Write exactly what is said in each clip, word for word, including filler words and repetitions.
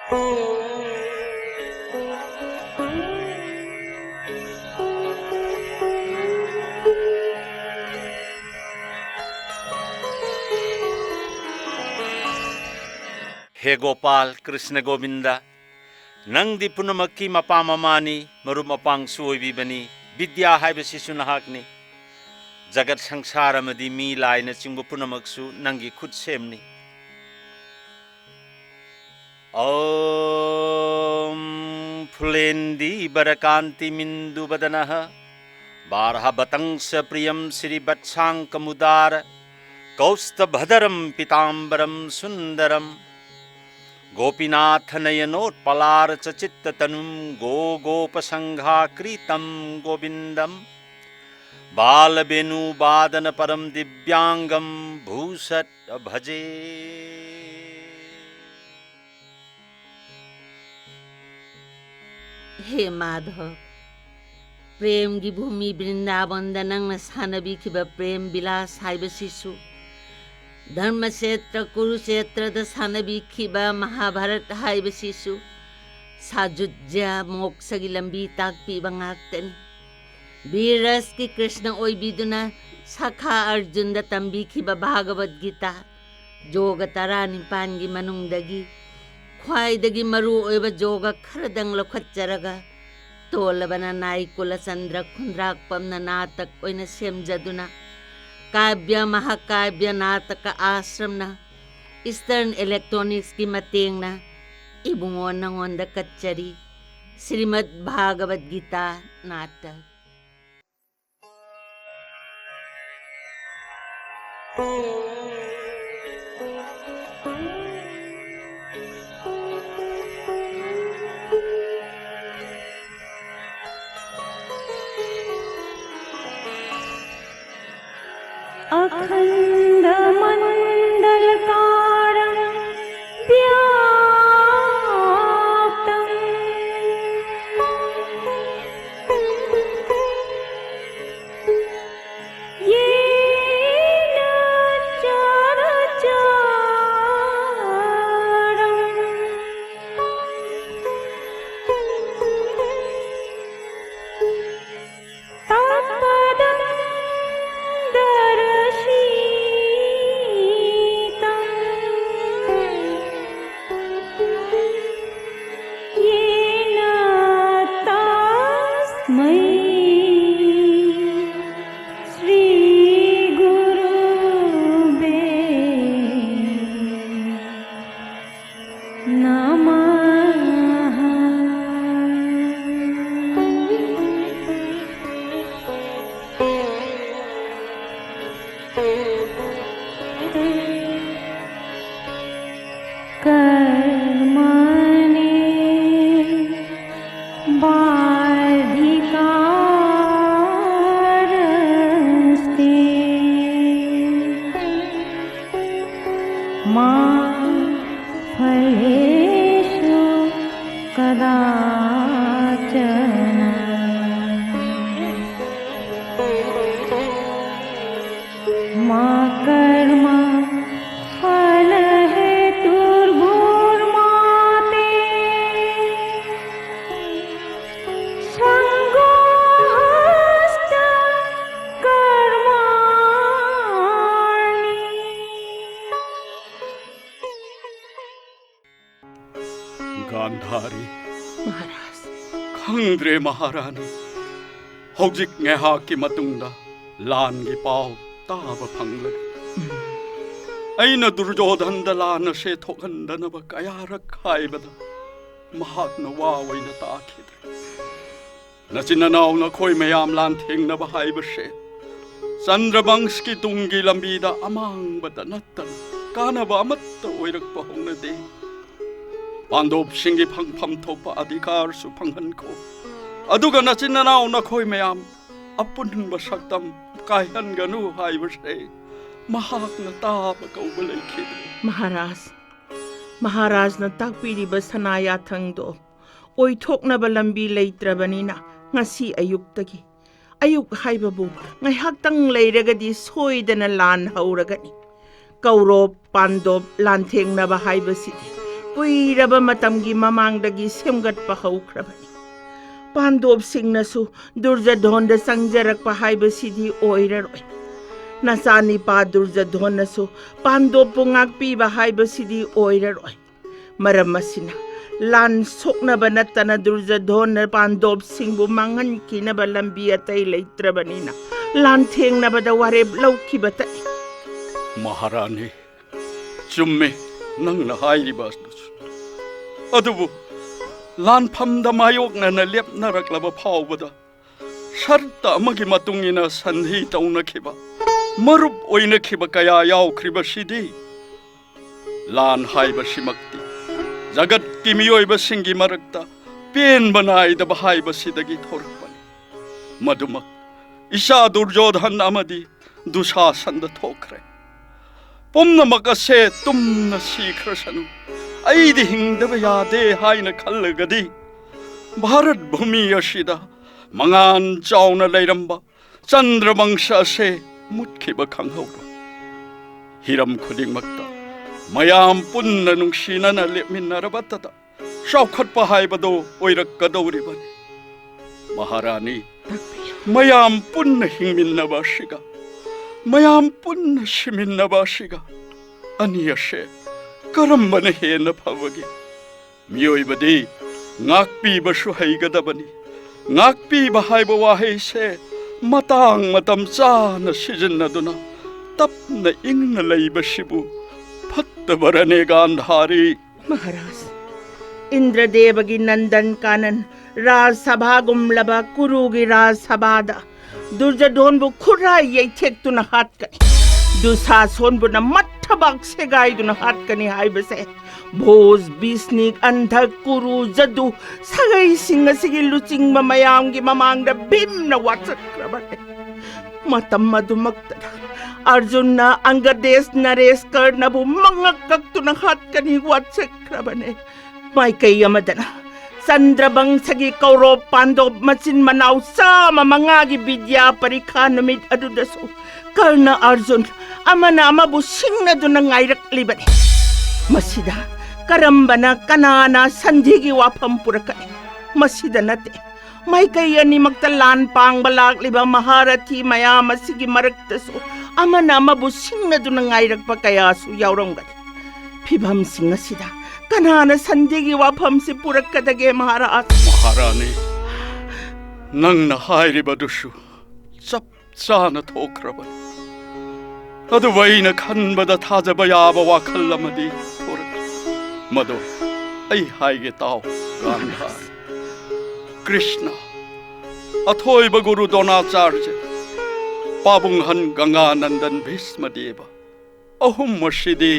ꯍꯦ ꯒꯣꯄꯥꯜ ꯀ꯭ꯔꯤꯁꯅ ꯒꯣꯕꯤꯟꯗ, ꯅꯪꯗꯤ ꯄꯨꯝꯅꯃꯛꯀꯤ ꯃꯄꯥ ꯃꯃꯥꯅꯤ, ꯃꯔꯨꯞ ꯃꯄꯥꯡꯁꯨ ꯑꯣꯏꯕꯤꯕꯅꯤ꯫ ꯕꯤꯗ꯭ꯌꯥ ꯍꯥꯏꯕꯁꯤꯁꯨ ꯅꯍꯥꯛꯅꯤ꯫ ꯖꯒꯠ ꯁꯪꯁꯥꯔ ꯑꯃꯗꯤ ꯃꯤ ꯂꯥꯏꯅꯆꯤꯡꯕ ꯄꯨꯝꯅꯃꯛꯁꯨ ꯅꯪꯒꯤ ꯈꯨꯠꯁꯦꯝꯅꯤ꯫ ॐ फुलेन्दीवरकान्तिमिन्दुवदनः बार्हवतंस प्रियं श्रीवत्साङ्कमुदार कौस्तभधरं पीताम्बरं सुन्दरं गोपीनाथनयनोत्पलार्चचित्ततनुं गो गोपसङ्घाकृतं गोविन्दं बालवेणुवादनपरं दिव्याङ्गं भूषट् भजे। ꯍꯦ ꯃꯥꯙꯕ, ꯄ꯭ꯔꯦꯝꯒꯤ ꯚꯨꯃꯤ ꯕ꯭ꯔꯤꯟꯗꯥꯕꯟꯗ ꯅꯪꯅ ꯁꯥꯟꯅꯕꯤꯈꯤꯕ ꯄ꯭ꯔꯦꯝ ꯕꯤꯂꯥꯁ ꯍꯥꯏꯕꯁꯤꯁꯨ, ꯙꯔꯃꯁꯦꯇ꯭ꯔ ꯀꯨꯔꯨꯁꯦꯇ꯭ꯔꯗ ꯁꯥꯟꯅꯕꯤꯈꯤꯕ ꯃꯍꯥꯚꯥꯔꯠ ꯍꯥꯏꯕꯁꯤꯁꯨ ꯁꯥꯖꯨꯖ꯭ꯌ ꯃꯣꯛꯁꯒꯤ ꯂꯝꯕꯤ ꯇꯥꯛꯄꯤꯕ ꯉꯥꯛꯇꯅꯤ꯫ ꯕꯤꯔ ꯔꯁꯀꯤ ꯀ꯭ꯔꯤꯁꯅ ꯑꯣꯏꯕꯤꯗꯨꯅ ꯁꯈꯥ ꯑꯔꯖꯨꯟꯗ ꯇꯝꯕꯤꯈꯤꯕ ꯚꯥꯒꯕꯠ ꯒꯤꯇꯥ, ꯌꯣꯒ ꯇꯔꯥꯅꯤꯄꯥꯟꯒꯤ ꯃꯅꯨꯡꯗꯒꯤ ꯈ꯭ꯋꯥꯏꯗꯒꯤ ꯃꯔꯨ ꯑꯣꯏꯕ ꯌꯣꯒ ꯈꯔꯗꯪ ꯂꯧꯈꯠꯆꯔꯒ, ꯇꯣꯜꯂꯕꯅ ꯅꯥꯏ ꯀꯨꯂꯆꯟꯗ꯭ꯔ ꯈꯨꯟꯗ꯭ꯔꯥꯛꯄꯝꯅ ꯅꯥꯇꯛ ꯑꯣꯏꯅ ꯁꯦꯝꯖꯗꯨꯅ, ꯀꯥꯕ꯭ꯌ ꯃꯍꯥꯀꯥꯕ꯭ꯌ ꯅꯥꯇꯀ ꯑꯥꯁ꯭ꯔꯝꯅ ꯏꯁꯇꯔꯟ ꯏꯂꯦꯛꯇ꯭ꯔꯣꯅꯤꯛꯁꯀꯤ ꯃꯇꯦꯡꯅ ꯏꯕꯨꯡꯉꯣ ꯅꯉꯣꯟꯗ ꯀꯠꯆꯔꯤ꯫ ꯁ꯭ꯔꯤꯃꯗ ꯚꯥꯒꯕꯠ ꯒꯤꯇꯥ ꯅꯥꯇꯛ꯫ अखण्डमण्डलकारं व्याप्तं येन चराचरं मै श्री गुरुवे नमः। कर्मणि बाधिकारस्ते मा फलेषु कदाचन। मा कर्म फलहेतुर्भूर्मा ते सङ्गोऽस्त्वकर्माणि। ꯒꯥꯟꯙꯥꯔꯤ꯫ ꯃꯍꯥꯔꯥꯖ꯫ ꯈꯪꯗ꯭ꯔꯦ ꯃꯍꯥꯔꯥꯅꯤ, ꯍꯧꯖꯤꯛ ꯉꯥꯏꯍꯥꯛꯀꯤ ꯃꯇꯨꯡꯗ ꯂꯥꯟꯒꯤ ꯄꯥꯎ ꯇꯥꯕ ꯐꯪꯂꯅꯤ꯫ ꯎꯝ꯫ ꯑꯩꯅ ꯗꯨꯔꯖꯣꯙꯟꯗ ꯂꯥꯟ ꯑꯁꯦ ꯊꯣꯛꯍꯟꯗꯅꯕ ꯀꯌꯥꯔꯛ ꯍꯥꯏꯕꯗ ꯃꯍꯥꯛꯅ ꯋꯥ ꯑꯣꯏꯅ ꯇꯥꯈꯤꯗ꯭ꯔꯦ꯫ ꯅꯆꯤꯟ ꯅꯅꯥꯎ ꯅꯈꯣꯏ ꯃꯌꯥꯝ ꯂꯥꯟꯊꯦꯡꯅꯕ ꯍꯥꯏꯕꯁꯦ ꯆꯟꯗ꯭ꯔꯕꯪꯁꯀꯤ ꯇꯨꯡꯒꯤ ꯂꯝꯕꯤꯗ ꯑꯃꯥꯡꯕꯗ ꯅꯠꯇꯅ ꯀꯥꯟꯅꯕ ꯑꯃꯠꯇ ꯑꯣꯏꯔꯛꯄ ꯍꯧꯅꯗꯦ꯫ ꯄꯥꯟꯗꯣꯞꯁꯤꯡꯒꯤ ꯐꯪꯐꯝ ꯊꯣꯛꯄ ꯑꯙꯤꯀꯥꯔꯁꯨ ꯐꯪꯍꯟꯈꯣ꯫ ꯑꯗꯨꯒ ꯅꯆꯤꯟ ꯅꯅꯥꯎ ꯅꯈꯣꯏ ꯃꯌꯥꯝ ꯑꯄꯨꯟꯕ ꯁꯛꯇꯝ ꯀꯥꯏꯍꯟꯒꯅꯨ ꯍꯥꯏꯕꯁꯦ ꯃꯍꯥꯛꯅ ꯇꯥꯕ ꯀꯧꯕ ꯂꯩꯈꯤꯗ꯭ꯔꯦ꯫ ꯃꯍꯥꯔꯥꯖ, ꯃꯍꯥꯔꯥꯖꯅ ꯇꯥꯛꯄꯤꯔꯤꯕ ꯁꯅꯥ ꯌꯥꯊꯪꯗꯣ ꯑꯣꯏꯊꯣꯛꯅꯕ ꯂꯝꯕꯤ ꯂꯩꯇ꯭ꯔꯕꯅꯤꯅ ꯉꯁꯤ ꯑꯌꯨꯛꯇꯒꯤ, ꯑꯌꯨꯛ ꯍꯥꯏꯕꯕꯨ ꯉꯥꯏꯍꯥꯛꯇꯪ ꯂꯩꯔꯒꯗꯤ ꯁꯣꯏꯗꯅ ꯂꯥꯟ ꯍꯧꯔꯒꯅꯤ꯫ ꯀꯧꯔꯣꯞ ꯄꯥꯟꯗꯣꯞ ꯂꯥꯟꯊꯦꯡꯅꯕ ꯍꯥꯏꯕꯁꯤꯗꯤ ꯀꯨꯏꯔꯕ ꯃꯇꯝꯒꯤ ꯃꯃꯥꯡꯗꯒꯤ ꯁꯦꯝꯒꯠꯄ ꯍꯧꯈ꯭ꯔꯕꯅꯤ꯫ ꯄꯥꯟꯗꯣꯞꯁꯤꯡꯅꯁꯨ ꯗꯨꯔꯖꯙꯣꯟꯗ ꯆꯪꯖꯔꯛꯄ ꯍꯥꯏꯕꯁꯤꯗꯤ ꯑꯣꯏꯔꯔꯣꯏ꯫ ꯅꯆꯥꯅꯤꯄꯥ ꯗꯨꯔꯖꯙꯣꯟꯅꯁꯨ ꯄꯥꯟꯗꯣꯞꯄꯨ ꯉꯥꯛꯄꯤꯕ ꯍꯥꯏꯕꯁꯤꯗꯤ ꯑꯣꯏꯔꯔꯣꯏ꯫ ꯃꯔꯝ ꯑꯁꯤꯅ ꯂꯥꯟ ꯁꯣꯛꯅꯕ ꯅꯠꯇꯅ ꯗꯨꯔꯖꯣꯙꯣꯟꯅ ꯄꯥꯟꯗꯣꯞꯁꯤꯡꯕꯨ ꯃꯥꯡꯍꯟꯈꯤꯅꯕ ꯂꯝꯕꯤ ꯑꯇꯩ ꯂꯩꯇ꯭ꯔꯕꯅꯤꯅ ꯂꯥꯟꯊꯦꯡꯅꯕꯗ ꯋꯥꯔꯦꯞ ꯂꯧꯈꯤꯕꯇꯅꯤ꯫ ꯃꯍꯥꯔꯥꯅꯤ, ꯆꯨꯝꯃꯤ ꯅꯪꯅ ꯍꯥꯏꯔꯤꯕ ꯑꯗꯨꯁꯨ꯫ ꯑꯗꯨꯕꯨ ꯂꯥꯟꯐꯝꯗ ꯃꯥꯌꯣꯛꯅꯅ ꯂꯦꯞꯅꯔꯛꯂꯕ ꯐꯥꯎꯕꯗ ꯁꯔꯇ ꯑꯃꯒꯤ ꯃꯇꯨꯡ ꯏꯟꯅ ꯁꯟꯙꯤ ꯇꯧꯅꯈꯤꯕ, ꯃꯔꯨꯞ ꯑꯣꯏꯅꯈꯤꯕ ꯀꯌꯥ ꯌꯥꯎꯈ꯭ꯔꯤꯕꯁꯤꯗꯤ ꯂꯥꯟ ꯍꯥꯏꯕꯁꯤꯃꯛꯇꯤ ꯖꯒꯠꯀꯤ ꯃꯤꯑꯣꯏꯕꯁꯤꯡꯒꯤ ꯃꯔꯛꯇ ꯄꯦꯟꯕ ꯅꯥꯏꯗꯕ ꯍꯥꯏꯕꯁꯤꯗꯒꯤ ꯊꯣꯔꯛꯄꯅꯤ꯫ ꯃꯗꯨꯃꯛ ꯏꯆꯥ ꯗꯨꯔꯖꯣꯙꯟ ꯑꯃꯗꯤ ꯗꯨꯁꯥꯁꯟꯗ ꯊꯣꯛꯈ꯭ꯔꯦ꯫ ꯄꯨꯝꯅꯃꯛ ꯑꯁꯦ ꯇꯨꯝꯅ ꯁꯤꯈ꯭ꯔꯁꯅꯨ, ꯑꯩꯗꯤ ꯍꯤꯡꯗꯕ ꯌꯥꯗꯦ ꯍꯥꯏꯅ ꯈꯜꯂꯒꯗꯤ ꯚꯥꯔꯠ ꯚꯨꯃꯤ ꯑꯁꯤꯗ ꯃꯉꯥꯟ ꯆꯥꯎꯅ ꯂꯩꯔꯝꯕ ꯆꯟꯗ꯭ꯔꯕꯪꯁ ꯑꯁꯦ ꯃꯨꯠꯈꯤꯕ ꯈꯪꯍꯧꯔꯣꯏ꯫ ꯍꯤꯔꯝ ꯈꯨꯗꯤꯡꯃꯛꯇ ꯃꯌꯥꯝ ꯄꯨꯟꯅ ꯅꯨꯡꯁꯤꯅꯅ ꯂꯦꯞꯃꯤꯟꯅꯔꯕꯇꯗ ꯆꯥꯎꯈꯠꯄ ꯍꯥꯏꯕꯗꯨ ꯑꯣꯏꯔꯛꯀꯗꯧꯔꯤꯕꯅꯤ꯫ ꯃꯍꯥꯔꯥꯅꯤ, ꯃꯌꯥꯝ ꯄꯨꯟꯅ ꯍꯤꯡꯃꯤꯟꯅꯕ ꯑꯁꯤꯒ ꯃꯌꯥꯝ ꯄꯨꯟꯅ ꯁꯤꯃꯤꯟꯅꯕ ꯑꯁꯤꯒ ꯑꯅꯤ ꯑꯁꯦ ꯀꯔꯝꯕꯅ ꯍꯦꯟꯅ ꯐꯕꯒꯦ? ꯃꯤꯑꯣꯏꯕꯗꯤ ꯉꯥꯛꯄꯤꯕꯁꯨ ꯍꯩꯒꯗꯕꯅꯤ꯫ ꯉꯥꯛꯄꯤꯕ ꯍꯥꯏꯕ ꯋꯥꯍꯩꯁꯦ ꯃꯇꯥꯡ ꯃꯇꯝ ꯆꯥꯅ ꯁꯤꯖꯤꯟꯅꯗꯨꯅ ꯇꯞꯅ ꯏꯪꯅ ꯂꯩꯕꯁꯤꯕꯨ ꯐꯠꯇꯕꯔꯅꯦ, ꯒꯥꯟꯙꯥꯔꯤ? ꯃꯍꯥꯔꯥꯖ, ꯏꯟꯗ꯭ꯔꯗꯦꯕꯒꯤ ꯅꯟꯗꯟ ꯀꯥꯅꯟ ꯔꯥꯖ ꯁꯚꯥꯒꯨꯝꯂꯕ ꯀꯨꯔꯨꯒꯤ ꯔꯥꯖ ꯁꯚꯥꯗ ꯗꯨꯔꯖꯣꯙꯣꯟꯕꯨ ꯈꯨꯔꯥꯏ ꯌꯩꯊꯦꯛꯇꯨꯅ ꯍꯥꯠꯀꯅꯤ, ꯗꯨꯁꯥꯁꯣꯟꯕꯨꯅ ꯃꯊꯕꯥꯛ ꯁꯦꯒꯥꯏꯗꯨꯅ ꯍꯥꯠꯀꯅꯤ ꯍꯥꯏꯕꯁꯦ ꯚꯣꯖ, ꯕꯤꯁꯅꯤꯛ, ꯑꯟꯙ, ꯀꯨꯔꯨ, ꯖꯗꯨ ꯁꯥꯒꯩꯁꯤꯡ ꯑꯁꯤꯒꯤ ꯂꯨꯆꯤꯡꯕ ꯃꯌꯥꯝꯒꯤ ꯃꯃꯥꯡꯗ ꯚꯤꯝꯅ ꯋꯥꯁꯛꯈ꯭ꯔꯕꯅꯤ꯫ ꯃꯇꯝ ꯑꯗꯨꯃꯛꯇꯗ ꯑꯔꯖꯨꯟꯅ ꯑꯪꯒꯗꯦꯁ ꯅꯔꯦꯁ ꯀꯔꯅꯕꯨ ꯃꯉꯛ ꯀꯛꯇꯨꯅ ꯍꯥꯠꯀꯅꯤ ꯋꯥꯁꯛꯈ꯭ꯔꯕꯅꯦ꯫ ꯃꯥꯏꯀꯩ ꯑꯃꯗꯅ ꯆꯟꯗ꯭ꯔꯕꯪꯁꯒꯤ ꯀꯧꯔꯣꯞ ꯄꯥꯟꯗꯣꯞ ꯃꯆꯤꯟ ꯃꯅꯥꯎ ꯆꯥꯝꯃ ꯃꯉꯥꯒꯤ ꯕꯤꯗ꯭ꯌꯥ ꯄꯔꯤꯈꯥ ꯅꯨꯃꯤꯠ ꯑꯗꯨꯗꯁꯨ ꯀꯔꯅ ꯑꯔꯖꯨꯟ ꯑꯃꯅ ꯑꯃꯕꯨ ꯁꯤꯡꯅꯗꯨꯅ ꯉꯥꯏꯔꯛꯂꯤꯕꯅꯤ꯫ ꯃꯁꯤꯗ ꯀꯔꯝꯕꯅ ꯀꯅꯥꯅ ꯁꯟꯙꯤꯒꯤ ꯋꯥꯐꯝ ꯄꯨꯔꯛꯀꯅꯤ? ꯃꯁꯤꯗ ꯅꯠꯇꯦ, ꯃꯥꯏꯀꯩ ꯑꯅꯤꯃꯛꯇ ꯂꯥꯟ ꯄꯥꯡꯕ ꯂꯥꯛꯂꯤꯕ ꯃꯍꯥꯔꯊꯤ ꯃꯌꯥꯝ ꯑꯁꯤꯒꯤ ꯃꯔꯛꯇꯁꯨ ꯑꯃꯅ ꯑꯃꯕꯨ ꯁꯤꯡꯅꯗꯨꯅ ꯉꯥꯏꯔꯛꯄ ꯀꯌꯥꯁꯨ ꯌꯥꯎꯔꯝꯒꯅꯤ꯫ ꯐꯤꯚꯝꯁꯤꯡ ꯑꯁꯤꯗ ꯀꯅꯥꯅ ꯁꯟꯗꯦꯒꯤ ꯋꯥꯐꯝꯁꯤ ꯄꯨꯔꯛꯀꯗꯒꯦ, ꯃꯍꯥꯔꯥꯖ? ꯃꯍꯥꯔꯥꯅꯤ, ꯅꯪꯅ ꯍꯥꯏꯔꯤꯕꯗꯨꯁꯨ ꯆꯞ ꯆꯥꯅ ꯊꯣꯛꯈ꯭ꯔꯕꯅꯤ꯫ ꯑꯗꯨꯕꯨ ꯑꯩꯅ ꯈꯟꯕꯗ ꯊꯥꯖꯕ ꯌꯥꯕ ꯋꯥꯈꯜ ꯑꯃꯗꯤ ꯊꯣꯔꯛꯏ꯫ ꯃꯗꯨ ꯑꯩ ꯍꯥꯏꯒꯦ ꯇꯥꯎ, ꯒꯥꯟꯙꯥꯔꯤ꯫ ꯀ꯭ꯔꯤꯁꯅ, ꯑꯊꯣꯏꯕ ꯒꯨꯔꯨ ꯗ꯭ꯔꯣꯅꯥꯆꯥꯔ꯭ꯌ, ꯄꯥꯕꯨꯡꯍꯟ ꯒꯪꯒꯥꯅꯟꯗꯟ ꯚꯤꯁꯃꯗꯦꯕ, ꯑꯍꯨꯝ ꯑꯁꯤꯗꯤ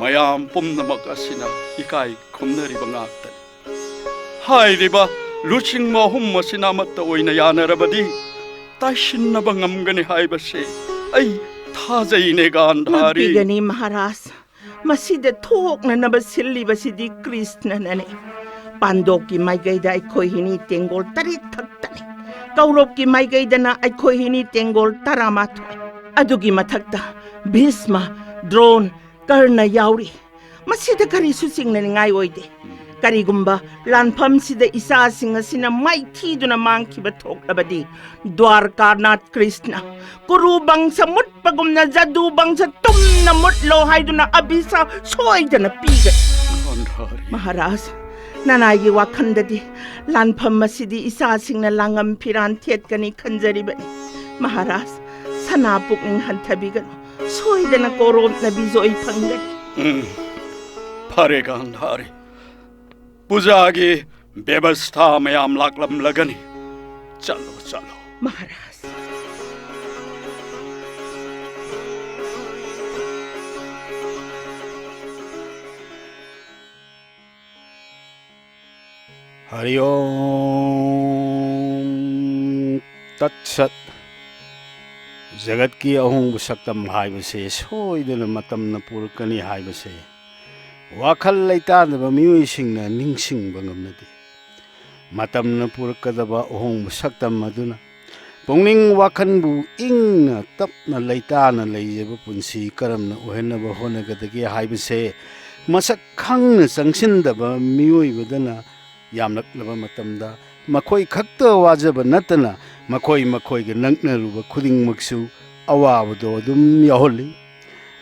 ꯃꯌꯥꯝ ꯄꯨꯝꯅꯃꯛ ꯑꯁꯤꯅ ꯏꯀꯥꯏ ꯈꯨꯝꯅꯔꯤꯕ ꯉꯥꯛꯇꯅꯤ꯫ ꯍꯥꯏꯔꯤꯕ ꯂꯨꯆꯤꯡꯕ ꯑꯍꯨꯝ ꯑꯁꯤꯅ ꯑꯃꯠꯇ ꯑꯣꯏꯅ ꯌꯥꯅꯔꯕꯗꯤ ꯇꯥꯏꯁꯤꯟꯅꯕ ꯉꯝꯒꯅꯤ ꯍꯥꯏꯕꯁꯦ ꯑꯩ ꯊꯥꯖꯩꯅꯦ, ꯒꯥꯟꯙꯥꯔꯤ꯫ ꯉꯝꯕꯤꯒꯅꯤ, ꯃꯍꯥꯔꯥꯖ꯫ ꯃꯁꯤꯗ ꯊꯣꯛꯅꯅꯕ ꯁꯤꯜꯂꯤꯕꯁꯤꯗꯤ ꯀ꯭ꯔꯤꯁꯅꯅꯅꯤ꯫ ꯄꯥꯟꯗꯣꯞꯀꯤ ꯃꯥꯏꯀꯩꯗ ꯑꯩꯈꯣꯏ ꯍꯤꯅꯤ ꯇꯦꯡꯒꯣꯜ ꯇꯔꯦꯠ ꯈꯛꯇꯅꯤ꯫ ꯀꯧꯔꯣꯞꯀꯤ ꯃꯥꯏꯀꯩꯗꯅ ꯑꯩꯈꯣꯏ ꯍꯤꯅꯤ ꯇꯦꯡꯒꯣꯜ ꯇꯔꯥꯃꯥꯊꯣꯏ꯫ ꯑꯗꯨꯒꯤ ꯃꯊꯛꯇ ꯚꯤꯁꯃ, ꯗ꯭ꯔꯣꯟ, ꯀꯔꯅ ꯌꯥꯎꯔꯤ꯫ ꯃꯁꯤꯗ ꯀꯔꯤꯁꯨ ꯆꯤꯡꯅꯅꯤꯡꯉꯥꯏ ꯑꯣꯏꯗꯦ꯫ ꯀꯔꯤꯒꯨꯝꯕ ꯂꯥꯟꯐꯝꯁꯤꯗ ꯏꯆꯥꯁꯤꯡ ꯑꯁꯤꯅ ꯃꯥꯏꯊꯤꯗꯨꯅ ꯃꯥꯡꯈꯤꯕ ꯊꯣꯛꯂꯕꯗꯤ, ꯗ꯭ꯋꯥꯔꯀꯥꯅꯥꯊ ꯀ꯭ꯔꯤꯁꯅ ꯀꯨꯔꯨ ꯕꯪꯁ ꯃꯨꯠꯄꯒꯨꯝꯅ ꯖꯗꯨ ꯕꯪꯁ ꯇꯨꯝꯅ ꯃꯨꯠꯂꯣ ꯍꯥꯏꯗꯨꯅ ꯑꯚꯤꯁꯥꯞ ꯁꯣꯏꯗꯅ ꯄꯤꯒꯅꯤ꯫ ꯒꯥꯟꯙꯥꯔꯤ꯫ ꯃꯍꯥꯔꯥꯖ, ꯅꯅꯥꯏꯒꯤ ꯋꯥꯈꯜꯗꯗꯤ ꯂꯥꯟꯐꯝ ꯑꯁꯤꯗꯤ ꯏꯆꯥꯁꯤꯡꯅ ꯂꯥꯡꯉꯝ ꯐꯤꯔꯥꯟ ꯊꯦꯠꯀꯅꯤ ꯈꯟꯖꯔꯤꯕꯅꯤ꯫ ꯃꯍꯥꯔꯥꯖ, ꯁꯅꯥ ꯄꯨꯛꯅꯤꯡ ꯍꯟꯊꯕꯤꯒꯅꯨ꯫ ꯁꯣꯏꯗꯅ ꯀꯧꯔꯣꯞꯅ ꯕꯤꯖꯣꯏ ꯐꯪꯒꯅꯤ꯫ ꯎꯝ, ꯐꯔꯦ ꯒꯥꯟꯙꯥꯔꯤ꯫ ꯄꯨꯖꯥꯒꯤ ꯕꯦꯕꯁꯊꯥ ꯃꯌꯥꯝ ꯂꯥꯛꯂꯝꯂꯒꯅꯤ꯫ ꯆꯠꯂꯣ, ꯆꯠꯂꯣ꯫ ꯃꯍꯥꯔꯥꯖ꯫ ꯍꯔꯤ ꯑꯣꯝ ꯇꯠ ꯁꯠ꯫ ꯖꯒꯠꯀꯤ ꯑꯍꯣꯡꯕ ꯁꯛꯇꯝ ꯍꯥꯏꯕꯁꯦ ꯁꯣꯏꯗꯅ ꯃꯇꯝꯅ ꯄꯨꯔꯛꯀꯅꯤ ꯍꯥꯏꯕꯁꯦ ꯋꯥꯈꯜ ꯂꯩꯇꯥꯗꯕ ꯃꯤꯑꯣꯏꯁꯤꯡꯅ ꯅꯤꯡꯁꯤꯡꯕ ꯉꯝꯅꯗꯦ꯫ ꯃꯇꯝꯅ ꯄꯨꯔꯛꯀꯗꯕ ꯑꯍꯣꯡꯕ ꯁꯛꯇꯝ ꯑꯗꯨꯅ ꯄꯨꯛꯅꯤꯡ ꯋꯥꯈꯜꯕꯨ ꯏꯪꯅ ꯇꯞꯅ ꯂꯩꯇꯥꯅ ꯂꯩꯖꯕ ꯄꯨꯟꯁꯤ ꯀꯔꯝꯅ ꯑꯣꯏꯍꯟꯅꯕ ꯍꯣꯠꯅꯒꯗꯒꯦ ꯍꯥꯏꯕꯁꯦ ꯃꯁꯛ ꯈꯪꯅ ꯆꯪꯁꯤꯟꯗꯕ ꯃꯤꯑꯣꯏꯕꯗꯅ ꯌꯥꯝꯂꯛꯂꯕ ꯃꯇꯝꯗ ꯃꯈꯣꯏ ꯈꯛꯇ ꯋꯥꯖꯕ ꯅꯠꯇꯅ ꯃꯈꯣꯏ ꯃꯈꯣꯏꯒ ꯅꯛꯅꯔꯨꯕ ꯈꯨꯗꯤꯡꯃꯛꯁꯨ ꯑꯋꯥꯕꯗꯣ ꯑꯗꯨꯝ ꯌꯥꯎꯍꯜꯂꯤ꯫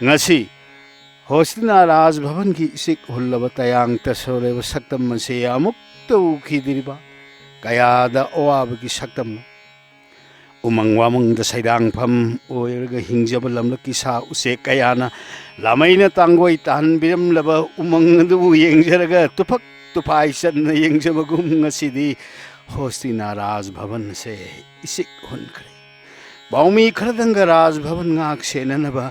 ꯉꯁꯤ ꯍꯣꯁꯇꯤꯅꯥ ꯔꯥꯖ ꯚꯕꯟꯒꯤ ꯏꯁꯤꯛ ꯍꯨꯜꯂꯕ ꯇꯌꯥꯡ ꯇꯁꯣꯔꯦꯕ ꯁꯛꯇꯝ ꯑꯁꯤ ꯑꯃꯨꯛꯇ ꯎꯈꯤꯗ꯭ꯔꯤꯕ ꯀꯌꯥꯗ ꯑꯋꯥꯕꯒꯤ ꯁꯛꯇꯝꯅꯣ꯫ ꯎꯃꯪ ꯋꯥꯃꯪꯗ ꯁꯩꯗꯥꯡꯐꯝ ꯑꯣꯏꯔꯒ ꯍꯤꯡꯖꯕ ꯂꯝꯂꯛꯀꯤ ꯁꯥ ꯎꯆꯦꯛ ꯀꯌꯥꯅ ꯂꯥꯃꯩꯅ ꯇꯥꯡꯒꯣꯏ ꯇꯥꯍꯟꯕꯤꯔꯝꯂꯕ ꯎꯃꯪ ꯑꯗꯨꯕꯨ ꯌꯦꯡꯖꯔꯒ ꯇꯨꯐꯛ ꯇꯨꯐꯥꯏ ꯆꯟꯅ ꯌꯦꯡꯖꯕꯒꯨꯝ ꯉꯁꯤꯗꯤ ꯍꯣꯁꯇꯤꯅꯥ ꯔꯥꯖ ꯚꯕꯟ ꯑꯁꯦ ꯏꯁꯤꯛ ꯍꯨꯟꯈ꯭ꯔꯦ꯫ ꯄꯥꯎꯃꯤ ꯈꯔꯗꯪꯒ ꯔꯥꯖ ꯚꯕꯟ ꯉꯥꯛ ꯁꯦꯟꯅꯅꯕ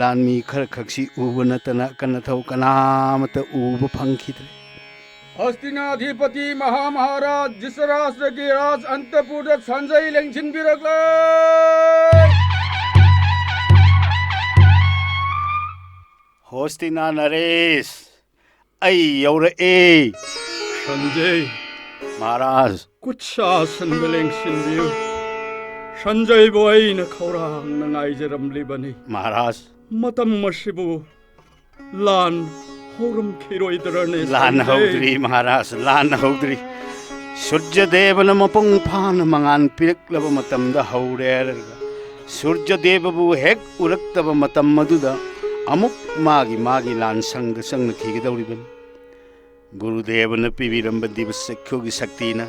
ꯂꯥꯟꯃꯤ ꯈꯔꯈꯛꯁꯤ ꯎꯕ ꯅꯠꯇꯅ ꯑꯀꯟ ꯑꯊꯧ ꯀꯅꯥꯃꯠꯇ ꯎꯕ ꯐꯪꯈꯤꯗ꯭ꯔꯦ꯫ ꯍꯁꯇꯤꯅꯥꯙꯤꯄꯇꯤ ꯃꯍꯥꯃꯍꯥꯔꯥꯖ ꯙꯤꯁꯔꯥꯁ꯭ꯇ꯭ꯔꯒꯤ ꯔꯥꯖ ꯑꯟꯇꯄꯨꯔꯗ ꯁꯟꯖꯩ ꯂꯦꯡꯁꯤꯟꯕꯤꯔꯛꯂꯦ꯫ ꯍꯣꯁꯇꯤꯅꯥ ꯅꯔꯦꯁ, ꯑꯩ ꯌꯧꯔꯛꯑꯦ꯫ ꯁꯟꯖꯩ, ꯃꯍꯥꯔꯥꯖ꯫ ꯈꯨꯠꯁꯥ ꯁꯟꯕ ꯂꯦꯡꯁꯤꯟꯕꯤꯌꯨ꯫ ꯁꯟꯖꯩꯕꯨ ꯑꯩꯅ ꯈꯧꯔꯥꯡꯅ ꯉꯥꯏꯖꯔꯝꯂꯤꯕꯅꯤ꯫ ꯃꯍꯥꯔꯥꯖ꯫ ꯃꯇꯝ ꯑꯁꯤꯕꯨ ꯂꯥꯟ ꯍꯧꯔꯝꯈꯤꯔꯣꯏꯗ꯭ꯔꯅꯦ, ꯂꯥꯟ ꯁꯟꯖꯩ? ꯍꯧꯗ꯭ꯔꯤ, ꯃꯍꯥꯔꯥꯖ, ꯂꯥꯟ ꯍꯧꯗ꯭ꯔꯤ꯫ ꯁꯨꯔꯖꯗꯦꯕꯅ ꯃꯄꯨꯡ ꯐꯥꯅ ꯃꯉꯥꯜ ꯄꯤꯔꯛꯂꯕ ꯃꯇꯝꯗ ꯍꯧꯔꯦ ꯍꯥꯏꯔꯒ, ꯁꯨꯔꯖꯗꯦꯕꯕꯨ ꯍꯦꯛ ꯎꯔꯛꯇꯕ ꯃꯇꯝ ꯑꯗꯨꯗ ꯑꯃꯨꯛ ꯃꯥꯒꯤ ꯃꯥꯒꯤ ꯂꯥꯟꯁꯪꯗ ꯆꯪꯅꯈꯤꯒꯗꯧꯔꯤꯕꯅꯤ꯫ ꯒꯨꯔꯨꯗꯦꯕꯅ ꯄꯤꯕꯤꯔꯝꯕ ꯗꯤꯕ ꯆꯛꯈꯨꯒꯤ ꯁꯛꯇꯤꯅ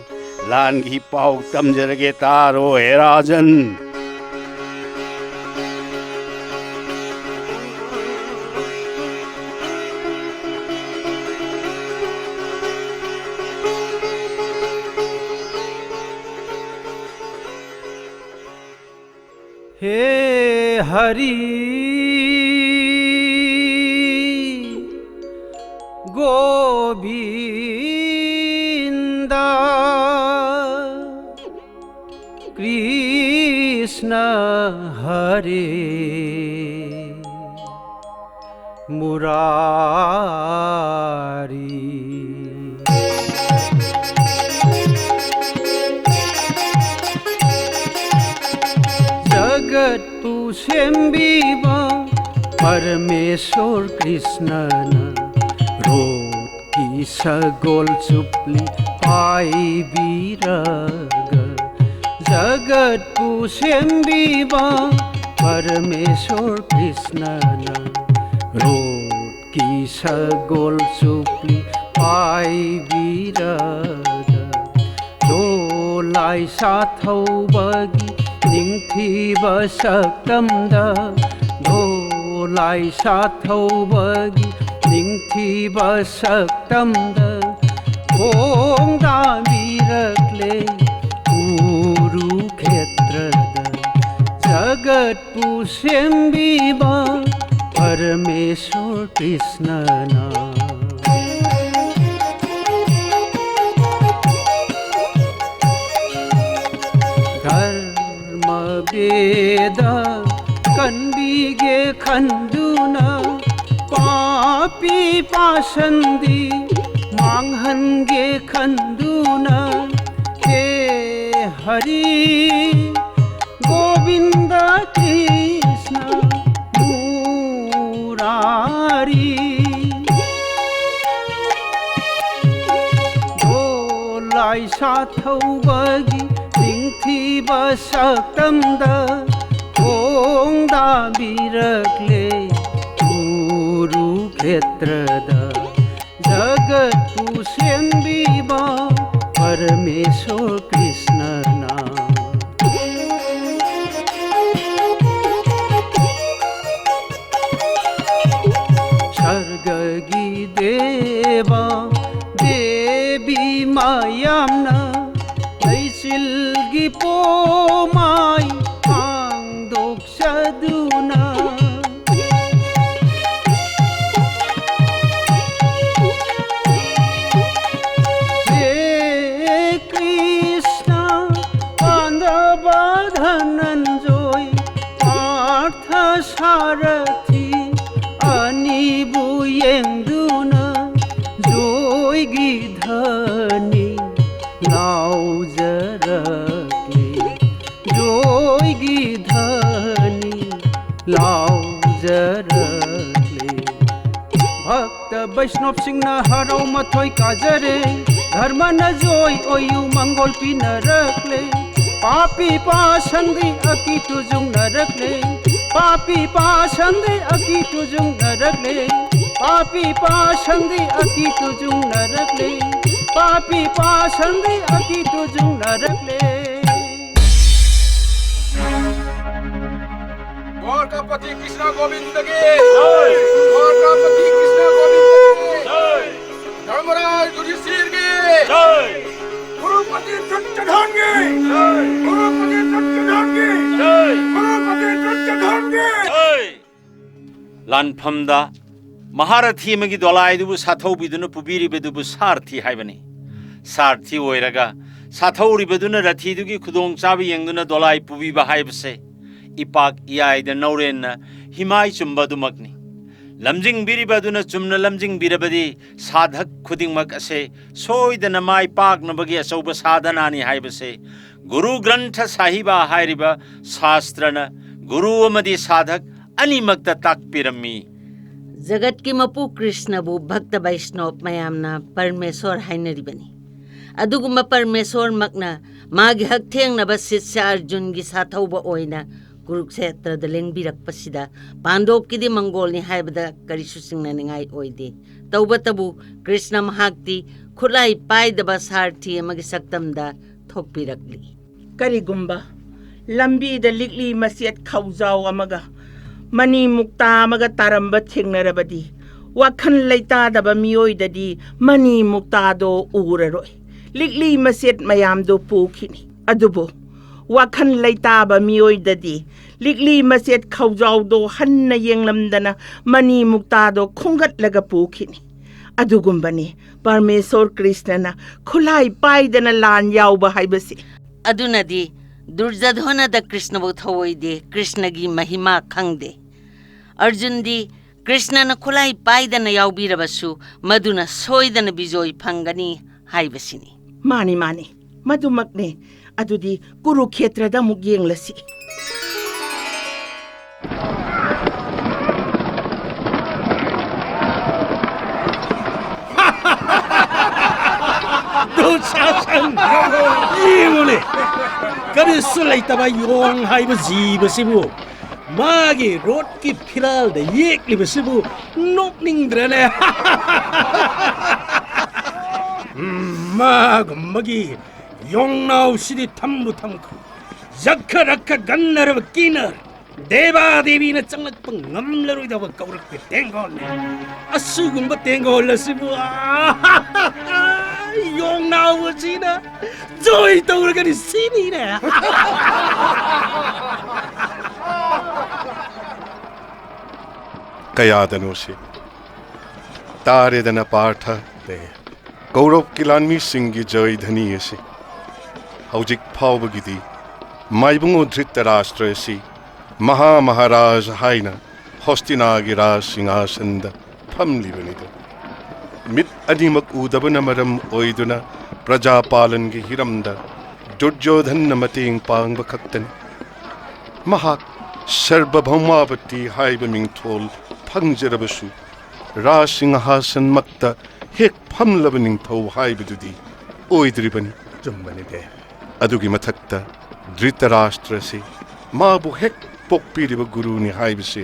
ꯂꯥꯟꯒꯤ ꯄꯥꯎ ꯇꯝꯖꯔꯒꯦ, ꯇꯥꯔꯣ ꯍꯦ ꯔꯥꯖꯟ꯫ हे हरि गोविन्द कृष्ण हरे मुरारी। ꯖಗꯠꯄꯨ ꯁꯦꯝꯕꯤꯕ ꯄꯔꯃꯦꯁꯣꯔ ꯀ꯭ꯔꯤꯁꯅꯅ ꯔꯣꯠꯀꯤ ꯁꯒꯣꯜ ꯆꯨꯞꯂꯤ ꯄꯥꯏꯕꯤꯔꯒ, ꯖꯒꯠꯄꯨ ꯁꯦꯝꯕꯤꯕ ꯄꯔꯃꯦꯁꯣꯔ ꯀ꯭ꯔꯤꯁꯅꯅ ꯔꯣꯠ ꯁꯒꯣꯜ ꯆꯨꯞꯂꯤ ꯄꯥꯏꯕꯤꯔꯒ ꯗꯣꯂꯥꯏ ꯁꯥꯊꯧꯕꯒꯤ ꯅꯤꯡꯊꯤꯕ ꯁꯛꯇꯝꯗ, ꯗꯣꯂꯥꯏ ꯁꯥꯊꯧꯕꯒꯤ ꯅꯤꯡꯊꯤꯕ ꯁꯛꯇꯝꯗ ꯈꯣꯡꯗꯥꯕꯤꯔꯛꯂꯦ ꯀꯨꯔꯨꯈꯦꯇ꯭ꯔꯗ꯫ ꯖꯒꯠꯄꯨ ꯁꯦꯝꯕꯤꯕ ꯄꯔꯃꯦꯁꯣꯔ ꯀ꯭ꯔꯤꯁꯅꯅ꯫ ꯙꯔꯃ ꯚꯦꯗ ꯀꯟꯕꯤꯒꯦ ꯈꯟꯗꯨꯅ, ꯄꯥꯄꯤ ꯄꯥꯁꯟꯗꯤ ꯃꯥꯡꯍꯟꯒꯦ ꯈꯟꯗꯨꯅ, ꯍꯦ ꯍꯔꯤ ꯒꯣꯕꯤꯟꯗ ꯀ꯭ꯔꯤꯁꯅ ꯃꯨꯔꯥꯔꯤ꯫ ꯗꯣꯂꯥꯏ ꯁꯥꯊꯧꯕꯒꯤ ꯅꯤꯡꯊꯤꯕ ꯁꯛꯇꯝꯗ ꯈꯣꯡꯗꯥꯕꯤꯔꯛꯂꯦ ꯀꯨꯔꯨꯈꯦꯇ꯭ꯔꯗ꯫ ꯖꯒꯠꯄꯨ ꯁꯦꯝꯕꯤꯕ ꯄꯔꯃꯦꯁꯣꯔ ꯀ꯭ꯔꯤꯁꯅꯅ꯫ ꯁꯔꯒꯒꯤ ꯗꯦꯕ ꯗꯦꯕꯤ ꯃꯌꯥꯝꯅ ꯂꯩꯆꯤꯜꯒꯤ ꯄꯣꯃꯥꯏ ꯍꯥꯡꯗꯣꯛꯆꯗꯨꯅ, ꯍꯦ ꯀ꯭ꯔꯤꯁꯅ ꯄꯥꯟꯗꯕ ꯙꯅꯟꯖꯣꯏ, ꯄꯥꯔꯊ ꯁꯥꯔꯊꯤ ꯑꯅꯤꯕꯨ ꯌꯦꯡꯗꯨꯅ ꯖꯣꯏꯒꯤ ꯙꯅꯤ ꯂꯥꯎꯖꯔꯛꯂꯤ, ꯖꯣꯏꯒꯤ ꯙꯅꯤ ꯂꯥꯎꯖꯔꯛꯂꯤ꯫ ꯚꯛꯇ ꯕꯩꯁꯅꯣꯞꯁꯤꯡꯅ ꯍꯔꯥꯎ ꯃꯊꯣꯏ ꯀꯥꯖꯔꯦ, ꯙꯔꯃꯅ ꯖꯣꯏ ꯑꯣꯏꯌꯨ ꯃꯪꯒꯣꯜ ꯄꯤꯅꯔꯛꯂꯦ꯫ ꯄꯥꯄꯤ ꯄꯥꯁꯟꯗꯤ ꯑꯀꯤ ꯇꯨꯖꯨꯡꯅꯔꯛꯂꯦ, ꯄꯥꯄꯤ ꯄꯥꯁꯟꯗꯤ ꯑꯀꯤ ꯇꯨꯖꯨꯡꯅꯔꯛꯂꯦ꯫ ꯄꯥꯄꯤ ꯄꯥꯁꯪꯗꯤ ꯑꯀꯤ ꯇꯨꯖꯨꯡꯅꯔꯛꯂꯦ꯫ ꯄꯥꯄꯤ ꯄꯥꯁꯪꯗꯤ ꯑꯀꯤ ꯇꯨꯖꯨꯡꯅꯔꯛꯂꯦ꯫ द्वारकापति कृष्ण गोविंद की जय। द्वारकापति कृष्ण गोविंद की जय। धर्मराज युधिष्ठिर की जय। कुरुपति दुर्योधन की जय। कुरुपति दुर्योधन की जय। कुरुपति दुर्योधन की जय। ꯂꯥꯟꯐꯝꯗ ꯃꯍꯥꯔꯊꯤ ꯑꯃꯒꯤ ꯗꯣꯂꯥꯏꯗꯨꯕꯨ ꯁꯥꯊꯧꯕꯤꯗꯨꯅ ꯄꯨꯕꯤꯔꯤꯕꯗꯨꯕꯨ ꯁꯥꯔꯊꯤ ꯍꯥꯏꯕꯅꯤ꯫ ꯁꯥꯔꯊꯤ ꯑꯣꯏꯔꯒ ꯁꯥꯊꯧꯔꯤꯕꯗꯨꯅ ꯔꯊꯤꯗꯨꯒꯤ ꯈꯨꯗꯣꯡꯆꯥꯕ ꯌꯦꯡꯗꯨꯅ ꯗꯣꯂꯥꯏ ꯄꯨꯕꯤꯕ ꯍꯥꯏꯕꯁꯦ ꯏꯄꯥꯛ ꯏꯌꯥꯏꯗ ꯅꯧꯔꯦꯟꯅ ꯍꯤꯃꯥꯏ ꯆꯨꯝꯕ ꯑꯗꯨꯃꯛꯅꯤ꯫ ꯂꯝꯖꯤꯡꯕꯤꯔꯤꯕ ꯑꯗꯨꯅ ꯆꯨꯝꯅ ꯂꯝꯖꯤꯡꯕꯤꯔꯕꯗꯤ ꯁꯥꯙꯛ ꯈꯨꯗꯤꯡꯃꯛ ꯑꯁꯦ ꯁꯣꯏꯗꯅ ꯃꯥꯏ ꯄꯥꯛꯅꯕꯒꯤ ꯑꯆꯧꯕ ꯁꯥꯙꯅꯥꯅꯤ ꯍꯥꯏꯕꯁꯦ ꯒꯨꯔꯨ ꯒ꯭ꯔꯟꯊ ꯁꯥꯍꯤꯕ ꯍꯥꯏꯔꯤꯕ ꯁꯥꯁꯇ꯭ꯔꯅ ꯒꯨꯔꯨ ꯑꯃꯗꯤ ꯁꯥꯙꯛ ꯑꯅꯤꯃꯛꯇ ꯇꯥꯛꯄꯤꯔꯝꯃꯤ꯫ ꯖꯒꯠꯀꯤ ꯃꯄꯨ ꯀ꯭ꯔꯤꯁꯅꯕꯨ ꯚꯛꯇ ꯕꯩꯁꯅꯣꯞ ꯃꯌꯥꯝꯅ ꯄꯔꯃꯦꯁꯣꯔ ꯍꯥꯏꯅꯔꯤꯕꯅꯤ꯫ ꯑꯗꯨꯒꯨꯝꯕ ꯄꯔꯃꯦꯁꯣꯔꯃꯛꯅ ꯃꯥꯒꯤ ꯍꯛꯊꯦꯡꯅꯕ ꯁꯤꯁ꯭ꯌ ꯑꯔꯖꯨꯟꯒꯤ ꯁꯥꯊꯧꯕ ꯑꯣꯏꯅ ꯀꯨꯔꯨꯛꯁꯦꯇ꯭ꯔꯗ ꯂꯦꯡꯕꯤꯔꯛꯄꯁꯤꯗ ꯄꯥꯟꯗꯣꯞꯀꯤꯗꯤ ꯃꯪꯒꯣꯜꯅꯤ ꯍꯥꯏꯕꯗ ꯀꯔꯤꯁꯨ ꯆꯤꯡꯅꯅꯤꯡꯉꯥꯏ ꯑꯣꯏꯗꯦ꯫ ꯇꯧꯕꯇꯕꯨ ꯀ꯭ꯔꯤꯁꯅ ꯃꯍꯥꯛꯇꯤ ꯈꯨꯠꯂꯥꯏ ꯄꯥꯏꯗꯕ ꯁꯥꯔꯊꯤ ꯑꯃꯒꯤ ꯁꯛꯇꯝꯗ ꯊꯣꯛꯄꯤꯔꯛꯂꯤ꯫ ꯀꯔꯤꯒꯨꯝꯕ ꯂꯝꯕꯤꯗ ꯂꯤꯛꯂꯤ ꯃꯆꯦꯠ ꯈꯧꯖꯥꯎ ꯑꯃꯒ ꯃꯅꯤ ꯃꯨꯛꯇꯥ ꯑꯃꯒ ꯇꯥꯔꯝꯕ ꯊꯦꯡꯅꯔꯕꯗꯤ, ꯋꯥꯈꯜ ꯂꯩꯇꯥꯗꯕ ꯃꯤꯑꯣꯏꯗꯗꯤ ꯃꯅꯤ ꯃꯨꯛꯇꯥꯗꯣ ꯎꯔꯔꯣꯏ, ꯂꯤꯛꯂꯤ ꯃꯆꯦꯠ ꯃꯌꯥꯝꯗꯣ ꯄꯨꯈꯤꯅꯤ꯫ ꯑꯗꯨꯕꯨ ꯋꯥꯈꯜ ꯂꯩꯇꯥꯕ ꯃꯤꯑꯣꯏꯗꯗꯤ ꯂꯤꯛꯂꯤ ꯃꯆꯦꯠ ꯈꯧꯖꯥꯎꯗꯣ ꯍꯟꯅ ꯌꯦꯡꯂꯝꯗꯅ ꯃꯅꯤ ꯃꯨꯛꯇꯥꯗꯣ ꯈꯣꯝꯒꯠꯂꯒ ꯄꯨꯈꯤꯅꯤ꯫ ꯑꯗꯨꯒꯨꯝꯕꯅꯤ ꯄꯔꯃꯦꯁꯣꯔ ꯀ꯭ꯔꯤꯁꯅꯅ ꯈꯨꯠꯂꯥꯏ ꯄꯥꯏꯗꯅ ꯂꯥꯟ ꯌꯥꯎꯕ ꯍꯥꯏꯕꯁꯤ꯫ ꯑꯗꯨꯅꯗꯤ ꯗꯨꯔꯖꯙꯣꯅꯗ ꯀ꯭ꯔꯤꯁꯅꯕꯨ ꯊꯧꯑꯣꯏꯗꯦ, ꯀ꯭ꯔꯤꯁꯅꯒꯤ ꯃꯍꯤꯃꯥ ꯈꯪꯗꯦ꯫ ꯑꯔꯖꯨꯟꯗꯤ ꯀ꯭ꯔꯤꯁꯅꯅ ꯈꯨꯠꯂꯥꯏ ꯄꯥꯏꯗꯅ ꯌꯥꯎꯕꯤꯔꯕꯁꯨ ꯃꯗꯨꯅ ꯁꯣꯏꯗꯅ ꯕꯤꯖꯣꯏ ꯐꯪꯒꯅꯤ ꯍꯥꯏꯕꯁꯤꯅꯤ꯫ ꯃꯥꯅꯤ, ꯃꯥꯅꯤ, ꯃꯗꯨꯃꯛꯅꯤ꯫ ꯑꯗꯨꯗꯤ ꯀꯨꯔꯨꯈꯦꯇ꯭ꯔꯗ ꯑꯃꯨꯛ ꯌꯦꯡꯂꯁꯤ꯫ ꯗꯨꯁꯥꯁꯟ! ꯌꯦꯡꯉꯨꯅꯦ! ꯀꯔꯤꯁꯨ ꯂꯩꯇꯕ ꯌꯣꯡ ꯍꯥꯏꯕ ꯖꯤꯕꯁꯤꯕꯨ ꯃꯥꯒꯤ ꯔꯣꯠꯀꯤ ꯐꯤꯔꯥꯜꯗ ꯌꯦꯛꯂꯤꯕꯁꯤꯕꯨ ꯅꯣꯛꯅꯤꯡꯗ꯭ꯔꯅꯦ? ꯎꯝ, ꯃꯥꯒꯨꯝꯕꯒꯤ ꯌꯣꯡꯅꯥꯎꯁꯤꯗꯤ ꯊꯝꯕꯨ ꯊꯝꯈꯣ꯫ ꯖꯛꯈ ꯔꯛꯈ ꯒꯟꯙꯔꯕ ꯀꯤꯅꯔ ꯗꯦꯕꯥ ꯗꯦꯕꯤꯅ ꯆꯪꯂꯛꯄ ꯉꯝꯂꯔꯣꯏꯗꯕ ꯀꯧꯔꯛꯄ ꯇꯦꯡꯒꯣꯜꯅꯤ꯫ ꯑꯁꯤꯒꯨꯝꯕ ꯇꯦꯡꯒꯣꯜ ꯑꯁꯤꯕꯨ ꯌꯣꯡꯅꯥꯎ ꯑꯁꯤꯅ ꯖꯣꯏ ꯇꯧꯔꯒꯗꯤ ꯁꯤꯅꯤꯅꯦ꯫ ꯀꯌꯥꯗꯅꯣ ꯁꯤ? ꯇꯥꯔꯦꯗꯅ ꯄꯥꯔꯊ꯫ ꯀꯧꯔꯕꯀꯤ ꯂꯥꯟꯃꯤꯁꯤꯡꯒꯤ ꯖꯣꯏ ꯙꯅꯤ ꯑꯁꯤ꯫ ꯍꯧꯖꯤꯛ ꯐꯥꯎꯕꯒꯤꯗꯤ ꯃꯥꯏꯕꯨꯡꯉꯣ ꯙ꯭ꯔꯤꯇꯔꯥꯁꯇ꯭ꯔ ꯑꯁꯤ ꯃꯍꯥ ꯃꯍꯥꯔꯥꯖ ꯍꯥꯏꯅ ꯍꯣꯁꯇꯤꯅꯥꯒꯤ ꯔꯥꯖ ꯁꯤꯡꯍꯥꯁꯟꯗ ꯐꯝꯂꯤꯕꯅꯤꯗꯣ꯫ ꯃꯤꯠ ꯑꯅꯤꯃꯛ ꯎꯗꯕꯅ ꯃꯔꯝ ꯑꯣꯏꯗꯨꯅ ꯄ꯭ꯔꯖꯥ ꯄꯥꯂꯟꯒꯤ ꯍꯤꯔꯝꯗ ꯗꯨꯔꯖꯣꯙꯟꯅ ꯃꯇꯦꯡ ꯄꯥꯡꯕ ꯈꯛꯇꯅꯤ꯫ ꯃꯍꯥꯛ ꯁꯔꯕꯚꯧꯃꯥꯕꯇꯤ ꯍꯥꯏꯕ ꯃꯤꯡꯊꯣꯜ ꯐꯪꯖꯔꯕꯁꯨ, ꯔꯥꯖ ꯁꯤꯡꯍꯥꯁꯟꯃꯛꯇ ꯍꯦꯛ ꯐꯝꯂꯕ ꯅꯤꯡꯊꯧ ꯍꯥꯏꯕꯗꯨꯗꯤ ꯑꯣꯏꯗ꯭ꯔꯤꯕꯅꯤ꯫ ꯆꯨꯝꯕꯅꯤꯗꯦ꯫ ꯑꯗꯨꯒꯤ ꯃꯊꯛꯇ ꯙ꯭ꯔꯤꯇꯔꯥꯁꯇ꯭ꯔꯁꯤ ꯃꯥꯕꯨ ꯍꯦꯛ ꯄꯣꯛꯄꯤꯔꯤꯕ ꯒꯨꯔꯨꯅꯤ ꯍꯥꯏꯕꯁꯤ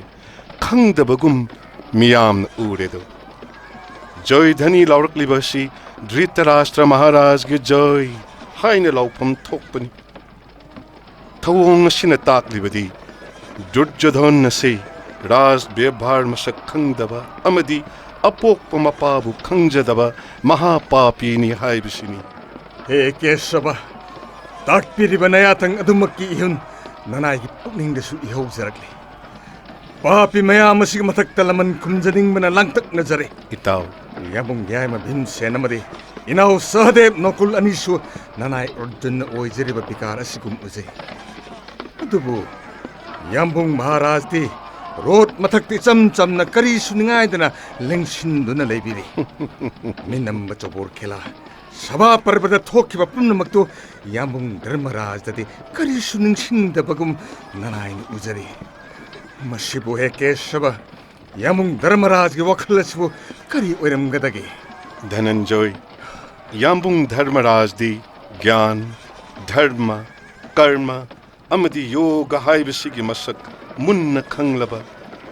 ꯈꯪꯗꯕꯒꯨꯝ ꯃꯤꯌꯥꯝꯅ ꯎꯔꯦꯗꯣ꯫ ꯖꯣꯏ ꯙꯅꯤ ꯂꯥꯎꯔꯛꯂꯤꯕ ꯑꯁꯤ ꯙ꯭ꯔꯤꯇꯔꯥꯁꯇ꯭ꯔ ꯃꯍꯥꯔꯥꯖꯒꯤ ꯖꯣꯏ ꯍꯥꯏꯅ ꯂꯥꯎꯐꯝ ꯊꯣꯛꯄꯅꯤ꯫ ꯊꯧꯑꯣꯡ ꯑꯁꯤꯅ ꯇꯥꯛꯂꯤꯕꯗꯤ ꯗꯨꯔꯖꯣꯙꯟ ꯑꯁꯤ ꯔꯥꯖ ꯕꯦꯕꯥꯔ ꯃꯁꯛ ꯈꯪꯗꯕ ꯑꯃꯗꯤ ꯑꯄꯣꯛꯄ ꯃꯄꯥꯕꯨ ꯈꯪꯖꯗꯕ ꯃꯍꯥꯄꯥꯄꯤꯅꯤ ꯍꯥꯏꯕꯁꯤꯅꯤ꯫ ꯍꯦ ꯀꯦꯁꯕ, ꯇꯥꯛꯄꯤꯔꯤꯕ ꯅꯌꯥꯊꯪ ꯑꯗꯨꯃꯛꯀꯤ ꯏꯍꯨꯟ ꯅꯅꯥꯏꯒꯤ ꯄꯨꯛꯅꯤꯡꯗꯁꯨ ꯏꯍꯧꯖꯔꯛꯂꯤ꯫ ꯄꯥꯄꯤ ꯃꯌꯥꯝ ꯑꯁꯤꯒꯤ ꯃꯊꯛꯇ ꯂꯃꯟ ꯈꯨꯝꯖꯅꯤꯡꯕꯅ ꯂꯥꯡꯇꯛꯅꯖꯔꯦ꯫ ꯏꯇꯥꯎ꯫ ꯌꯥꯝꯕꯨꯡ ꯌꯥꯏꯃ ꯚꯤꯝꯁꯦꯟ ꯑꯃꯗꯤ ꯏꯅꯥꯎ ꯁꯍꯗꯦꯕ ꯅꯣꯀꯨꯜ ꯑꯅꯤꯁꯨ ꯅꯅꯥꯏ ꯑꯔꯖꯨꯟꯅ ꯑꯣꯏꯖꯔꯤꯕ ꯕꯤꯀꯥꯔ ꯑꯁꯤꯒꯨꯝ ꯎꯖꯩ꯫ ꯑꯗꯨꯕꯨ ꯌꯥꯝꯕꯨꯡ ꯃꯍꯥꯔꯥꯖꯇꯤ ꯔꯣꯠ ꯃꯊꯛꯇ ꯏꯆꯝ ꯆꯝꯅ ꯀꯔꯤꯁꯨ ꯅꯤꯡꯉꯥꯏꯗꯅ ꯂꯦꯡꯁꯤꯟꯗꯨꯅ ꯂꯩꯕꯤꯔꯤ꯫ ꯃꯤꯅꯝꯕ ꯆꯧꯕꯣꯔ ꯈꯦꯂꯥ, ꯁꯚꯥ ꯄꯔꯕꯗ ꯊꯣꯛꯈꯤꯕ ꯄꯨꯝꯅꯃꯛꯇꯨ ꯌꯥꯝꯕꯨꯡ ꯙꯔꯃꯔꯥꯖꯗꯗꯤ ꯀꯔꯤꯁꯨ ꯅꯤꯡꯁꯤꯡꯗꯕꯒꯨꯝ ꯅꯅꯥꯏꯅ ꯎꯖꯔꯤ꯫ ꯃꯁꯤꯕꯨ ꯍꯦ ꯀꯦꯁꯕ, ꯌꯥꯝꯕꯨꯡ ꯙꯔꯃꯔꯥꯖꯒꯤ ꯋꯥꯈꯜ ꯑꯁꯤꯕꯨ ꯀꯔꯤ ꯑꯣꯏꯔꯝꯒꯗꯒꯦ? ꯙꯅꯟꯖꯣꯏ, ꯌꯥꯝꯕꯨꯡ ꯙꯔꯃꯔꯥꯖꯗꯤ ꯒ꯭ꯌꯥꯟ, ꯙꯔꯃ, ꯀꯔꯃ, ꯑꯃꯗꯤ ꯌꯣꯒ ꯍꯥꯏꯕꯁꯤꯒꯤ ꯃꯁꯛ ꯃꯨꯟꯅ ꯈꯪꯂꯕ,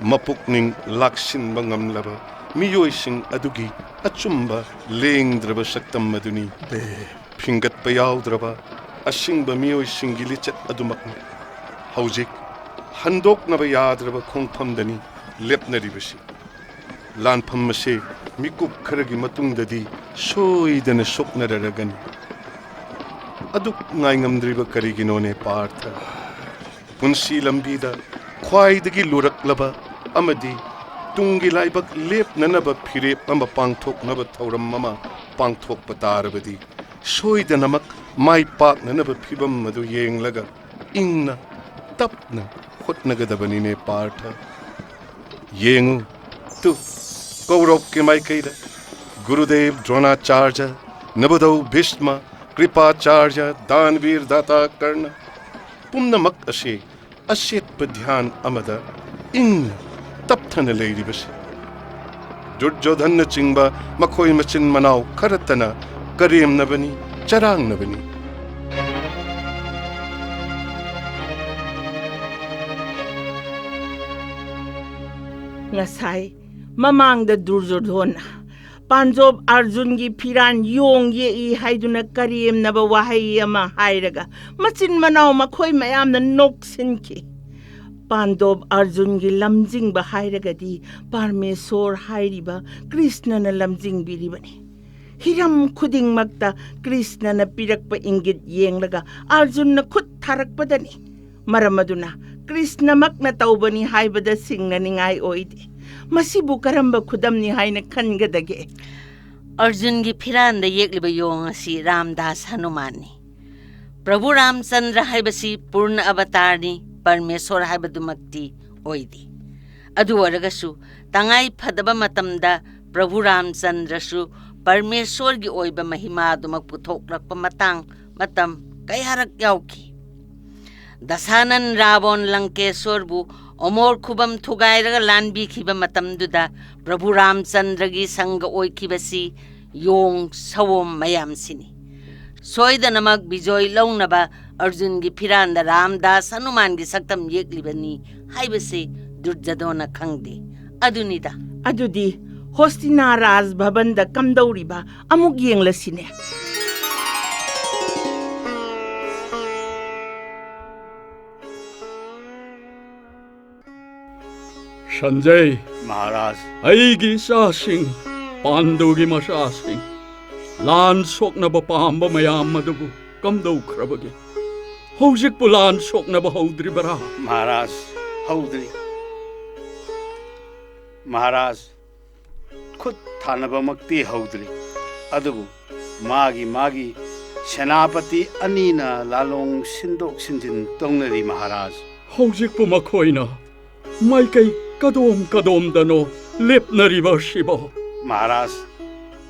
ꯃꯄꯨꯛꯅꯤꯡ ꯂꯥꯛꯁꯤꯟꯕ ꯉꯝꯂꯕ ꯃꯤꯑꯣꯏꯁꯤꯡ ꯑꯗꯨꯒꯤ ꯑꯆꯨꯝꯕ ꯂꯦꯡꯗ꯭ꯔꯕ ꯁꯛꯇꯝ ꯑꯗꯨꯅꯤ꯫ ꯐꯤꯡꯒꯠꯄ ꯌꯥꯎꯗ꯭ꯔꯕ ꯑꯁꯤꯡꯕ ꯃꯤꯑꯣꯏꯁꯤꯡꯒꯤ ꯂꯤꯆꯠ ꯑꯗꯨꯃꯛꯅꯤ꯫ ꯍꯧꯖꯤꯛ ꯍꯟꯗꯣꯛꯅꯕ ꯌꯥꯗ꯭ꯔꯕ ꯈꯣꯡꯐꯝꯗꯅꯤ ꯂꯦꯞꯅꯔꯤꯕꯁꯤ꯫ ꯂꯥꯟꯐꯝ ꯑꯁꯤ ꯃꯤꯀꯨꯞ ꯈꯔꯒꯤ ꯃꯇꯨꯡꯗꯗꯤ ꯁꯣꯏꯗꯅ ꯁꯣꯛꯅꯔꯔꯒꯅꯤ꯫ ꯑꯗꯨꯛ ꯉꯥꯏꯉꯝꯗ꯭ꯔꯤꯕ ꯀꯔꯤꯒꯤꯅꯣꯅꯦ ꯄꯥꯔꯊ? ꯄꯨꯟꯁꯤ ꯂꯝꯕꯤꯗ ꯈ꯭ꯋꯥꯏꯗꯒꯤ ꯂꯨꯔꯛꯂꯕ ꯑꯃꯗꯤ ꯇꯨꯡꯒꯤ ꯂꯥꯏꯕꯛ ꯂꯦꯞꯅꯅꯕ ꯐꯤꯔꯦꯞ ꯑꯃ ꯄꯥꯡꯊꯣꯛꯅꯕ ꯊꯧꯔꯝ ꯑꯃ ꯄꯥꯡꯊꯣꯛꯄ ꯇꯥꯔꯕꯗꯤ, ꯁꯣꯏꯗꯅꯃꯛ ꯃꯥꯏ ꯄꯥꯛꯅꯅꯕ ꯐꯤꯚꯝ ꯑꯗꯨ ꯌꯦꯡꯂꯒ ꯏꯪꯅ ꯇꯞꯅ ꯍꯣꯠꯅꯒꯗꯕꯅꯤꯅꯦ ꯄꯥꯔꯊ꯫ ꯌꯦꯡꯉꯨ ꯇꯨ, ꯀꯧꯔꯧꯀꯤ ꯃꯥꯏꯀꯩꯗ ꯒꯨꯔꯨꯗꯦꯕ ꯗ꯭ꯔꯣꯅꯥꯆꯥꯔꯖ, ꯅꯕꯙꯧ ꯚꯤꯁꯃ, ꯀ꯭ꯔꯤꯄꯥꯆꯥꯔꯖ, ꯗꯥꯟꯚꯤꯔ ꯗꯥꯇꯥ ꯀꯔꯅ, ꯄꯨꯝꯅꯃꯛ ꯑꯁꯤ ꯑꯆꯦꯠꯄ ꯙ꯭ꯌꯥꯟ ꯑꯃꯗ ꯏꯪꯅ ꯇꯞꯊꯅ ꯂꯩꯔꯤꯕꯁꯤ꯫ ꯗꯨꯔꯖꯣꯙꯟꯅꯆꯤꯡꯕ ꯃꯈꯣꯏ ꯃꯆꯤꯟ ꯃꯅꯥꯎ ꯈꯔꯇꯅ ꯀꯔꯦꯝꯅꯕꯅꯤ, ꯆꯔꯥꯡꯅꯕꯅꯤ꯫ ꯉꯁꯥꯏ ꯃꯃꯥꯡꯗ ꯗꯨꯔꯖꯣꯙꯣꯟꯅ ꯄꯥꯟꯗꯣꯞ ꯑꯔꯖꯨꯟꯒꯤ ꯐꯤꯔꯥꯟ ꯌꯣꯡ ꯌꯦꯛꯏ ꯍꯥꯏꯗꯨꯅ ꯀꯔꯦꯝꯅꯕ ꯋꯥꯍꯩ ꯑꯃ ꯍꯥꯏꯔꯒ ꯃꯆꯤꯟ ꯃꯅꯥꯎ ꯃꯈꯣꯏ ꯃꯌꯥꯝꯅ ꯅꯣꯛꯁꯤꯟꯈꯤ꯫ ꯄꯥꯟꯗꯣꯞ ꯑꯔꯖꯨꯟꯒꯤ ꯂꯝꯖꯤꯡꯕ ꯍꯥꯏꯔꯒꯗꯤ ꯄꯔꯃꯦꯁꯣꯔ ꯍꯥꯏꯔꯤꯕ ꯀ꯭ꯔꯤꯁꯅꯅ ꯂꯝꯖꯤꯡꯕꯤꯔꯤꯕꯅꯤ꯫ ꯍꯤꯔꯝ ꯈꯨꯗꯤꯡꯃꯛꯇ ꯀ꯭ꯔꯤꯁꯅꯅ ꯄꯤꯔꯛꯄ ꯏꯪꯒꯤꯠ ꯌꯦꯡꯂꯒ ꯑꯔꯖꯨꯟꯅ ꯈꯨꯠ ꯊꯥꯔꯛꯄꯗꯅꯤ꯫ ꯃꯔꯝ ꯑꯗꯨꯅ ꯀ꯭ꯔꯤꯁꯅꯃꯛꯅ ꯇꯧꯕꯅꯤ ꯍꯥꯏꯕꯗ ꯁꯤꯡꯅꯅꯤꯡꯉꯥꯏ ꯑꯣꯏꯗꯦ꯫ ꯃꯁꯤꯕꯨ ꯀꯔꯝꯕ ꯈꯨꯗꯝꯅꯤ ꯍꯥꯏꯅ ꯈꯟꯒꯗꯒꯦ? ꯑꯔꯖꯨꯟꯒꯤ ꯐꯤꯔꯥꯟꯗ ꯌꯦꯛꯂꯤꯕ ꯌꯣꯡ ꯑꯁꯤ ꯔꯥꯝꯗꯥꯁ ꯍꯅꯨꯃꯥꯟꯅꯤ꯫ ꯄ꯭ꯔꯚꯨ ꯔꯥꯝꯆꯟꯗ꯭ꯔ ꯍꯥꯏꯕꯁꯤ ꯄꯨꯔꯅ ꯑꯕꯇꯥꯔꯅꯤ, ꯄꯔꯃꯦꯁꯣꯔ ꯍꯥꯏꯕꯗꯨꯃꯛꯇꯤ ꯑꯣꯏꯗꯦ꯫ ꯑꯗꯨ ꯑꯣꯏꯔꯒꯁꯨ ꯇꯉꯥꯏ ꯐꯗꯕ ꯃꯇꯝꯗ ꯄ꯭ꯔꯚꯨ ꯔꯥꯝꯆꯟꯗ꯭ꯔꯁꯨ ꯄꯔꯃꯦꯁꯣꯔꯒꯤ ꯑꯣꯏꯕ ꯃꯍꯤꯃꯥ ꯑꯗꯨꯃꯛ ꯄꯨꯊꯣꯛꯂꯛꯄ ꯃꯇꯥꯡ ꯃꯇꯝ ꯀꯌꯥꯔꯛ ꯌꯥꯎꯈꯤ꯫ ꯗꯁꯥꯅꯟ ꯔꯥꯕꯣꯟ ꯂꯪꯀꯦꯁꯣꯔꯕꯨ ꯑꯣꯃꯣꯔ ꯈꯨꯕꯝ ꯊꯨꯒꯥꯏꯔꯒ ꯂꯥꯟꯕꯤꯈꯤꯕ ꯃꯇꯝꯗꯨꯗ ꯄ꯭ꯔꯚꯨ ꯔꯥꯝꯆꯟꯗ꯭ꯔꯒꯤ ꯁꯪꯒ ꯑꯣꯏꯈꯤꯕꯁꯤ ꯌꯣꯡ ꯁꯑꯣꯝ ꯃꯌꯥꯝꯁꯤꯅꯤ꯫ ꯁꯣꯏꯗꯅꯃꯛ ꯕꯤꯖꯣꯏ ꯂꯧꯅꯕ ꯑꯔꯖꯨꯟꯒꯤ ꯐꯤꯔꯥꯟꯗ ꯔꯥꯝꯗꯥꯁ ꯍꯅꯨꯃꯥꯟꯒꯤ ꯁꯛꯇꯝ ꯌꯦꯛꯂꯤꯕꯅꯤ ꯍꯥꯏꯕꯁꯤ ꯗꯨꯔꯖꯗꯣꯟꯅ ꯈꯪꯗꯦ꯫ ꯑꯗꯨꯅꯤꯗ꯫ ꯑꯗꯨꯗꯤ ꯍꯣꯁꯇꯤꯅꯥ ꯔꯥꯖ ꯚꯕꯟꯗ ꯀꯝꯗꯧꯔꯤꯕ ꯑꯃꯨꯛ ꯌꯦꯡꯂꯁꯤꯅꯦ꯫ ꯁꯟꯖꯌ, ꯃꯍꯥꯔꯥꯖ꯫ ꯑꯩꯒꯤ ꯏꯆꯥꯁꯤꯡ, ꯄꯥꯟꯗꯨꯒꯤ ꯃꯆꯥꯁꯤꯡ, ꯂꯥꯟ ꯁꯣꯛꯅꯕ ꯄꯥꯝꯕ ꯃꯌꯥꯝ ꯑꯗꯨꯕꯨ ꯀꯝꯗꯧꯈ꯭ꯔꯕꯒꯦ? ꯍꯧꯖꯤꯛꯄꯨ ꯂꯥꯟ ꯁꯣꯛꯅꯕ ꯍꯧꯗ꯭ꯔꯤꯕꯔꯥ? ꯃꯍꯥꯔꯥꯖ, ꯍꯧꯗ꯭ꯔꯤ꯫ ꯃꯍꯥꯔꯥꯖ, ꯈꯨꯠ ꯊꯥꯅꯕꯃꯛꯇꯤ ꯍꯧꯗ꯭ꯔꯤ, ꯑꯗꯨꯕꯨ ꯃꯥꯒꯤ ꯃꯥꯒꯤ ꯁꯦꯅꯥꯄꯇꯤ ꯑꯅꯤꯅ ꯂꯥꯂꯣꯡ ꯁꯤꯟꯗꯣꯛ ꯁꯤꯟꯖꯤꯟ ꯇꯧꯅꯔꯤ, ꯃꯍꯥꯔꯥꯖ꯫ ꯍꯧꯖꯤꯛꯄꯨ ꯃꯈꯣꯏꯅ ꯃꯥꯏꯀꯩ ꯀꯗꯣꯝ ꯀꯗꯣꯝꯗꯅꯣ ꯂꯦꯞꯅꯔꯤꯕ ꯑꯁꯤꯕꯣ? ꯃꯍꯥꯔꯥꯖ,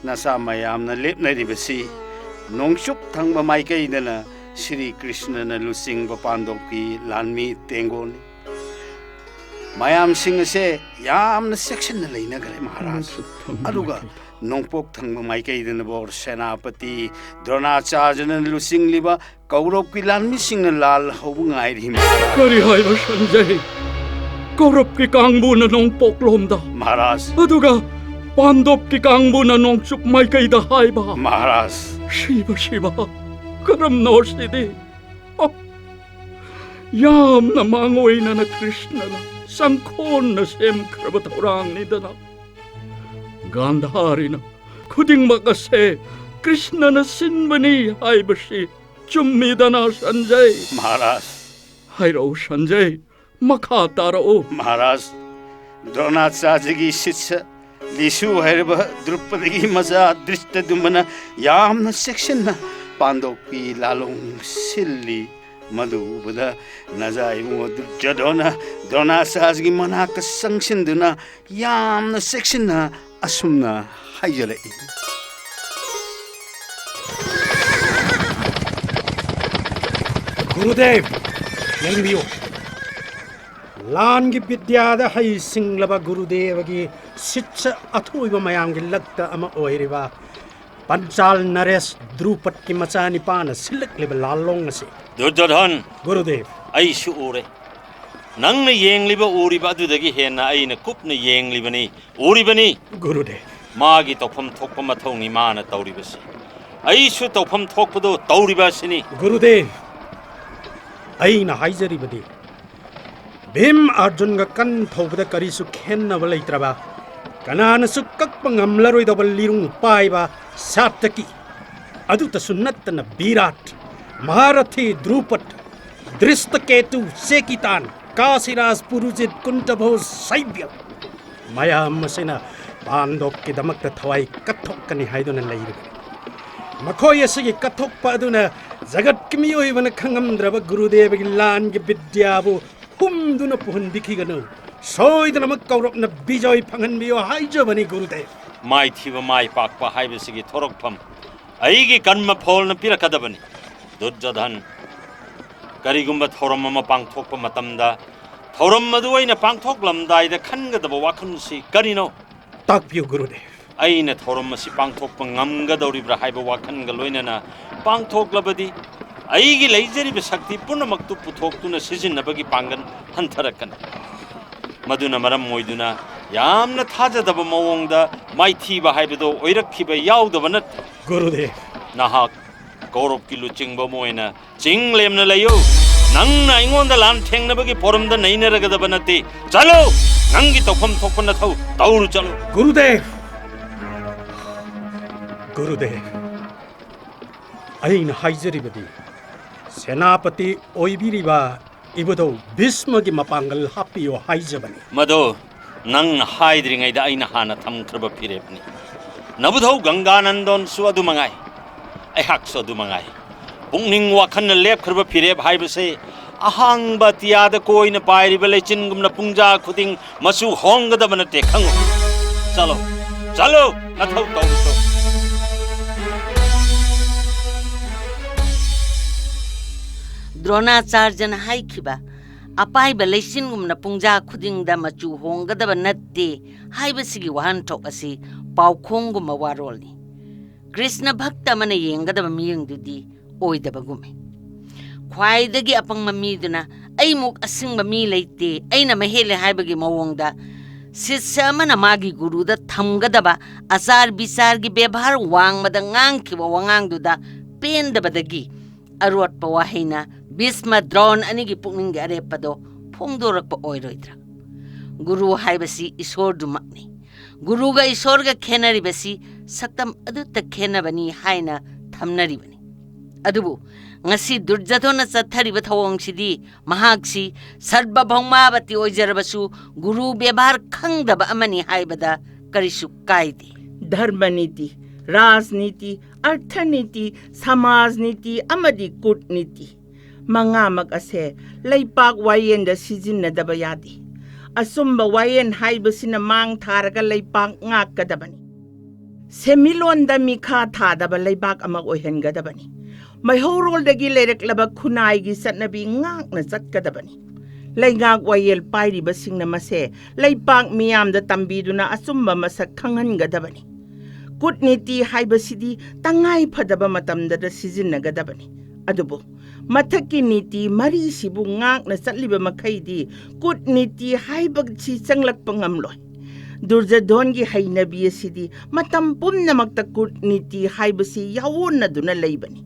ꯅꯆꯥ ꯃꯌꯥꯝꯅ ꯂꯦꯞꯅꯔꯤꯕꯁꯤ ꯅꯣꯡꯆꯨꯞ ꯊꯪꯕ ꯃꯥꯏꯀꯩꯗꯅ ꯁ꯭ꯔꯤ ꯀ꯭ꯔꯤꯁꯅꯅ ꯂꯨꯆꯤꯡꯕ ꯄꯥꯟꯗꯣꯞꯀꯤ ꯂꯥꯟꯃꯤ ꯇꯦꯡꯒꯣꯜꯅꯤ꯫ ꯃꯌꯥꯝꯁꯤꯡ ꯑꯁꯦ ꯌꯥꯝꯅ ꯆꯦꯛꯁꯤꯟꯅ ꯂꯩꯅꯈ꯭ꯔꯦ, ꯃꯍꯥꯔꯥꯖ꯫ ꯅꯣꯡꯆꯨꯞ ꯊꯪꯕ ꯑꯗꯨꯒ ꯃꯥꯏꯀꯩꯗ꯫ ꯅꯣꯡꯄꯣꯛ ꯊꯪꯕ ꯃꯥꯏꯀꯩꯗꯅ ꯕꯣꯔ ꯁꯦꯅꯥꯄꯇꯤ ꯗ꯭ꯔꯣꯅꯥꯆꯥꯔꯖꯅ ꯂꯨꯆꯤꯡꯂꯤꯕ ꯀꯧꯔꯕꯀꯤ ꯂꯥꯟꯃꯤꯁꯤꯡꯅ ꯂꯥꯜ ꯍꯧꯕ ꯉꯥꯏꯔꯤ, ꯃꯍꯥꯔꯥꯖ꯫ ꯀꯔꯤ ꯍꯥꯏꯕ, ꯁꯟꯖꯌ? ꯀꯧꯔꯕꯀꯤ ꯀꯥꯡꯕꯨꯅ ꯅꯣꯡꯄꯣꯛꯂꯣꯝꯗ꯫ ꯃꯍꯥꯔꯥꯖ꯫ ꯑꯗꯨꯒ ꯄꯥꯟꯗꯣꯞꯀꯤ ꯀꯥꯡꯕꯨꯅ ꯅꯣꯡꯆꯨꯞ ꯃꯥꯏꯀꯩꯗ ꯍꯥꯏꯕ꯫ ꯃꯍꯥꯔꯥꯖ꯫ ꯁꯤꯕ, ꯁꯤꯕ, ꯀꯔꯝꯅꯣ ꯁꯤꯗꯤ? ꯑꯣ, ꯌꯥꯝꯅ ꯃꯥꯡꯑꯣꯏꯅꯅ ꯀ꯭ꯔꯤꯁꯅꯅ ꯆꯪꯈꯣꯟꯅ ꯁꯦꯝꯈ꯭ꯔꯕ ꯊꯧꯔꯥꯡꯅꯤꯗꯅ꯫ ꯒꯥꯟꯙꯥꯔꯤꯅ ꯈꯨꯗꯤꯡꯃꯛ ꯑꯁꯦ ꯀ꯭ꯔꯤꯁꯅꯅ ꯁꯤꯟꯕꯅꯤ ꯍꯥꯏꯕꯁꯤ ꯆꯨꯝꯃꯤꯗꯅ, ꯁꯟꯖꯌ꯫ ꯃꯍꯥꯔꯥꯖ꯫ ꯍꯥꯏꯔꯛꯎ, ꯁꯟꯖꯌ, ꯃꯈꯥ ꯇꯥꯔꯛꯎ꯫ ꯃꯍꯥꯔꯥꯖ, ꯗ꯭ꯔꯣꯅꯥꯆꯥꯔꯖꯒꯤ ꯁꯤꯁ꯭ꯌ ꯂꯤꯁꯨ ꯍꯥꯏꯔꯤꯕ ꯗ꯭ꯔꯨꯄꯗꯒꯤ ꯃꯆꯥ ꯗ꯭ꯔꯤꯁꯇꯗꯨꯃꯅ ꯌꯥꯝꯅ ꯆꯦꯛꯁꯤꯟꯅ ꯄꯥꯟꯗꯣꯞꯀꯤ ꯂꯥꯂꯣꯡ ꯁꯤꯜꯂꯤ꯫ ꯃꯗꯨ ꯎꯕꯗ ꯅꯖꯥ ꯏꯕꯨꯡꯉꯣ ꯗꯨꯔꯖꯣꯙꯣꯅ ꯗ꯭ꯔꯣꯅꯥꯆꯥꯔꯖꯒꯤ ꯃꯅꯥꯛꯇ ꯆꯪꯁꯤꯟꯗꯨꯅ ꯌꯥꯝꯅ ꯆꯦꯛꯁꯤꯟꯅ ꯑꯁꯨꯝꯅ ꯍꯥꯏꯖꯔꯛꯏ꯫ ꯒꯨꯔꯨꯗꯦꯕ, ꯌꯦꯡꯕꯤꯌꯨ꯫ ꯂꯥꯟꯒꯤ ꯕꯤꯗ꯭ꯌꯥꯗ ꯍꯩꯁꯤꯡꯂꯕ ꯒꯨꯔꯨꯗꯦꯕꯒꯤ ꯁꯤꯁ꯭ꯌ ꯑꯊꯣꯏꯕ ꯃꯌꯥꯝꯒꯤ ꯂꯛꯇ ꯑꯃ ꯑꯣꯏꯔꯤꯕ ꯄꯟꯆꯥꯜ ꯅꯔꯦꯁ ꯗ꯭ꯔꯨꯄꯗꯀꯤ ꯃꯆꯥꯅꯤꯄꯥꯅ ꯁꯤꯜꯂꯛꯂꯤꯕ ꯂꯥꯜꯂꯣꯡ ꯑꯁꯤ꯫ ꯗꯨꯔꯖꯣꯙꯟ, ꯒꯨꯔꯨꯗꯦꯕ꯫ ꯑꯩꯁꯨ ꯎꯔꯦ꯫ ꯅꯪꯅ ꯌꯦꯡꯂꯤꯕ ꯎꯔꯤꯕ ꯑꯗꯨꯗꯒꯤ ꯍꯦꯟꯅ ꯑꯩꯅ ꯀꯨꯞꯅ ꯌꯦꯡꯂꯤꯕꯅꯤ, ꯎꯔꯤꯕꯅꯤ꯫ ꯒꯨꯔꯨꯗꯦꯕ꯫ ꯃꯥꯒꯤ ꯇꯧꯐꯝ ꯊꯣꯛꯄ ꯃꯊꯧꯅꯤ ꯃꯥꯅ ꯇꯧꯔꯤꯕꯁꯤ꯫ ꯑꯩꯁꯨ ꯇꯧꯐꯝ ꯊꯣꯛꯄꯗꯨ ꯇꯧꯔꯤꯕ ꯑꯁꯤꯅꯤ꯫ ꯒꯨꯔꯨꯗꯦꯕ, ꯑꯩꯅ ꯍꯥꯏꯖꯔꯤꯕꯗꯤ, ꯚꯤꯝ ꯑꯔꯖꯨꯟꯒ ꯀꯟ ꯊꯧꯕꯗ ꯀꯔꯤꯁꯨ ꯈꯦꯟꯅꯕ ꯂꯩꯇ꯭ꯔꯕ, ꯀꯅꯥꯅꯁꯨ ꯀꯛꯄ ꯉꯝꯂꯔꯣꯏꯗꯕ ꯂꯤꯔꯨꯡ ꯄꯥꯏꯕ ꯁꯥꯇꯀꯤ, ꯑꯗꯨꯇꯁꯨ ꯅꯠꯇꯅ ꯕꯤꯔꯥꯠ, ꯃꯍꯥꯔꯊꯤ ꯗ꯭ꯔꯨꯄꯗ, ꯗ꯭ꯔꯤꯁꯇꯀꯦꯇꯨ, ꯆꯦꯀꯤꯇꯥꯟ, ꯀꯥꯁꯤꯔꯥꯖ ꯄꯨꯔꯨꯖꯤꯠ, ꯀꯨꯟꯇꯚꯣꯖ ꯁꯩꯕ꯭ꯌ, ꯃꯌꯥꯝ ꯑꯁꯤꯅ ꯄꯥꯟꯗꯣꯞꯀꯤꯗꯃꯛꯇ ꯊꯋꯥꯏ ꯀꯠꯊꯣꯛꯀꯅꯤ ꯍꯥꯏꯗꯨꯅ ꯂꯩꯔꯤꯕꯅꯤ꯫ ꯃꯈꯣꯏ ꯑꯁꯤꯒꯤ ꯀꯠꯊꯣꯛꯄ ꯑꯗꯨꯅ ꯖꯒꯠꯀꯤ ꯃꯤꯑꯣꯏꯕꯅ ꯈꯪꯉꯝꯗ꯭ꯔꯕ ꯒꯨꯔꯨꯗꯦꯕꯒꯤ ꯂꯥꯟꯒꯤ ꯕꯤꯗ꯭ꯌꯥꯕꯨ ꯍꯨꯝꯗꯨꯅ ꯄꯨꯍꯟꯕꯤꯈꯤꯒꯅꯨ꯫ ꯁꯣꯏꯗꯅꯃꯛ ꯀꯧꯔꯞꯅ ꯕꯤꯖꯣꯏ ꯐꯪꯍꯟꯕꯤꯌꯨ ꯍꯥꯏꯖꯕꯅꯤ, ꯒꯨꯔꯨꯗꯦꯕ꯫ ꯃꯥꯏꯊꯤꯕ ꯃꯥꯏ ꯄꯥꯛꯄ ꯍꯥꯏꯕꯁꯤꯒꯤ ꯊꯣꯔꯛꯐꯝ ꯑꯩꯒꯤ ꯀꯔꯃ ꯐꯣꯜꯅ ꯄꯤꯔꯛꯀꯗꯕꯅꯤ꯫ ꯗꯨꯔꯖꯣꯙꯟ, ꯀꯔꯤꯒꯨꯝꯕ ꯊꯧꯔꯝ ꯑꯃ ꯄꯥꯡꯊꯣꯛꯄ ꯃꯇꯝꯗ ꯊꯧꯔꯝ ꯑꯗꯨ ꯑꯩꯅ ꯄꯥꯡꯊꯣꯛꯂꯝꯗꯥꯏꯗ ꯈꯟꯒꯗꯕ ꯋꯥꯈꯜꯁꯤ ꯀꯔꯤꯅꯣ? ꯇꯥꯛꯄꯤꯌꯨ, ꯒꯨꯔꯨꯗꯦꯕ꯫ ꯑꯩꯅ ꯊꯧꯔꯝ ꯑꯁꯤ ꯄꯥꯡꯊꯣꯛꯄ ꯉꯝꯒꯗꯧꯔꯤꯕ꯭ꯔꯥ ꯍꯥꯏꯕ ꯋꯥꯈꯜꯒ ꯂꯣꯏꯅꯅ ꯄꯥꯡꯊꯣꯛꯂꯕꯗꯤ ꯑꯩꯒꯤ ꯂꯩꯖꯔꯤꯕ ꯁꯛꯇꯤ ꯄꯨꯝꯅꯃꯛꯇꯨ ꯄꯨꯊꯣꯛꯇꯨꯅ ꯁꯤꯖꯤꯟꯅꯕꯒꯤ ꯄꯥꯡꯒꯜ ꯍꯟꯊꯔꯛꯀꯅꯤ꯫ ꯃꯗꯨꯅ ꯃꯔꯝ ꯑꯣꯏꯗꯨꯅ ꯌꯥꯝꯅ ꯊꯥꯖꯗꯕ ꯃꯑꯣꯡꯗ ꯃꯥꯏꯊꯤꯕ ꯍꯥꯏꯕꯗꯨ ꯑꯣꯏꯔꯛꯈꯤꯕ ꯌꯥꯎꯗꯕ ꯅꯠꯇꯦ꯫ ꯒꯨꯔꯨꯗꯦꯕ꯫ ꯅꯍꯥꯛ ꯀꯧꯔꯕꯀꯤ ꯂꯨꯆꯤꯡꯕ ꯑꯃ ꯑꯣꯏꯅ ꯆꯤꯡ ꯂꯦꯝꯅ ꯂꯩꯌꯨ꯫ ꯅꯪꯅ ꯑꯩꯉꯣꯟꯗ ꯂꯥꯟ ꯊꯦꯡꯅꯕꯒꯤ ꯄꯣꯔꯝꯗ ꯅꯩꯅꯔꯒꯗꯕ ꯅꯠꯇꯦ꯫ ꯆꯠꯂꯨ! ꯅꯪꯒꯤ ꯇꯧꯐꯝ ꯊꯣꯛꯄ ꯅꯊꯧ ꯇꯧꯔꯨ ꯆꯠꯂꯨ꯫ ꯒꯨꯔꯨꯗꯦꯕ! ꯒꯨꯔꯨꯗꯦꯕ! ꯑꯩꯅ ꯍꯥꯏꯖꯔꯤꯕꯗꯤ, ꯁꯦꯅꯥꯄꯇꯤ ꯑꯣꯏꯕꯤꯔꯤꯕ ꯏꯕꯨꯙꯧ ꯚꯤꯁꯃꯒꯤ ꯃꯄꯥꯡꯒꯜ ꯍꯥꯞꯄꯤꯌꯨ ꯍꯥꯏꯖꯕꯅꯤ꯫ ꯃꯗꯨ ꯅꯪꯅ ꯍꯥꯏꯗ꯭ꯔꯤꯉꯩꯗ ꯑꯩꯅ ꯍꯥꯟꯅ ꯊꯝꯈ꯭ꯔꯕ ꯐꯤꯔꯦꯞꯅꯤ꯫ ꯅꯕꯨꯙꯧ ꯒꯪꯒꯥꯅꯟꯗꯣꯟꯁꯨ ꯑꯗꯨ ꯃꯉꯥꯏ, ꯑꯩꯍꯥꯛꯁꯨ ꯑꯗꯨ ꯃꯉꯥꯏ꯫ ꯄꯨꯛꯅꯤꯡ ꯋꯥꯈꯜꯅ ꯂꯦꯞꯈ꯭ꯔꯕ ꯐꯤꯔꯦꯞ ꯍꯥꯏꯕꯁꯦ ꯑꯍꯥꯡꯕ ꯑꯇꯤꯌꯥꯗ ꯀꯣꯏꯅ ꯄꯥꯏꯔꯤꯕ ꯂꯩꯆꯤꯟꯒꯨꯝꯅ ꯄꯨꯡꯖꯥ ꯈꯨꯗꯤꯡ ꯃꯆꯨ ꯍꯣꯡꯒꯗꯕ ꯅꯠꯇꯦ, ꯈꯪꯉꯨ꯫ ꯆꯠꯂꯣ, ꯆꯠꯂꯣ, ꯅꯊꯧ ꯇꯧꯔꯨꯆꯣ꯫ ꯗ꯭ꯔꯣꯅꯥꯆꯥꯔꯖꯅ ꯍꯥꯏꯈꯤꯕ "ꯑꯄꯥꯏꯕ ꯂꯩꯆꯤꯟꯒꯨꯝꯅ ꯄꯨꯡꯖꯥ ꯈꯨꯗꯤꯡꯗ ꯃꯆꯨ ꯍꯣꯡꯒꯗꯕ ꯅꯠꯇꯦ" ꯍꯥꯏꯕꯁꯤꯒꯤ ꯋꯥꯍꯟꯊꯣꯛ ꯑꯁꯤ ꯄꯥꯎꯈꯣꯡꯒꯨꯝꯕ ꯋꯥꯔꯣꯜꯅꯤ꯫ ꯀ꯭ꯔꯤꯁꯅ ꯚꯛꯇ ꯑꯃꯅ ꯌꯦꯡꯒꯗꯕ ꯃꯤꯠꯌꯦꯡꯗꯨꯗꯤ ꯑꯣꯏꯗꯕꯒꯨꯝꯃꯤ꯫ ꯈ꯭ꯋꯥꯏꯗꯒꯤ ꯑꯄꯪꯕ ꯃꯤꯗꯨꯅ "ꯑꯩꯃꯨꯛ ꯑꯁꯤꯡꯕ ꯃꯤ ꯂꯩꯇꯦ, ꯑꯩꯅ ꯃꯍꯦꯜꯂꯦ" ꯍꯥꯏꯕꯒꯤ ꯃꯑꯣꯡꯗ ꯁꯤꯁ꯭ꯌ ꯑꯃꯅ ꯃꯥꯒꯤ ꯒꯨꯔꯨꯗ ꯊꯝꯒꯗꯕ ꯑꯆꯥꯔ ꯕꯤꯆꯥꯔꯒꯤ ꯕꯦꯕꯥꯔ ꯋꯥꯡꯃꯗ ꯉꯥꯡꯈꯤꯕ ꯋꯥꯉꯥꯡꯗꯨꯗ ꯄꯦꯟꯗꯕꯗꯒꯤ ꯑꯔꯣꯠꯄ ꯋꯥꯍꯩꯅ ꯚꯤꯁꯃ ꯗ꯭ꯔꯣꯟ ꯑꯅꯤꯒꯤ ꯄꯨꯛꯅꯤꯡꯒꯤ ꯑꯔꯦꯞꯄꯗꯣ ꯐꯣꯡꯗꯣꯔꯛꯄ ꯑꯣꯏꯔꯣꯏꯗ꯭ꯔꯥ? ꯒꯨꯔꯨ ꯍꯥꯏꯕꯁꯤ ꯏꯁꯣꯔꯗꯨꯃꯛꯅꯤ꯫ ꯒꯨꯔꯨꯒ ꯏꯁꯣꯔꯒ ꯈꯦꯠꯅꯔꯤꯕꯁꯤ ꯁꯛꯇꯝ ꯑꯗꯨꯇ ꯈꯦꯠꯅꯕꯅꯤ ꯍꯥꯏꯅ ꯊꯝꯅꯔꯤꯕꯅꯤ꯫ ꯑꯗꯨꯕꯨ ꯉꯁꯤ ꯗꯨꯔꯖꯣꯙꯣꯟꯅ ꯆꯠꯊꯔꯤꯕ ꯊꯧꯑꯣꯡꯁꯤꯗꯤ ꯃꯍꯥꯛꯁꯤ ꯁꯔꯕ ꯚꯧꯃꯥꯕꯇꯤ ꯑꯣꯏꯖꯔꯕꯁꯨ ꯒꯨꯔꯨ ꯕꯦꯕꯥꯔ ꯈꯪꯗꯕ ꯑꯃꯅꯤ ꯍꯥꯏꯕꯗ ꯀꯔꯤꯁꯨ ꯀꯥꯏꯗꯦ꯫ ꯙꯔꯃ ꯅꯤꯇꯤ, ꯔꯥꯖꯅꯤꯇꯤ, ꯑꯔꯊ ꯅꯤꯇꯤ, ꯁꯃꯥꯖ ꯅꯤꯇꯤ ꯑꯃꯗꯤ ꯀꯨꯠ ꯅꯤꯇꯤ ꯃꯉꯥꯃꯛ ꯑꯁꯦ ꯂꯩꯄꯥꯛ ꯋꯥꯌꯦꯟꯗ ꯁꯤꯖꯤꯟꯅꯗꯕ ꯌꯥꯗꯦ꯫ ꯑꯆꯨꯝꯕ ꯋꯥꯌꯦꯟ ꯍꯥꯏꯕꯁꯤꯅ ꯃꯥꯡ ꯊꯥꯔꯒ ꯂꯩꯄꯥꯛ ꯉꯥꯛꯀꯗꯕꯅꯤ꯫ ꯁꯦꯟꯃꯤꯠꯂꯣꯟꯗ ꯃꯤꯈꯥ ꯊꯥꯗꯕ ꯂꯩꯕꯥꯛ ꯑꯃ ꯑꯣꯏꯍꯟꯒꯗꯕꯅꯤ꯫ ꯃꯩꯍꯧꯔꯣꯜꯗꯒꯤ ꯂꯩꯔꯛꯂꯕ ꯈꯨꯟꯅꯥꯏꯒꯤ ꯆꯠꯅꯕꯤ ꯉꯥꯛꯅ ꯆꯠꯀꯗꯕꯅꯤ꯫ ꯂꯩꯉꯥꯛ ꯋꯥꯌꯦꯜ ꯄꯥꯏꯔꯤꯕꯁꯤꯡꯅ ꯃꯁꯦ ꯂꯩꯄꯥꯛ ꯃꯤꯌꯥꯝꯗ ꯇꯝꯕꯤꯗꯨꯅ ꯑꯆꯨꯝꯕ ꯃꯁꯛ ꯈꯪꯍꯟꯒꯗꯕꯅꯤ꯫ ꯀꯨꯠꯅꯤꯇꯤ ꯍꯥꯏꯕꯁꯤꯗꯤ ꯇꯉꯥꯏ ꯐꯗꯕ ꯃꯇꯝꯗꯗ ꯁꯤꯖꯤꯟꯅꯒꯗꯕꯅꯤ꯫ ꯑꯗꯨꯕꯨ ꯃꯊꯛꯀꯤ ꯅꯤꯇꯤ ꯃꯔꯤꯁꯤꯕꯨ ꯉꯥꯛꯅ ꯆꯠꯂꯤꯕ ꯃꯈꯩꯗꯤ ꯀꯨꯠꯅꯤꯇꯤ ꯍꯥꯏꯕꯁꯤ ꯆꯪꯂꯛꯄ ꯉꯝꯂꯣꯏ꯫ ꯗꯨꯔꯖꯣꯙꯣꯟꯒꯤ ꯍꯩꯅꯕꯤ ꯑꯁꯤꯗꯤ ꯃꯇꯝ ꯄꯨꯝꯅꯃꯛꯇ ꯀꯨꯠꯅꯤꯇꯤ ꯍꯥꯏꯕꯁꯤ ꯌꯥꯑꯣꯟꯅꯗꯨꯅ ꯂꯩꯕꯅꯤ꯫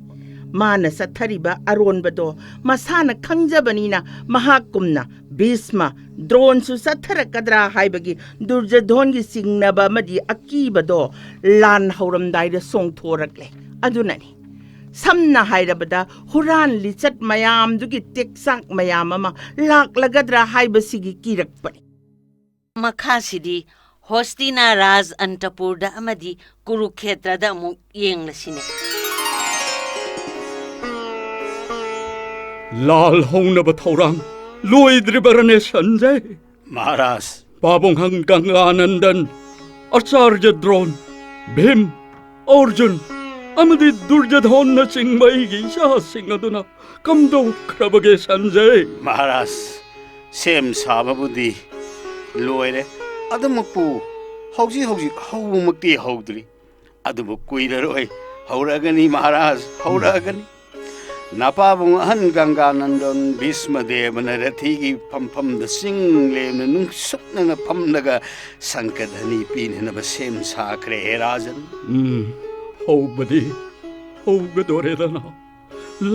ꯃꯥꯅ ꯆꯠꯊꯔꯤꯕ ꯑꯔꯣꯟꯕꯗꯣ ꯃꯁꯥꯅ ꯈꯪꯖꯕꯅꯤꯅ ꯃꯍꯥꯛꯀꯨꯝꯅ ꯚꯤꯁꯃ, ꯗ꯭ꯔꯣꯟꯁꯨ ꯆꯠꯊꯔꯛꯀꯗ꯭ꯔꯥ ꯍꯥꯏꯕꯒꯤ ꯗꯨꯔꯖꯣꯙꯣꯟꯒꯤ ꯆꯤꯡꯅꯕ ꯑꯃꯗꯤ ꯑꯀꯤꯕꯗꯣ ꯂꯥꯟ ꯍꯧꯔꯝꯗꯥꯏꯗ ꯆꯣꯡꯊꯣꯔꯛꯂꯦ꯫ ꯑꯗꯨꯅꯅꯤ, ꯁꯝꯅ ꯍꯥꯏꯔꯕꯗ, ꯍꯨꯔꯥꯟ ꯂꯤꯆꯠ ꯃꯌꯥꯝꯗꯨꯒꯤ ꯇꯦꯛꯆꯥꯛ ꯃꯌꯥꯝ ꯑꯃ ꯂꯥꯛꯂꯒꯗ꯭ꯔꯥ ꯍꯥꯏꯕꯁꯤꯒꯤ ꯀꯤꯔꯛꯄꯅꯤ꯫ ꯃꯈꯥꯁꯤꯗꯤ ꯍꯣꯁꯇꯤꯅꯥ ꯔꯥꯖ ꯑꯟꯇꯄꯨꯔꯗ ꯑꯃꯗꯤ ꯀꯨꯔꯨꯈꯦꯇ꯭ꯔꯗ ꯑꯃꯨꯛ ꯌꯦꯡꯂꯁꯤꯅꯦ꯫ ꯂꯥꯜ ꯍꯧꯅꯕ ꯊꯧꯔꯥꯡ ꯂꯣꯏꯗ꯭ꯔꯤꯕꯔꯅꯦ, ꯁꯟꯖꯌ? ꯃꯍꯥꯔꯥꯖ꯫ ꯄꯥꯕꯨꯡꯍꯪ ꯒꯪꯒꯥꯅꯟꯗꯟ, ꯑꯆꯥꯔꯌ ꯗ꯭ꯔꯣꯟ, ꯚꯤꯝ, ꯑꯔꯖꯨꯟ ꯑꯃꯗꯤ ꯗꯨꯔꯖꯣꯙꯣꯟꯅꯆꯤꯡꯕ ꯑꯩꯒꯤ ꯏꯆꯥꯁꯤꯡ ꯑꯗꯨꯅ ꯀꯝꯗꯧꯈ꯭ꯔꯕꯒꯦ, ꯁꯟꯖꯌ? ꯃꯍꯥꯔꯥꯖ, ꯁꯦꯝ ꯁꯥꯕꯕꯨꯗꯤ ꯂꯣꯏꯔꯦ, ꯑꯗꯨꯃꯛꯄꯨ ꯍꯧꯖꯤꯛ ꯍꯧꯖꯤꯛ ꯍꯧꯕꯃꯛꯇꯤ ꯍꯧꯗ꯭ꯔꯤ꯫ ꯑꯗꯨꯕꯨ ꯀꯨꯏꯔꯔꯣꯏ, ꯍꯧꯔꯛꯑꯒꯅꯤ ꯃꯍꯥꯔꯥꯖ, ꯍꯧꯔꯛꯑꯒꯅꯤ꯫ ꯅꯄꯥꯕꯨꯡ ꯑꯍꯟ ꯒꯪꯒꯥꯅꯟꯗꯟ ꯚꯤꯁꯃꯗꯦꯕꯅ ꯔꯊꯤꯒꯤ ꯐꯝꯐꯝꯗ ꯆꯤꯡ ꯂꯦꯝꯅ ꯅꯨꯡꯁꯨꯛꯅꯅ ꯐꯝꯂꯒ ꯁꯪꯀꯙꯅꯤ ꯄꯤꯅꯅꯕ ꯁꯦꯝ ꯁꯥꯈ꯭ꯔꯦ, ꯍꯦ ꯔꯥꯖꯟ꯫ ꯎꯝ, ꯍꯧꯕꯗꯤ ꯍꯧꯒꯗꯣꯔꯦꯗꯅ꯫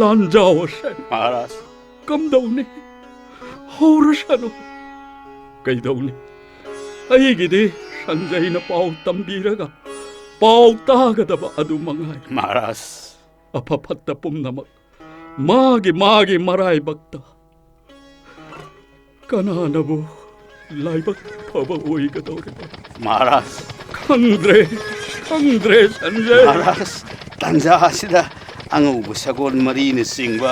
ꯂꯥꯟꯖꯥꯎ ꯑꯁꯦ꯫ ꯃꯍꯥꯔꯥꯖ꯫ ꯀꯝꯗꯧꯅꯤ? ꯍꯧꯔꯁꯅꯨ꯫ ꯀꯩꯗꯧꯅꯤ? ꯑꯩꯒꯤꯗꯤ ꯁꯟꯖꯩꯅ ꯄꯥꯎ ꯇꯝꯕꯤꯔꯒ ꯄꯥꯎ ꯇꯥꯒꯗꯕ ꯑꯗꯨ ꯃꯉꯥꯏ꯫ ꯃꯍꯥꯔꯥꯖ꯫ ꯑꯐ ꯐꯠꯇ ꯄꯨꯝꯅꯃꯛ ꯃꯥꯒꯤ ꯃꯥꯒꯤ ꯃꯔꯥꯏꯕꯛꯇ꯫ ꯀꯅꯥꯅꯕꯨ ꯂꯥꯏꯕꯛ ꯐꯕ ꯑꯣꯏꯒꯗꯧꯔꯤꯕ? ꯃꯍꯥꯔꯥꯖ꯫ ꯈꯪꯗ꯭ꯔꯦ, ꯈꯪꯗ꯭ꯔꯦ, ꯁꯟꯖꯌ꯫ ꯃꯍꯥꯔꯥꯖ, ꯇꯥꯟꯖꯥ ꯑꯁꯤꯗ ꯑꯉꯧꯕ ꯁꯒꯣꯜ ꯃꯔꯤꯅꯆꯤꯡꯕ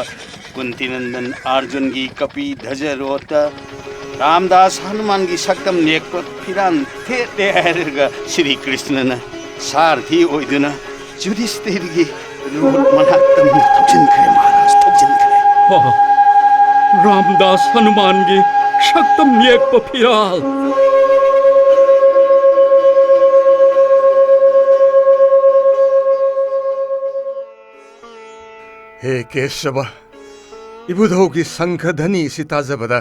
ꯀꯨꯟꯇꯤꯅꯟꯗꯟ ꯑꯥꯔꯖꯨꯟꯒꯤ ꯀꯄꯤ ꯙꯖꯔꯣꯠꯇ ꯔꯥꯝꯗꯥꯁ ꯍꯅꯨꯃꯥꯟꯒꯤ ꯁꯛꯇꯝ ꯌꯦꯛꯄ ꯐꯤꯔꯥꯟ ꯊꯦꯠꯂꯦ ꯍꯥꯏꯔꯒ ꯁ꯭ꯔꯤ ꯀ꯭ꯔꯤꯁꯅꯅ ꯁꯥꯔꯊꯤ ꯑꯣꯏꯗꯨꯅ ꯌꯨꯙꯤꯁꯇꯤꯔꯒꯤ ꯂꯣꯠ ꯃꯅꯥꯛꯇ ꯊꯧꯖꯤꯟꯈ꯭ꯔꯦ, ꯃꯍꯥꯔꯥꯖ, ꯊꯧꯖꯤꯟꯈ꯭ꯔꯦ꯫ ꯍꯥ, ꯔꯥꯝꯗꯥꯁ ꯍꯅꯨꯃꯥꯟꯒꯤ ꯁꯛꯇꯝ ꯌꯦꯛꯄ ꯐꯤꯔꯥꯜ꯫ ꯍꯦ ꯀꯦꯁꯕ, ꯏꯕꯨꯙꯧꯒꯤ ꯁꯪꯈ ꯙꯅꯤ ꯑꯁꯤ ꯇꯥꯖꯕꯗ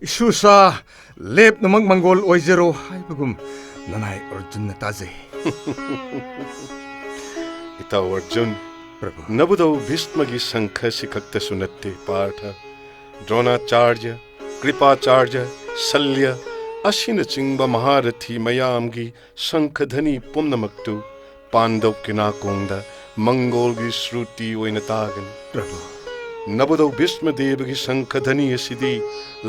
ꯏꯁꯨꯁꯥ ꯂꯦꯞꯅꯃꯛ ꯃꯪꯒꯣꯜ ꯑꯣꯏꯖꯔꯣ ꯍꯥꯏꯕꯒꯨꯝ ꯅꯅꯥꯏ ꯑꯔꯖꯨꯟꯅ ꯇꯥꯖꯩ꯫ ꯏꯇꯥꯎ ꯑꯔꯖꯨꯟ, ꯄ꯭ꯔꯚꯨ꯫ ꯅꯕꯨꯙꯧ ꯚꯤꯁꯃꯒꯤ ꯁꯪꯈ ꯑꯁꯤ ꯈꯛꯇꯁꯨ ꯅꯠꯇꯦ, ꯄꯥꯔꯊ꯫ ꯗ꯭ꯔꯣꯅꯥꯆꯥꯔꯌ, ꯀ꯭ꯔꯤꯄꯥꯆꯥꯔꯌ, ꯁꯜꯌ ꯑꯁꯤꯅꯆꯤꯡꯕ ꯃꯍꯥꯔꯊꯤ ꯃꯌꯥꯝꯒꯤ ꯁꯪꯈ ꯙꯅꯤ ꯄꯨꯝꯅꯃꯛꯇꯨ ꯄꯥꯟꯗꯧꯀꯤ ꯅꯥꯀꯣꯡꯗ ꯃꯪꯒꯣꯜꯒꯤ ꯁ꯭ꯔꯨꯇꯤ ꯑꯣꯏꯅ ꯇꯥꯒꯅꯤ꯫ ꯄ꯭ꯔꯚꯨ꯫ ꯅꯕꯨꯙꯧ ꯚꯤꯁꯃꯗꯦꯕꯒꯤ ꯁꯪꯈ ꯙꯅꯤ ꯑꯁꯤꯗꯤ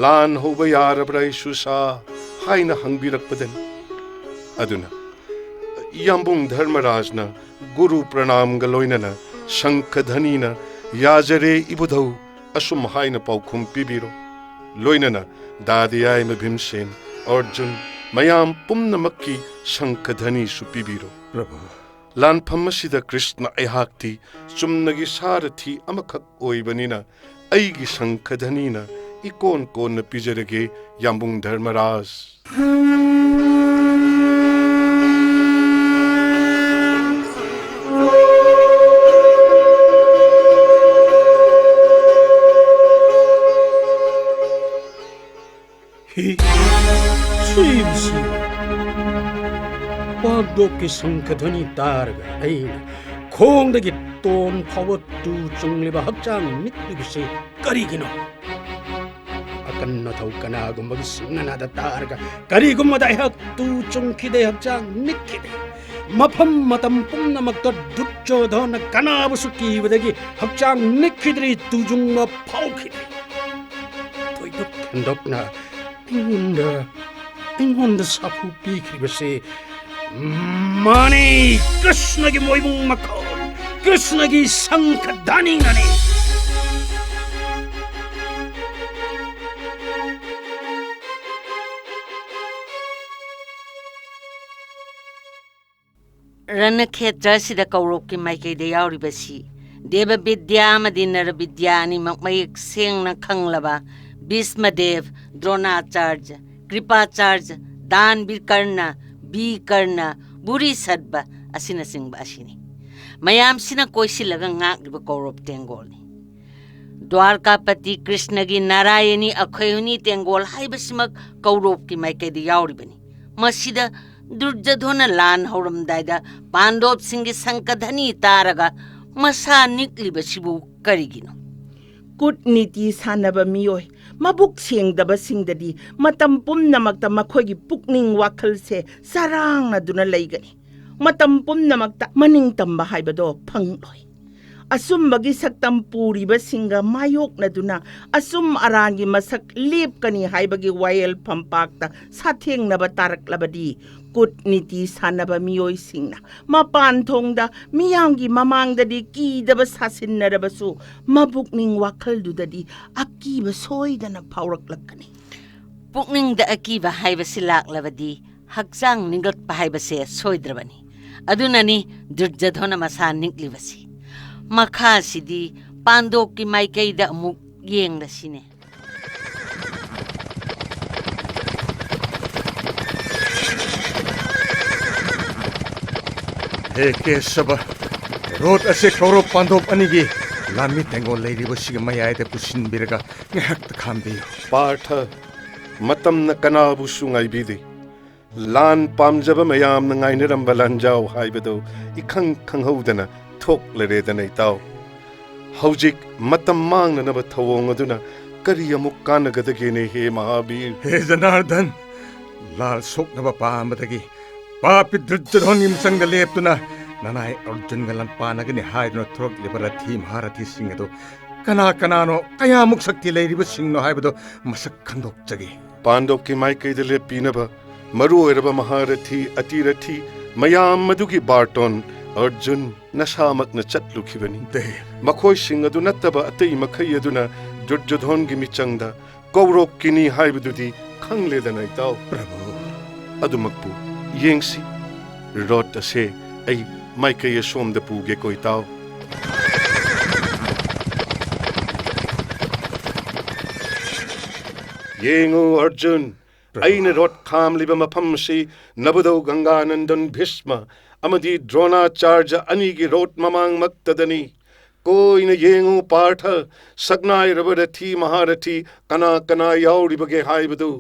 ꯂꯥꯟ ꯍꯧꯕ ꯌꯥꯔꯕ꯭ꯔꯥ ꯏꯁꯨꯁꯥ ꯍꯥꯏꯅ ꯍꯪꯕꯤꯔꯛꯄꯗꯅꯤ꯫ ꯑꯗꯨꯅ ꯌꯥꯝꯕꯨꯡ ꯙꯔꯃꯔꯥꯖꯅ ꯒꯨꯔꯨ ꯄ꯭ꯔꯅꯥꯝꯒ ꯂꯣꯏꯅꯅ ꯁꯪꯈ ꯙꯅꯤꯅ "ꯌꯥꯖꯔꯦ ꯏꯕꯨꯙꯧ" ꯑꯁꯨꯝ ꯍꯥꯏꯅ ꯄꯥꯎꯈꯨꯝ ꯄꯤꯕꯤꯔꯣ꯫ ꯂꯣꯏꯅꯅ ꯗꯥꯗꯤꯌꯥꯏꯃ ꯚꯤꯝꯁꯦꯟ, ꯑꯔꯖꯨꯟ, ꯃꯌꯥꯝ ꯄꯨꯝꯅꯃꯛꯀꯤ ꯁꯪꯈ ꯙꯅꯤꯁꯨ ꯄꯤꯕꯤꯔꯣ꯫ ꯄ꯭ꯔꯚꯨ꯫ ꯂꯥꯟꯐꯝ ꯑꯁꯤꯗ ꯀ꯭ꯔꯤꯁꯅ ꯑꯩꯍꯥꯛꯇꯤ ꯆꯨꯝꯅꯒꯤ ꯁꯥꯔꯊꯤ ꯑꯃꯈꯛ ꯑꯣꯏꯕꯅꯤꯅ ꯑꯩꯒꯤ ꯁꯪꯈ ꯙꯅꯤꯅ ꯏꯀꯣꯟ ꯀꯣꯟꯅ ꯄꯤꯖꯔꯒꯦ, ꯌꯥꯝꯕꯨꯡ ꯙꯔꯃꯔꯥꯖ꯫ ꯍꯤ, ꯁꯤꯕꯨ ꯁꯤꯕ꯫ ꯄꯥꯟꯗꯣꯞꯀꯤ ꯁꯪꯈꯙꯅꯤ ꯇꯥꯔꯒ ꯑꯩꯅ ꯈꯣꯡꯗꯒꯤ ꯇꯣꯟ ꯐꯥꯎꯕ ꯇꯨ ꯆꯨꯡꯂꯤꯕ ꯍꯛꯆꯥꯡ ꯅꯤꯛꯂꯤꯕꯁꯤ ꯀꯔꯤꯒꯤꯅꯣ? ꯑꯀꯟ ꯑꯊꯧ ꯀꯅꯥꯒꯨꯝꯕꯒꯤ ꯁꯤꯡꯅꯅꯥꯗ ꯇꯥꯔꯒ ꯀꯔꯤꯒꯨꯝꯕꯗ ꯑꯩꯍꯥꯛ ꯇꯨ ꯆꯨꯡꯈꯤꯗꯦ, ꯍꯛꯆꯥꯡ ꯅꯤꯛꯈꯤꯗꯦ꯫ ꯃꯐꯝ ꯃꯇꯝ ꯄꯨꯝꯅꯃꯛꯇ ꯗꯨꯔꯖꯣꯙꯅ ꯀꯅꯥꯕꯨꯁꯨ ꯀꯤꯕꯗꯒꯤ ꯍꯛꯆꯥꯡ ꯅꯤꯛꯈꯤꯗ꯭ꯔꯤ, ꯇꯨꯖꯨꯡꯕ ꯐꯥꯎꯈꯤꯗ꯭ꯔꯤ꯫ ꯊꯣꯏꯗꯣꯛ ꯍꯦꯟꯗꯣꯛꯅ ꯑꯩꯉꯣꯟꯗ, ꯑꯩꯉꯣꯟꯗ ꯁꯥꯐꯨ ꯄꯤꯈ꯭ꯔꯤꯕꯁꯤ ꯃꯥꯅꯤ, ꯀ꯭ꯔꯤꯁꯅꯒꯤ ꯃꯣꯏꯕꯨꯡ ꯃꯈꯣꯟ, ꯀ꯭ꯔꯤꯁꯅꯒꯤ ꯁꯪꯈꯙꯅꯤꯅꯅꯤ꯫ ꯔꯅꯈꯦꯇ꯭ꯔ ꯑꯁꯤꯗ ꯀꯧꯔꯣꯞꯀꯤ ꯃꯥꯏꯀꯩꯗ ꯌꯥꯎꯔꯤꯕꯁꯤ ꯗꯦꯕ ꯕꯤꯗ꯭ꯌꯥ ꯑꯃꯗꯤ ꯅꯔ ꯕꯤꯗ꯭ꯌꯥ ꯑꯅꯤꯃꯛ ꯃꯌꯦꯛ ꯁꯦꯡꯅ ꯈꯪꯂꯕ ꯚꯤꯁꯃꯗꯦꯕ, ꯗ꯭ꯔꯣꯅꯥꯆꯥꯔꯖ, ꯀ꯭ꯔꯤꯄꯥꯆꯥꯔꯖ, ꯗꯥꯟ ꯕꯤꯀꯔꯅ, ꯕꯤꯀꯔꯅ, ꯚꯨꯔꯤꯁꯗꯚ ꯑꯁꯤꯅꯆꯤꯡꯕ ꯑꯁꯤꯅꯤ꯫ ꯃꯌꯥꯝꯁꯤꯅ ꯀꯣꯏꯁꯤꯜꯂꯒ ꯉꯥꯛꯂꯤꯕ ꯀꯧꯔꯣꯞ ꯇꯦꯡꯒꯣꯜꯅꯤ꯫ ꯗ꯭ꯋꯥꯔꯀꯥꯄꯇꯤ ꯀ꯭ꯔꯤꯁꯅꯒꯤ ꯅꯥꯔꯥꯌꯅꯤ ꯑꯈꯌꯨꯅꯤ ꯇꯦꯡꯒꯣꯜ ꯍꯥꯏꯕꯁꯤꯃꯛ ꯀꯧꯔꯣꯞꯀꯤ ꯃꯥꯏꯀꯩꯗ ꯌꯥꯎꯔꯤꯕꯅꯤ꯫ ꯃꯁꯤꯗ ꯗꯨꯔꯖꯣꯙꯅ ꯂꯥꯟ ꯍꯧꯔꯝꯗꯥꯏꯗ ꯄꯥꯟꯗꯣꯞꯁꯤꯡꯒꯤ ꯁꯪꯀꯙꯅꯤ ꯇꯥꯔꯒ ꯃꯁꯥ ꯅꯤꯛꯂꯤꯕꯁꯤꯕꯨ ꯀꯔꯤꯒꯤꯅꯣ? ꯀꯨꯠꯅꯤꯇꯤ ꯁꯥꯟꯅꯕ ꯃꯤꯑꯣꯏ, ꯃꯕꯨꯛ ꯁꯦꯡꯗꯕꯁꯤꯡꯗꯗꯤ ꯃꯇꯝ ꯄꯨꯝꯅꯃꯛꯇ ꯃꯈꯣꯏꯒꯤ ꯄꯨꯛꯅꯤꯡ ꯋꯥꯈꯜꯁꯦ ꯆꯔꯥꯡꯅꯗꯨꯅ ꯂꯩꯒꯅꯤ꯫ ꯃꯇꯝ ꯄꯨꯝꯅꯃꯛꯇ ꯃꯅꯤꯡ ꯇꯝꯕ ꯍꯥꯏꯕꯗꯣ ꯐꯪꯂꯣꯏ꯫ ꯑꯆꯨꯝꯕꯒꯤ ꯁꯛꯇꯝ ꯄꯨꯔꯤꯕꯁꯤꯡꯒ ꯃꯥꯌꯣꯛꯅꯗꯨꯅ ꯑꯆꯨꯝ ꯑꯔꯥꯟꯒꯤ ꯃꯁꯛ ꯂꯦꯞꯀꯅꯤ ꯍꯥꯏꯕꯒꯤ ꯋꯥꯌꯦꯜ ꯐꯝꯄꯥꯛꯇ ꯁꯥꯊꯦꯡꯅꯕ ꯇꯥꯔꯛꯂꯕꯗꯤ, ꯀꯨꯠꯅꯤꯇꯤ ꯁꯥꯟꯅꯕ ꯃꯤꯑꯣꯏꯁꯤꯡꯅ ꯃꯄꯥꯟ ꯊꯣꯡꯗ ꯃꯤꯌꯥꯝꯒꯤ ꯃꯃꯥꯡꯗꯗꯤ ꯀꯤꯗꯕ ꯁꯥꯁꯤꯟꯅꯔꯕꯁꯨ, ꯃꯕꯨꯛꯅꯤꯡ ꯋꯥꯈꯜꯗꯨꯗꯗꯤ ꯑꯀꯤꯕ ꯁꯣꯏꯗꯅ ꯐꯥꯎꯔꯛꯂꯛꯀꯅꯤ꯫ ꯄꯨꯛꯅꯤꯡꯗ ꯑꯀꯤꯕ ꯍꯥꯏꯕꯁꯤ ꯂꯥꯛꯂꯕꯗꯤ, ꯍꯛꯆꯥꯡ ꯅꯤꯛꯂꯛꯄ ꯍꯥꯏꯕꯁꯦ ꯁꯣꯏꯗ꯭ꯔꯕꯅꯤ꯫ ꯑꯗꯨꯅꯅꯤ ꯗꯨꯔꯖꯣꯙꯅ ꯃꯁꯥ ꯅꯤꯛꯂꯤꯕꯁꯤ꯫ ꯃꯈꯥꯁꯤꯗꯤ ꯄꯥꯟꯗꯣꯞꯀꯤ ꯃꯥꯏꯀꯩꯗ ꯑꯃꯨꯛ ꯌꯦꯡꯂꯁꯤꯅꯦ꯫ ꯍꯦ ꯀꯦꯁꯕ, ꯔꯣꯊ ꯑꯁꯤ ꯀꯧꯔꯕ ꯄꯥꯟꯗꯣꯞ ꯑꯅꯤꯒꯤ ꯂꯥꯟꯃꯤ ꯇꯦꯡꯒꯣꯜ ꯂꯩꯔꯤꯕꯁꯤꯒꯤ ꯃꯌꯥꯏꯗ ꯄꯨꯁꯤꯟꯕꯤꯔꯒ ꯉꯥꯏꯍꯥꯛꯇ ꯈꯥꯝꯕꯤꯌꯨ꯫ ꯄꯥꯔꯊ, ꯃꯇꯝꯅ ꯀꯅꯥꯕꯨꯁꯨ ꯉꯥꯏꯕꯤꯗꯦ꯫ ꯂꯥꯟ ꯄꯥꯝꯖꯕ ꯃꯌꯥꯝꯅ ꯉꯥꯏꯅꯔꯝꯕ ꯂꯥꯟꯖꯥꯎ ꯍꯥꯏꯕꯗꯨ ꯏꯈꯪ ꯈꯪꯍꯧꯗꯅ ꯊꯣꯛꯂꯔꯦꯗꯅ ꯏꯇꯥꯎ꯫ ꯍꯧꯖꯤꯛ ꯃꯇꯝ ꯃꯥꯡꯅꯅꯕ ꯊꯧꯑꯣꯡ ꯑꯗꯨꯅ ꯀꯔꯤ ꯑꯃꯨꯛ ꯀꯥꯟꯅꯒꯗꯒꯦꯅꯦ ꯍꯦ ꯃꯍꯥꯕꯤꯔ? ꯍꯦ ꯖꯅꯥꯔꯗꯟ, ꯂꯥꯜ ꯁꯣꯛꯅꯕ ꯄꯥꯝꯕꯗꯒꯤ ꯄꯥꯄꯤ ꯗꯨꯔꯖꯣꯙꯟꯒꯤ ꯃꯤꯆꯪꯗ ꯂꯦꯞꯇꯨꯅ ꯅꯅꯥꯏ ꯑꯔꯖꯨꯟꯒ ꯂꯥꯟꯄꯥꯟꯅꯒꯅꯤ ꯍꯥꯏꯗꯨꯅ ꯊꯣꯔꯛꯂꯤꯕ ꯔꯊꯤ ꯃꯍꯥꯔꯊꯤꯁꯤꯡ ꯑꯗꯨ ꯀꯅꯥ ꯀꯅꯥꯅꯣ, ꯀꯌꯥꯃꯨꯛ ꯁꯛꯇꯤ ꯂꯩꯔꯤꯕꯁꯤꯡꯅꯣ ꯍꯥꯏꯕꯗꯨ ꯃꯁꯛ ꯈꯪꯗꯣꯛꯆꯒꯦ꯫ ꯄꯥꯟꯗꯣꯞꯀꯤ ꯃꯥꯏꯀꯩꯗ ꯂꯦꯞꯄꯤꯅꯕ ꯃꯔꯨ ꯑꯣꯏꯔꯕ ꯃꯍꯥꯔꯊꯤ, ꯑꯇꯤꯔꯊꯤ ꯃꯌꯥꯝ ꯑꯗꯨꯒꯤ ꯕꯥꯔꯇꯣꯟ ꯑꯔꯖꯨꯟ ꯅꯁꯥꯃꯛꯅ ꯆꯠꯂꯨꯈꯤꯕꯅꯤ꯫ ꯗꯦ꯫ ꯃꯈꯣꯏꯁꯤꯡ ꯑꯗꯨ ꯅꯠꯇꯕ ꯑꯇꯩ ꯃꯈꯩ ꯑꯗꯨꯅ ꯗꯨꯔꯖꯣꯙꯣꯟꯒꯤ ꯃꯤꯆꯪꯗ ꯀꯧꯔꯣꯛꯀꯤꯅꯤ ꯍꯥꯏꯕꯗꯨꯗꯤ ꯈꯪꯂꯦꯗꯅ, ꯏꯇꯥꯎ꯫ ꯄ꯭ꯔꯚꯨ꯫ ꯑꯗꯨꯃꯛꯄꯨ ꯌꯦꯡꯁꯤ꯫ ꯔꯣꯠ ꯑꯁꯦ ꯑꯩ ꯃꯥꯏꯀꯩ ꯑꯁꯣꯝꯗ ꯄꯨꯒꯦꯀꯣ, ꯏꯇꯥꯎ꯫ ꯌꯦꯡꯉꯨ, ꯑꯔꯖꯨꯟ, ꯄ꯭ꯔꯚꯨ꯫ ꯑꯩꯅ ꯔꯣꯠ ꯈꯥꯝꯂꯤꯕ ꯃꯐꯝꯁꯤ ꯅꯕꯨꯙꯧ ꯒꯪꯒꯥꯅꯟꯗꯟ ꯚꯤꯁꯃ ꯑꯃꯗꯤ ꯗ꯭ꯔꯣꯅꯥꯆꯥꯔꯖ ꯑꯅꯤꯒꯤ ꯔꯣꯠ ꯃꯃꯥꯡꯃꯛꯇꯗꯅꯤ꯫ ꯀꯣꯏꯅ ꯌꯦꯡꯉꯨ ꯄꯥꯔꯊ, ꯁꯛꯅꯥꯏꯔꯕ ꯔꯊꯤ ꯃꯍꯥꯔꯊꯤ ꯀꯅꯥ ꯀꯅꯥ ꯌꯥꯎꯔꯤꯕꯒꯦ ꯍꯥꯏꯕꯗꯨ꯫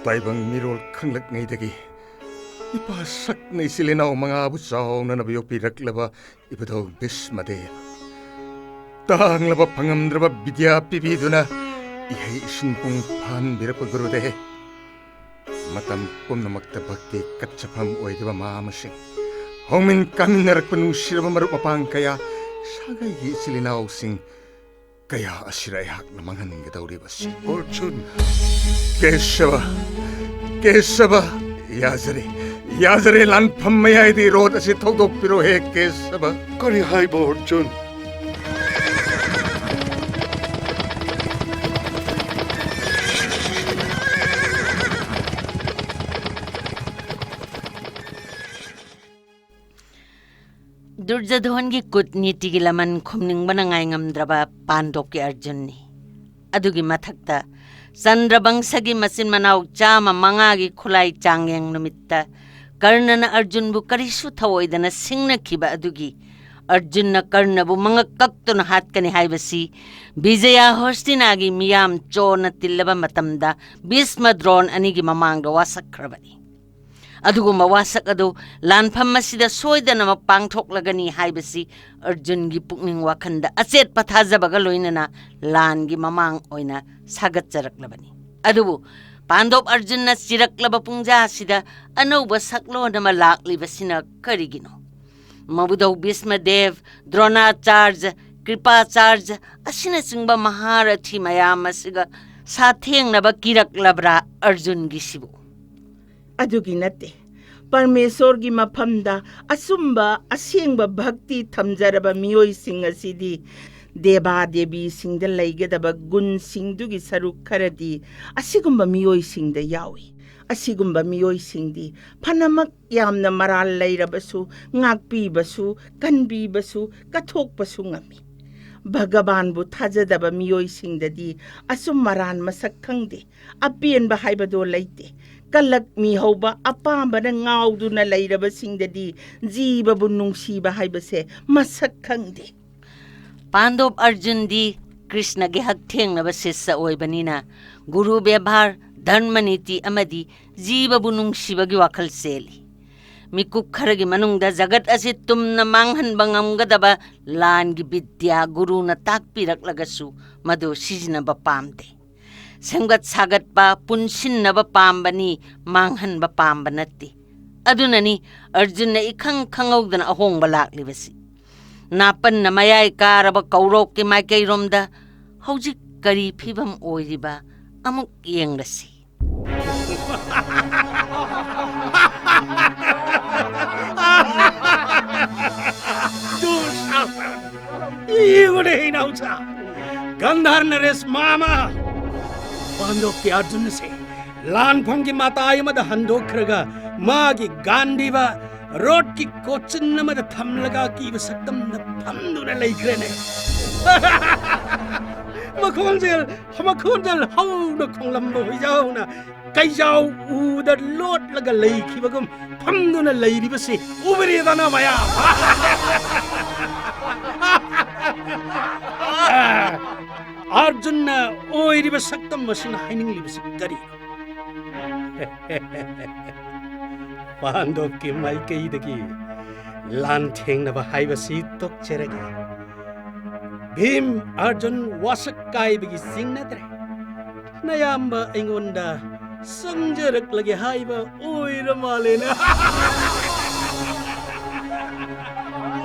ꯇꯥꯏꯕꯪ ꯃꯤꯔꯣꯜ ꯈꯪꯂꯛꯉꯩꯗꯒꯤ ꯏꯄꯥ ꯁꯛꯅ ꯏꯆꯤꯜ ꯏꯅꯥꯎ ꯃꯉꯥꯕꯨ ꯆꯥꯎꯅꯅꯕ ꯌꯣꯛꯄꯤꯔꯛꯂꯕ ꯏꯕꯨꯙꯧ ꯚꯤꯁꯃꯗꯦꯕ, ꯇꯥꯡꯂꯕ ꯐꯪꯉꯝꯗ꯭ꯔꯕ ꯕꯤꯗ꯭ꯌꯥ ꯄꯤꯕꯤꯗꯨꯅ ꯏꯍꯩ ꯏꯁꯤꯡ ꯄꯨꯡ ꯐꯥꯍꯟꯕꯤꯔꯛꯄ ꯒꯨꯔꯨꯗꯦꯕ, ꯃꯇꯝ ꯄꯨꯝꯅꯃꯛꯇ ꯚꯛꯇꯤ ꯀꯠꯆꯐꯝ ꯑꯣꯏꯔꯤꯕ ꯃꯃꯥ ꯃꯁꯤꯡ, ꯍꯧꯃꯤꯟ ꯀꯥꯃꯤꯟꯅꯔꯛꯄ ꯅꯨꯡꯁꯤꯔꯕ ꯃꯔꯨꯞ ꯃꯄꯥꯡ ꯀꯌꯥ, ꯁꯥꯒꯩꯒꯤ ꯏꯆꯤꯜ ꯏꯅꯥꯎꯁꯤꯡ ꯀꯌꯥ ꯑꯁꯤꯔ ꯑꯩꯍꯥꯛꯅ ꯃꯥꯡꯍꯟꯒꯗꯧꯔꯤꯕꯁꯤ? ꯑꯔꯖꯨꯟ! ꯀꯦꯁꯕ! ꯀꯦꯁꯕ! ꯌꯥꯖꯔꯦ, ꯌꯥꯖꯔꯦ, ꯂꯥꯟꯐꯝ ꯃꯌꯥꯏꯗꯒꯤ ꯔꯣꯠ ꯑꯁꯤ ꯊꯧꯗꯣꯛꯄꯤꯔꯣ ꯍꯦ ꯀꯦꯁꯕ꯫ ꯀꯔꯤ ꯍꯥꯏꯕ, ꯑꯔꯖꯨꯟ? ꯗꯨꯔꯖꯣꯙꯣꯟꯒꯤ ꯀꯨꯠꯅꯤꯇꯤꯒꯤ ꯂꯃꯟ ꯈꯨꯝꯅꯤꯡꯕꯅ ꯉꯥꯏꯉꯝꯗ꯭ꯔꯕ ꯄꯥꯟꯗꯣꯞꯀꯤ ꯑꯔꯖꯨꯟꯅꯤ꯫ ꯑꯗꯨꯒꯤ ꯃꯊꯛꯇ ꯆꯟꯗ꯭ꯔꯕꯪꯁꯒꯤ ꯃꯆꯤꯟ ꯃꯅꯥꯎ ꯆꯥꯝꯃ ꯃꯉꯥꯒꯤ ꯈꯨꯠꯂꯥꯏ ꯆꯥꯡꯌꯦꯡ ꯅꯨꯃꯤꯠꯇ ꯀꯔꯅꯅ ꯑꯔꯖꯨꯟꯕꯨ ꯀꯔꯤꯁꯨ ꯊꯧꯑꯣꯏꯗꯅ ꯁꯤꯡꯅꯈꯤꯕ ꯑꯗꯨꯒꯤ ꯑꯔꯖꯨꯟꯅ ꯀꯔꯅꯕꯨ ꯃꯉꯛ ꯀꯛꯇꯨꯅ ꯍꯥꯠꯀꯅꯤ ꯍꯥꯏꯕꯁꯤ ꯕꯤꯖꯌ ꯍꯣꯁꯇꯤꯅꯥꯒꯤ ꯃꯤꯌꯥꯝ ꯆꯣꯅ ꯇꯤꯜꯂꯕ ꯃꯇꯝꯗ ꯚꯤꯁꯃ ꯗ꯭ꯔꯣꯟ ꯑꯅꯤꯒꯤ ꯃꯃꯥꯡꯗ ꯋꯥꯁꯛꯈ꯭ꯔꯕꯅꯤ꯫ ꯑꯗꯨꯒꯨꯝꯕ ꯋꯥꯁꯛ ꯑꯗꯨ ꯂꯥꯟꯐꯝ ꯑꯁꯤꯗ ꯁꯣꯏꯗꯅꯃꯛ ꯄꯥꯡꯊꯣꯛꯂꯒꯅꯤ ꯍꯥꯏꯕꯁꯤ ꯑꯔꯖꯨꯟꯒꯤ ꯄꯨꯛꯅꯤꯡ ꯋꯥꯈꯜꯗ ꯑꯆꯦꯠꯄ ꯊꯥꯖꯕꯒ ꯂꯣꯏꯅꯅ ꯂꯥꯟꯒꯤ ꯃꯃꯥꯡ ꯑꯣꯏꯅ ꯁꯥꯒꯠꯆꯔꯛꯂꯕꯅꯤ꯫ ꯑꯗꯨꯕꯨ ꯄꯥꯟꯗꯣꯞ ꯑꯔꯖꯨꯟꯅ ꯆꯤꯔꯛꯂꯕ ꯄꯨꯡꯖꯥ ꯑꯁꯤꯗ ꯑꯅꯧꯕ ꯁꯛꯂꯣꯟ ꯑꯃ ꯂꯥꯛꯂꯤꯕꯁꯤꯅ ꯀꯔꯤꯒꯤꯅꯣ? ꯃꯕꯨꯙꯧ ꯚꯤꯁꯃꯗꯦꯕ, ꯗ꯭ꯔꯣꯅꯥꯆꯥꯔꯖ, ꯀ꯭ꯔꯤꯄꯥꯆꯥꯔꯖ ꯑꯁꯤꯅꯆꯤꯡꯕ ꯃꯍꯥꯔꯊꯤ ꯃꯌꯥꯝ ꯑꯁꯤꯒ ꯁꯥꯊꯦꯡꯅꯕ ꯀꯤꯔꯛꯂꯕ꯭ꯔꯥ ꯑꯔꯖꯨꯟꯒꯤꯁꯤꯕꯨ? ꯑꯗꯨꯒꯤ ꯅꯠꯇꯦ꯫ ꯄꯔꯃꯦꯁꯣꯔꯒꯤ ꯃꯐꯝꯗ ꯑꯆꯨꯝꯕ ꯑꯁꯦꯡꯕ ꯚꯛꯇꯤ ꯊꯝꯖꯔꯕ ꯃꯤꯑꯣꯏꯁꯤꯡ ꯑꯁꯤꯗꯤ ꯗꯦꯕꯥ ꯗꯦꯕꯤꯁꯤꯡꯗ ꯂꯩꯒꯗꯕ ꯒꯨꯟꯁꯤꯡꯗꯨꯒꯤ ꯁꯔꯨꯛ ꯈꯔꯗꯤ ꯑꯁꯤꯒꯨꯝꯕ ꯃꯤꯑꯣꯏꯁꯤꯡꯗ ꯌꯥꯎꯏ꯫ ꯑꯁꯤꯒꯨꯝꯕ ꯃꯤꯑꯣꯏꯁꯤꯡꯗꯤ ꯐꯅꯃꯛ ꯌꯥꯝꯅ ꯃꯔꯥꯜ ꯂꯩꯔꯕꯁꯨ, ꯉꯥꯛꯄꯤꯕꯁꯨ, ꯀꯟꯕꯤꯕꯁꯨ, ꯀꯠꯊꯣꯛꯄꯁꯨ ꯉꯝꯃꯤ꯫ ꯚꯒꯕꯥꯟꯕꯨ ꯊꯥꯖꯗꯕ ꯃꯤꯑꯣꯏꯁꯤꯡꯗꯗꯤ ꯑꯆꯨꯝ ꯑꯔꯥꯟ ꯃꯁꯛ ꯈꯪꯗꯦ, ꯑꯄꯦꯟꯕ ꯍꯥꯏꯕꯗꯣ ꯂꯩꯇꯦ꯫ ꯀꯂꯛ ꯃꯤꯍꯧꯕ ꯑꯄꯥꯝꯕꯅ ꯉꯥꯎꯗꯨꯅ ꯂꯩꯔꯕꯁꯤꯡꯗꯗꯤ ꯖꯤꯕꯕꯨ ꯅꯨꯡꯁꯤꯕ ꯍꯥꯏꯕꯁꯦ ꯃꯁꯛ ꯈꯪꯗꯦ꯫ ꯄꯥꯟꯗꯣꯞ ꯑꯔꯖꯨꯟꯗꯤ ꯀ꯭ꯔꯤꯁꯅꯒꯤ ꯍꯛꯊꯦꯡꯅꯕ ꯁꯤꯁ꯭ꯌ ꯑꯣꯏꯕꯅꯤꯅ ꯒꯨꯔꯨ ꯕꯦꯕꯥꯔ, ꯙꯔꯃ ꯅꯤꯇꯤ ꯑꯃꯗꯤ ꯖꯤꯕꯕꯨ ꯅꯨꯡꯁꯤꯕꯒꯤ ꯋꯥꯈꯜ ꯆꯦꯜꯂꯤ꯫ ꯃꯤꯀꯨꯞ ꯈꯔꯒꯤ ꯃꯅꯨꯡꯗ ꯖꯒꯠ ꯑꯁꯤ ꯇꯨꯝꯅ ꯃꯥꯡꯍꯟꯕ ꯉꯝꯒꯗꯕ ꯂꯥꯟꯒꯤ ꯕꯤꯗ꯭ꯌꯥ ꯒꯨꯔꯨꯅ ꯇꯥꯛꯄꯤꯔꯛꯂꯒꯁꯨ ꯃꯗꯨ ꯁꯤꯖꯤꯟꯅꯕ ꯄꯥꯝꯗꯦ꯫ ꯁꯦꯝꯒꯠ ꯁꯥꯒꯠꯄ, ꯄꯨꯟꯁꯤꯟꯅꯕ ꯄꯥꯝꯕꯅꯤ, ꯃꯥꯡꯍꯟꯕ ꯄꯥꯝꯕ ꯅꯠꯇꯦ꯫ ꯑꯗꯨꯅꯅꯤ ꯑꯔꯖꯨꯟꯅ ꯏꯈꯪ ꯈꯪꯍꯧꯗꯅ ꯑꯍꯣꯡꯕ ꯂꯥꯛꯂꯤꯕꯁꯤ꯫ ꯅꯥꯄꯟꯅ ꯃꯌꯥꯏ ꯀꯥꯔꯕ ꯀꯧꯔꯣꯛꯀꯤ ꯃꯥꯏꯀꯩꯔꯣꯝꯗ ꯍꯧꯖꯤꯛ ꯀꯔꯤ ꯐꯤꯚꯝ ꯑꯣꯏꯔꯤꯕ ꯑꯃꯨꯛ ꯌꯦꯡꯂꯁꯤ꯫ ꯗꯨꯁꯥꯁꯟ! ꯌꯦꯡꯉꯨꯅꯦ, ꯏꯅꯥꯎꯆꯥ! ꯒꯟꯙꯥꯔ ꯅꯔꯦꯁ ꯃꯥꯃ! ꯄꯥꯟꯗꯣꯞꯀꯤ ꯑꯔꯖꯨꯟ ꯑꯁꯦ ꯂꯥꯟꯐꯝꯒꯤ ꯃꯇꯥꯏ ꯑꯃꯗ ꯍꯟꯗꯣꯛꯈ꯭ꯔꯒ ꯃꯥꯒꯤ ꯒꯥꯟꯙꯤꯕ ꯔꯣꯗꯀꯤ ꯀꯣꯆꯤꯟ ꯑꯃꯗ ꯊꯝꯂꯒ ꯑꯀꯤꯕ ꯁꯛꯇꯝꯗ ꯐꯝꯗꯨꯅ ꯂꯩꯈ꯭ꯔꯦꯅꯦ꯫ ꯃꯈꯣꯟꯖꯦꯜ, ꯃꯈꯣꯟꯖꯦꯜ ꯍꯧꯅ ꯈꯣꯡꯂꯝꯕ ꯍꯨꯏꯖꯥꯎꯅ ꯀꯩꯖꯥꯎ ꯎꯗ ꯂꯣꯠꯂꯒ ꯂꯩꯈꯤꯕꯒꯨꯝ ꯐꯝꯗꯨꯅ ꯂꯩꯔꯤꯕꯁꯤ ꯎꯕꯤꯔꯦꯗꯅ ꯃꯌꯥꯝ꯫ ꯑꯁꯤꯅ ꯍꯥꯏꯅꯤꯡꯂꯤꯕꯁꯤ ꯀꯔꯤꯅꯣ? ꯄꯥꯟꯗꯣꯞꯀꯤ ꯃꯥꯏꯀꯩꯗꯒꯤ ꯂꯥꯟꯊꯦꯡꯅꯕ ꯍꯥꯏꯕꯁꯤ ꯇꯣꯛꯆꯔꯒꯦ꯫ ꯚꯤꯝ ꯑꯔꯖꯨꯟ ꯋꯥꯁꯛ ꯀꯥꯏꯕꯒꯤ ꯆꯤꯡꯅꯗ꯭ꯔꯦ꯫ ꯅꯌꯥꯝꯕ ꯑꯩꯉꯣꯟꯗ ꯆꯪꯖꯔꯛꯂꯒꯦ ꯍꯥꯏꯕ ꯑꯣꯏꯔ ꯃꯥꯜꯂꯦꯅꯦ꯫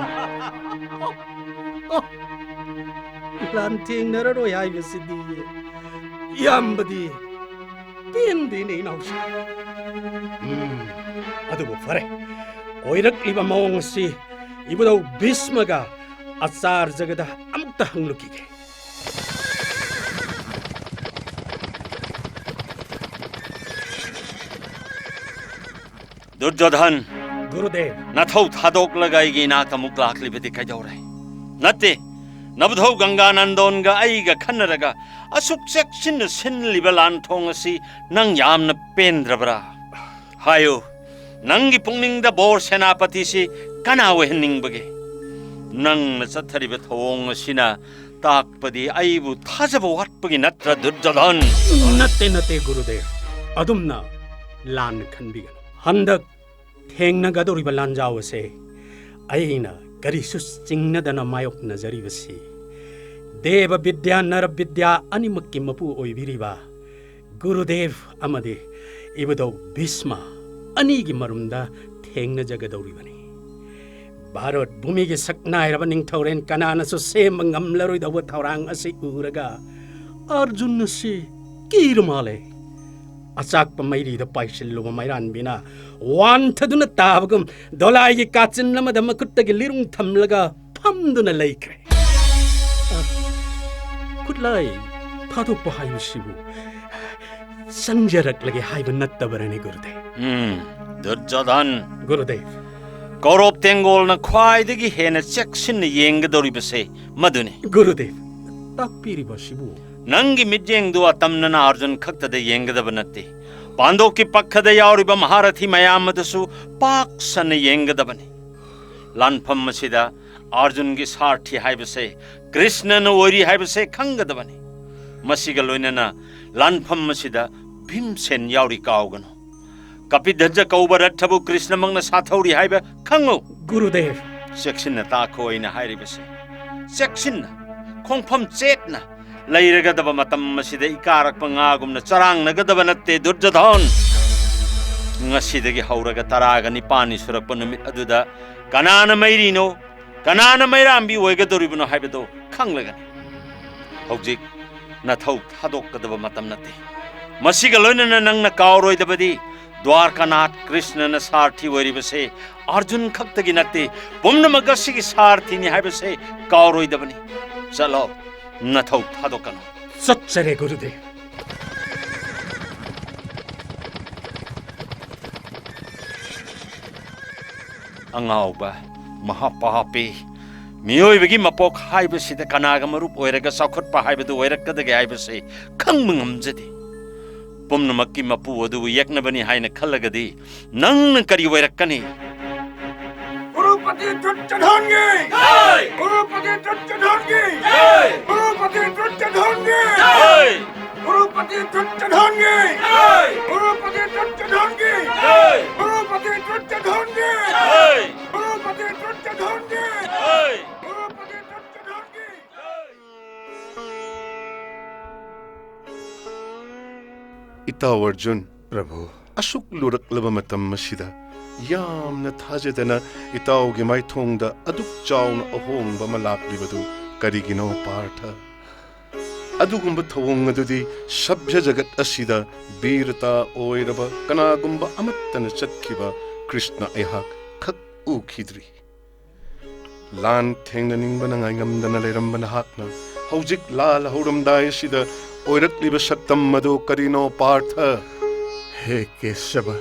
ꯂꯥꯟꯊꯦꯡꯅꯔꯔꯣꯏ ꯍꯥꯏꯕꯁꯤꯗꯤ ꯏꯌꯥꯝꯕꯗꯤ ꯄꯦꯟꯗꯦꯅꯦ, ꯏꯅꯥꯎꯁꯥ꯫ ꯎꯝ, ꯑꯗꯨꯕꯨ ꯐꯔꯦ, ꯑꯣꯏꯔꯛꯂꯤꯕ ꯃꯑꯣꯡ ꯑꯁꯤ ꯏꯕꯨꯙꯧ ꯚꯤꯁꯃꯒ ꯑꯆꯥꯔꯖꯒꯗ ꯑꯃꯨꯛꯇ ꯍꯪꯂꯨꯈꯤꯒꯦ꯫ ꯗꯨꯔꯖꯣꯙꯟ, ꯒꯨꯔꯨꯗꯦꯕ꯫ ꯅꯊꯧ ꯊꯥꯗꯣꯛꯂꯒ ꯑꯩꯒꯤ ꯏꯅꯥꯛꯇ ꯑꯃꯨꯛ ꯂꯥꯛꯂꯤꯕꯗꯤ ꯀꯩꯗꯧꯔꯦ? ꯅꯠꯇꯦ, ꯅꯕꯨꯙꯧ ꯒꯪꯒꯥꯅꯟꯗꯣꯟꯒ ꯑꯩꯒ ꯈꯟꯅꯔꯒ ꯑꯁꯨꯛ ꯆꯦꯛꯁꯤꯟꯅ ꯁꯤꯜꯂꯤꯕ ꯂꯥꯟꯊꯣꯡ ꯑꯁꯤ ꯅꯪ ꯌꯥꯝꯅ ꯄꯦꯟꯗ꯭ꯔꯕ꯭ꯔꯥ? ꯍꯥꯏꯌꯨ, ꯅꯪꯒꯤ ꯄꯨꯛꯅꯤꯡꯗ ꯕꯣꯔ ꯁꯦꯅꯥꯄꯇꯤꯁꯤ ꯀꯅꯥ ꯑꯣꯏꯍꯟꯅꯤꯡꯕꯒꯦ? ꯅꯪꯅ ꯆꯠꯊꯔꯤꯕ ꯊꯧꯑꯣꯡ ꯑꯁꯤꯅ ꯇꯥꯛꯄꯗꯤ ꯑꯩꯕꯨ ꯊꯥꯖꯕ ꯋꯥꯠꯄꯒꯤ ꯅꯠꯇ꯭ꯔꯥ, ꯗꯨꯔꯖꯣꯙꯟ? ꯅꯠꯇꯦ, ꯅꯠꯇꯦ, ꯒꯨꯔꯨꯗꯦꯕ꯫ ꯑꯗꯨꯝꯅ ꯂꯥꯟꯅ ꯈꯟꯕꯤꯒꯅꯨ꯫ ꯍꯟꯗꯛ ꯊꯦꯡꯅꯒꯗꯧꯔꯤꯕ ꯂꯥꯟꯖꯥꯎ ꯑꯁꯦ ꯑꯩꯅ ꯀꯔꯤꯁꯨ ꯆꯤꯡꯅꯗꯅ ꯃꯥꯌꯣꯛꯅꯖꯔꯤꯕꯁꯤ ꯗꯦꯕ ꯕꯤꯗ꯭ꯌꯥ, ꯅꯔ ꯕꯤꯗ꯭ꯌꯥ ꯑꯅꯤꯃꯛꯀꯤ ꯃꯄꯨ ꯑꯣꯏꯕꯤꯔꯤꯕ ꯒꯨꯔꯨꯗꯦꯕ ꯑꯃꯗꯤ ꯏꯕꯨꯙꯧ ꯚꯤꯁꯃ ꯑꯅꯤꯒꯤ ꯃꯔꯨꯝꯗ ꯊꯦꯡꯅꯖꯒꯗꯧꯔꯤꯕꯅꯤ꯫ ꯚꯥꯔꯠ ꯚꯨꯃꯤꯒꯤ ꯁꯛꯅꯥꯏꯔꯕ ꯅꯤꯡꯊꯧꯔꯦꯜ ꯀꯅꯥꯅꯁꯨ ꯁꯦꯝꯕ ꯉꯝꯂꯔꯣꯏꯗꯧꯕ ꯊꯧꯔꯥꯡ ꯑꯁꯤ ꯎꯔꯒ ꯑꯔꯖꯨꯟ ꯑꯁꯤ ꯀꯤꯔ ꯃꯥꯜꯂꯦ꯫ ꯑꯆꯥꯛꯄ ꯃꯩꯔꯤꯗ ꯄꯥꯏꯁꯤꯜꯂꯨꯕ ꯃꯩꯔꯥꯟꯕꯤꯅ ꯋꯥꯟꯊꯗꯨꯅ ꯇꯥꯕꯒꯨꯝ ꯗꯣꯂꯥꯏꯒꯤ ꯀꯥꯆꯤꯟ ꯑꯃꯗ ꯃꯈꯨꯠꯇꯒꯤ ꯂꯤꯔꯨꯡ ꯊꯝꯂꯒ ꯐꯝꯗꯨꯅ ꯂꯩꯈ꯭ꯔꯦ꯫ ꯑ, ꯈꯨꯠꯂꯥꯏ ꯊꯥꯗꯣꯛꯄ ꯍꯥꯏꯕꯁꯤꯕꯨ ꯆꯪꯖꯔꯛꯂꯒꯦ ꯍꯥꯏꯕ ꯅꯠꯇꯕꯔꯅꯦ, ꯒꯨꯔꯨꯗꯦꯕ? ꯎꯝ, ꯗꯨꯔꯖꯣꯙꯟ꯫ ꯒꯨꯔꯨꯗꯦꯕ꯫ ꯀꯧꯔꯕ ꯇꯦꯡꯒꯣꯜꯅ ꯈ꯭ꯋꯥꯏꯗꯒꯤ ꯍꯦꯟꯅ ꯆꯦꯛꯁꯤꯟꯅ ꯌꯦꯡꯒꯗꯧꯔꯤꯕꯁꯦ ꯃꯗꯨꯅꯤ꯫ ꯒꯨꯔꯨꯗꯦꯕ, ꯇꯥꯛꯄꯤꯔꯤꯕ ꯑꯁꯤꯕꯨ? ꯅꯪꯒꯤ ꯃꯤꯠꯌꯦꯡꯗꯨ ꯑꯇꯝꯅꯅ ꯑꯔꯖꯨꯟ ꯈꯛꯇꯗ ꯌꯦꯡꯒꯗꯕ ꯅꯠꯇꯦ꯫ ꯄꯥꯟꯗꯣꯞꯀꯤ ꯄꯛꯈꯗ ꯌꯥꯎꯔꯤꯕ ꯃꯍꯥꯔꯊꯤ ꯃꯌꯥꯝ ꯑꯗꯨꯁꯨ ꯄꯥꯛ ꯁꯟꯅ ꯌꯦꯡꯒꯗꯕꯅꯤ꯫ ꯂꯥꯟꯐꯝ ꯑꯁꯤꯗ ꯑꯔꯖꯨꯟꯒꯤ ꯁꯥꯔꯊꯤ ꯍꯥꯏꯕꯁꯦ ꯀ꯭ꯔꯤꯁꯅꯅ ꯑꯣꯏꯔꯤ ꯍꯥꯏꯕꯁꯦ ꯈꯪꯒꯗꯕꯅꯤ꯫ ꯃꯁꯤꯒ ꯂꯣꯏꯅꯅ ꯂꯥꯟꯐꯝ ꯑꯁꯤꯗ ꯚꯤꯝꯁꯦꯟ ꯌꯥꯎꯔꯤ ꯀꯥꯎꯒꯅꯨ꯫ ꯀꯄꯤꯙꯖ ꯀꯧꯕ ꯔꯊꯕꯨ ꯀ꯭ꯔꯤꯁꯅꯃꯛꯅ ꯁꯥꯊꯧꯔꯤ ꯍꯥꯏꯕ ꯈꯪꯉꯨ꯫ ꯒꯨꯔꯨꯗꯦꯕ꯫ ꯆꯦꯛꯁꯤꯟꯅ ꯇꯥꯈꯣ ꯑꯩꯅ ꯍꯥꯏꯔꯤꯕꯁꯦ꯫ ꯆꯦꯛꯁꯤꯟꯅ, ꯈꯣꯡꯐꯝ ꯆꯦꯠꯅ ꯂꯩꯔꯒꯗꯕ ꯃꯇꯝ ꯑꯁꯤꯗ ꯏꯀꯥꯔꯛꯄ ꯉꯥꯒꯨꯝꯅ ꯆꯔꯥꯡꯅꯒꯗꯕ ꯅꯠꯇꯦ ꯗꯨꯔꯖꯣꯙꯟ꯫ ꯉꯁꯤꯗꯒꯤ ꯍꯧꯔꯒ ꯇꯔꯥꯒ ꯅꯤꯄꯥꯟꯅꯤ ꯁꯨꯔꯛꯄ ꯅꯨꯃꯤꯠ ꯑꯗꯨꯗ ꯀꯅꯥꯅ ꯃꯩꯔꯤꯅꯣ, ꯀꯅꯥꯅ ꯃꯩꯔꯥꯝꯕꯤ ꯑꯣꯏꯒꯗꯧꯔꯤꯕꯅꯣ ꯍꯥꯏꯕꯗꯨ ꯈꯪꯂꯒꯅꯤ꯫ ꯍꯧꯖꯤꯛ ꯅꯊꯧ ꯊꯥꯗꯣꯛꯀꯗꯕ ꯃꯇꯝ ꯅꯠꯇꯦ꯫ ꯃꯁꯤꯒ ꯂꯣꯏꯅꯅ ꯅꯪꯅ ꯀꯥꯎꯔꯣꯏꯗꯕꯗꯤ ꯗ꯭ꯋꯥꯔꯀꯥꯅꯥꯊ ꯀ꯭ꯔꯤꯁꯅꯅ ꯁꯥꯔꯊꯤ ꯑꯣꯏꯔꯤꯕꯁꯦ ꯑꯔꯖꯨꯟ ꯈꯛꯇꯒꯤ ꯅꯠꯇꯦ, ꯄꯨꯝꯅꯃꯛ ꯑꯁꯤꯒꯤ ꯁꯥꯔꯊꯤꯅꯤ ꯍꯥꯏꯕꯁꯦ ꯀꯥꯎꯔꯣꯏꯗꯕꯅꯤ꯫ ꯆꯠꯂꯣ, ꯅꯊꯧ ꯊꯥꯗꯣꯛꯀꯅꯨ꯫ ꯆꯠꯆꯔꯦ ꯒꯨꯔꯨꯗꯦꯕ꯫ ꯑꯉꯥꯎꯕ, ꯃꯍꯥꯄꯥꯄꯤ, ꯃꯤꯑꯣꯏꯕꯒꯤ ꯃꯄꯣꯛ ꯍꯥꯏꯕꯁꯤꯗ ꯀꯅꯥꯒ ꯃꯔꯨꯞ ꯑꯣꯏꯔꯒ ꯆꯥꯎꯈꯠꯄ ꯍꯥꯏꯕꯗꯨ ꯑꯣꯏꯔꯛꯀꯗꯒꯦ ꯍꯥꯏꯕꯁꯤ ꯈꯪꯕ ꯉꯝꯖꯗꯦ꯫ ꯄꯨꯝꯅꯃꯛꯀꯤ ꯃꯄꯨ ꯑꯗꯨꯕꯨ ꯌꯦꯛꯅꯕꯅꯤ ꯍꯥꯏꯅ ꯈꯜꯂꯒꯗꯤ ꯅꯪꯅ ꯀꯔꯤ ꯑꯣꯏꯔꯛꯀꯅꯤ? ꯀ꯭ꯔꯣꯔꯄꯇꯤ ꯗꯨꯔꯖꯣꯙꯟꯒꯤ! ꯀ꯭ꯔꯣꯔꯄꯇꯤ ꯗꯨꯔꯖꯣꯙꯟꯒꯤ! ꯀ꯭ꯔꯣꯔꯄꯇꯤ ꯗꯨꯔꯖꯣꯙꯟꯒꯤ! ꯀ꯭ꯔꯣꯔꯄꯇꯤ ꯗꯨꯔꯖꯣꯙꯟꯒꯤ! ꯀ꯭ꯔꯣꯔꯄꯇꯤ ꯗꯨꯔꯖꯣꯙꯟꯒꯤ! ꯀ꯭ꯔꯣꯔꯄꯇꯤ ꯗꯨꯔꯖꯣꯙꯟꯒꯤ! ꯀ꯭ꯔꯣꯔꯄꯇꯤ ꯗꯨꯔꯖꯣꯙꯟꯒꯤ! ꯀ꯭ꯔꯣꯔꯄꯇꯤ ꯗꯨꯔꯖꯣꯙꯟꯒꯤ! ꯏꯇꯥꯎ ꯑꯔꯖꯨꯟ, ꯄ꯭ꯔꯚꯨ꯫ ꯑꯁꯨꯛ ꯂꯨꯔꯛꯂꯕ ꯃꯇꯝ ꯑꯁꯤꯗ ꯌꯥꯝꯅ ꯊꯥꯖꯗꯅ ꯏꯇꯥꯎꯒꯤ ꯃꯥꯏꯊꯣꯡꯗ ꯑꯗꯨꯛ ꯆꯥꯎꯅ ꯑꯍꯣꯡꯕ ꯑꯃ ꯂꯥꯛꯂꯤꯕꯗꯨ ꯀꯔꯤꯒꯤꯅꯣ ꯄꯥꯔꯊ? ꯑꯗꯨꯒꯨꯝꯕ ꯊꯧꯑꯣꯡ ꯑꯗꯨꯗꯤ ꯁꯚ꯭ꯌ ꯖꯒꯠ ꯑꯁꯤꯗ ꯕꯤꯔꯇꯥ ꯑꯣꯏꯔꯕ ꯀꯅꯥꯒꯨꯝꯕ ꯑꯃꯠꯇꯅ ꯆꯠꯈꯤꯕ ꯀ꯭ꯔꯤꯁꯅ ꯑꯩꯍꯥꯛ ꯈꯛ ꯎꯈꯤꯗ꯭ꯔꯤ꯫ ꯂꯥꯟ ꯊꯦꯡꯅꯅꯤꯡꯕꯅ ꯉꯥꯏꯉꯝꯗꯅ ꯂꯩꯔꯝꯕ ꯅꯍꯥꯛꯅ ꯍꯧꯖꯤꯛ ꯂꯥꯜ ꯍꯧꯔꯝꯗꯥꯏ ꯑꯁꯤꯗ ꯑꯣꯏꯔꯛꯂꯤꯕ ꯁꯛꯇꯝ ꯑꯗꯨ ꯀꯔꯤꯅꯣ ꯄꯥꯔꯊ? ꯍꯦ ꯀꯦꯁꯕ,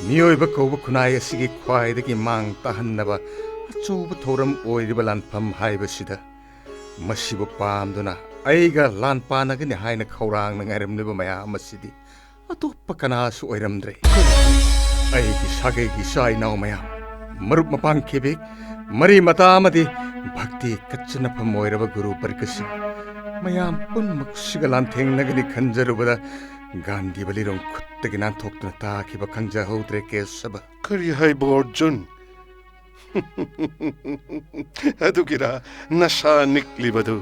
ꯃꯤꯑꯣꯏꯕ ꯀꯧꯕ ꯈꯨꯟꯅꯥꯏ ꯑꯁꯤꯒꯤ ꯈ꯭ꯋꯥꯏꯗꯒꯤ ꯃꯥꯡ ꯇꯥꯍꯟꯅꯕ ꯑꯆꯧꯕ ꯊꯧꯔꯝ ꯑꯣꯏꯔꯤꯕ ꯂꯥꯟꯐꯝ ꯍꯥꯏꯕꯁꯤꯗ ꯃꯁꯤꯕꯨ ꯄꯥꯝꯗꯨꯅ ꯑꯩꯒ ꯂꯥꯟ ꯄꯥꯅꯒꯅꯤ ꯍꯥꯏꯅ ꯈꯧꯔꯥꯡꯅ ꯉꯥꯏꯔꯝꯂꯤꯕ ꯃꯌꯥꯝ ꯑꯁꯤꯗꯤ ꯑꯇꯣꯞꯄ ꯀꯅꯥꯁꯨ ꯑꯣꯏꯔꯝꯗ꯭ꯔꯦ꯫ ꯑꯩꯒꯤ ꯁꯥꯒꯩꯒꯤ ꯏꯆꯥ ꯏꯅꯥꯎ ꯃꯌꯥꯝ, ꯃꯔꯨꯞ ꯃꯄꯥꯡ ꯈꯦꯕꯦꯛ, ꯃꯔꯤ ꯃꯇꯥ ꯑꯃꯗꯤ ꯚꯛꯇꯤ ꯀꯠꯆꯅꯐꯝ ꯑꯣꯏꯔꯕ ꯒꯨꯔꯨ ꯕꯔꯒꯁꯤꯡ, ꯃꯌꯥꯝ ꯄꯨꯝꯅꯃꯛꯁꯤꯒ ꯂꯥꯟꯊꯦꯡꯅꯒꯅꯤ ꯈꯟꯖꯔꯨꯕꯗ ꯒꯥꯟꯙꯤ ꯕꯂꯤꯔꯣꯝ ꯈꯨꯠꯇꯒꯤ ꯅꯥꯟꯊꯣꯛꯇꯨꯅ ꯇꯥꯈꯤꯕ ꯈꯪꯖꯍꯧꯗ꯭ꯔꯦ, ꯀꯦꯁꯕ꯫ ꯀꯔꯤ ꯍꯥꯏꯕ, ꯑꯔꯖꯨꯟ? ꯑꯗꯨꯒꯤꯔꯥ ꯅꯁꯥ ꯅꯤꯛꯂꯤꯕꯗꯨ?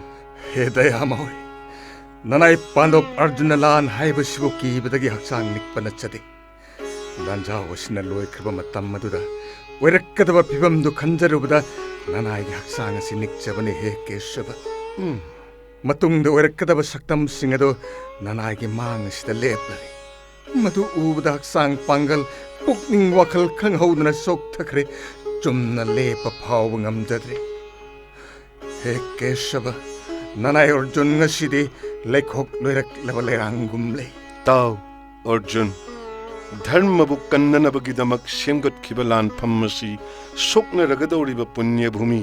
ꯍꯦ ꯗꯌꯥꯃꯣꯏ, ꯅꯅꯥꯏ ꯄꯥꯟꯗꯣꯞ ꯑꯔꯖꯨꯟꯅ ꯂꯥꯟ ꯍꯥꯏꯕꯁꯤꯕꯨ ꯀꯤꯕꯗꯒꯤ ꯍꯛꯆꯥꯡ ꯅꯤꯛꯄ ꯅꯠꯆꯗꯦ꯫ ꯂꯥꯟꯖꯥꯎ ꯑꯁꯤꯅ ꯂꯣꯏꯈ꯭ꯔꯕ ꯃꯇꯝ ꯑꯗꯨꯗ ꯑꯣꯏꯔꯛꯀꯗꯕ ꯐꯤꯕꯝꯗꯨ ꯈꯟꯖꯔꯨꯕꯗ ꯅꯅꯥꯏꯒꯤ ꯍꯛꯆꯥꯡ ꯑꯁꯤ ꯅꯤꯛꯆꯕꯅꯤ, ꯍꯦ ꯀꯦꯁꯕ꯫ ꯎꯝ꯫ ꯃꯇꯨꯡꯗ ꯑꯣꯏꯔꯛꯀꯗꯕ ꯁꯛꯇꯝꯁꯤꯡ ꯑꯗꯨ ꯅꯅꯥꯏꯒꯤ ꯃꯥꯡ ꯑꯁꯤꯗ ꯂꯦꯞꯂꯔꯦ꯫ ꯃꯗꯨ ꯎꯕꯗ ꯍꯛꯆꯥꯡ ꯄꯥꯡꯒꯜ, ꯄꯨꯛꯅꯤꯡ ꯋꯥꯈꯜ ꯈꯪꯍꯧꯗꯅ ꯆꯣꯛꯊꯈ꯭ꯔꯦ꯫ ꯆꯨꯝꯅ ꯂꯦꯞꯄ ꯐꯥꯎꯕ ꯉꯝꯖꯗ꯭ꯔꯦ꯫ ꯍꯦ ꯀꯦꯁꯕ, ꯅꯅꯥꯏ ꯑꯔꯖꯨꯟ ꯉꯁꯤꯗꯤ ꯂꯩꯈꯣꯛ ꯂꯣꯏꯔꯛꯂꯕ ꯂꯩꯔꯥꯡꯒꯨꯝ ꯂꯩ꯫ ꯇꯥꯎ, ꯑꯔꯖꯨꯟ, ꯙꯔꯃꯕꯨ ꯀꯟꯅꯅꯕꯒꯤꯗꯃꯛ ꯁꯦꯝꯒꯠꯈꯤꯕ ꯂꯥꯟꯐꯝ ꯑꯁꯤ ꯁꯣꯛꯅꯔꯒꯗꯧꯔꯤꯕ ꯄꯨꯅ꯭ꯌ ꯚꯨꯃꯤ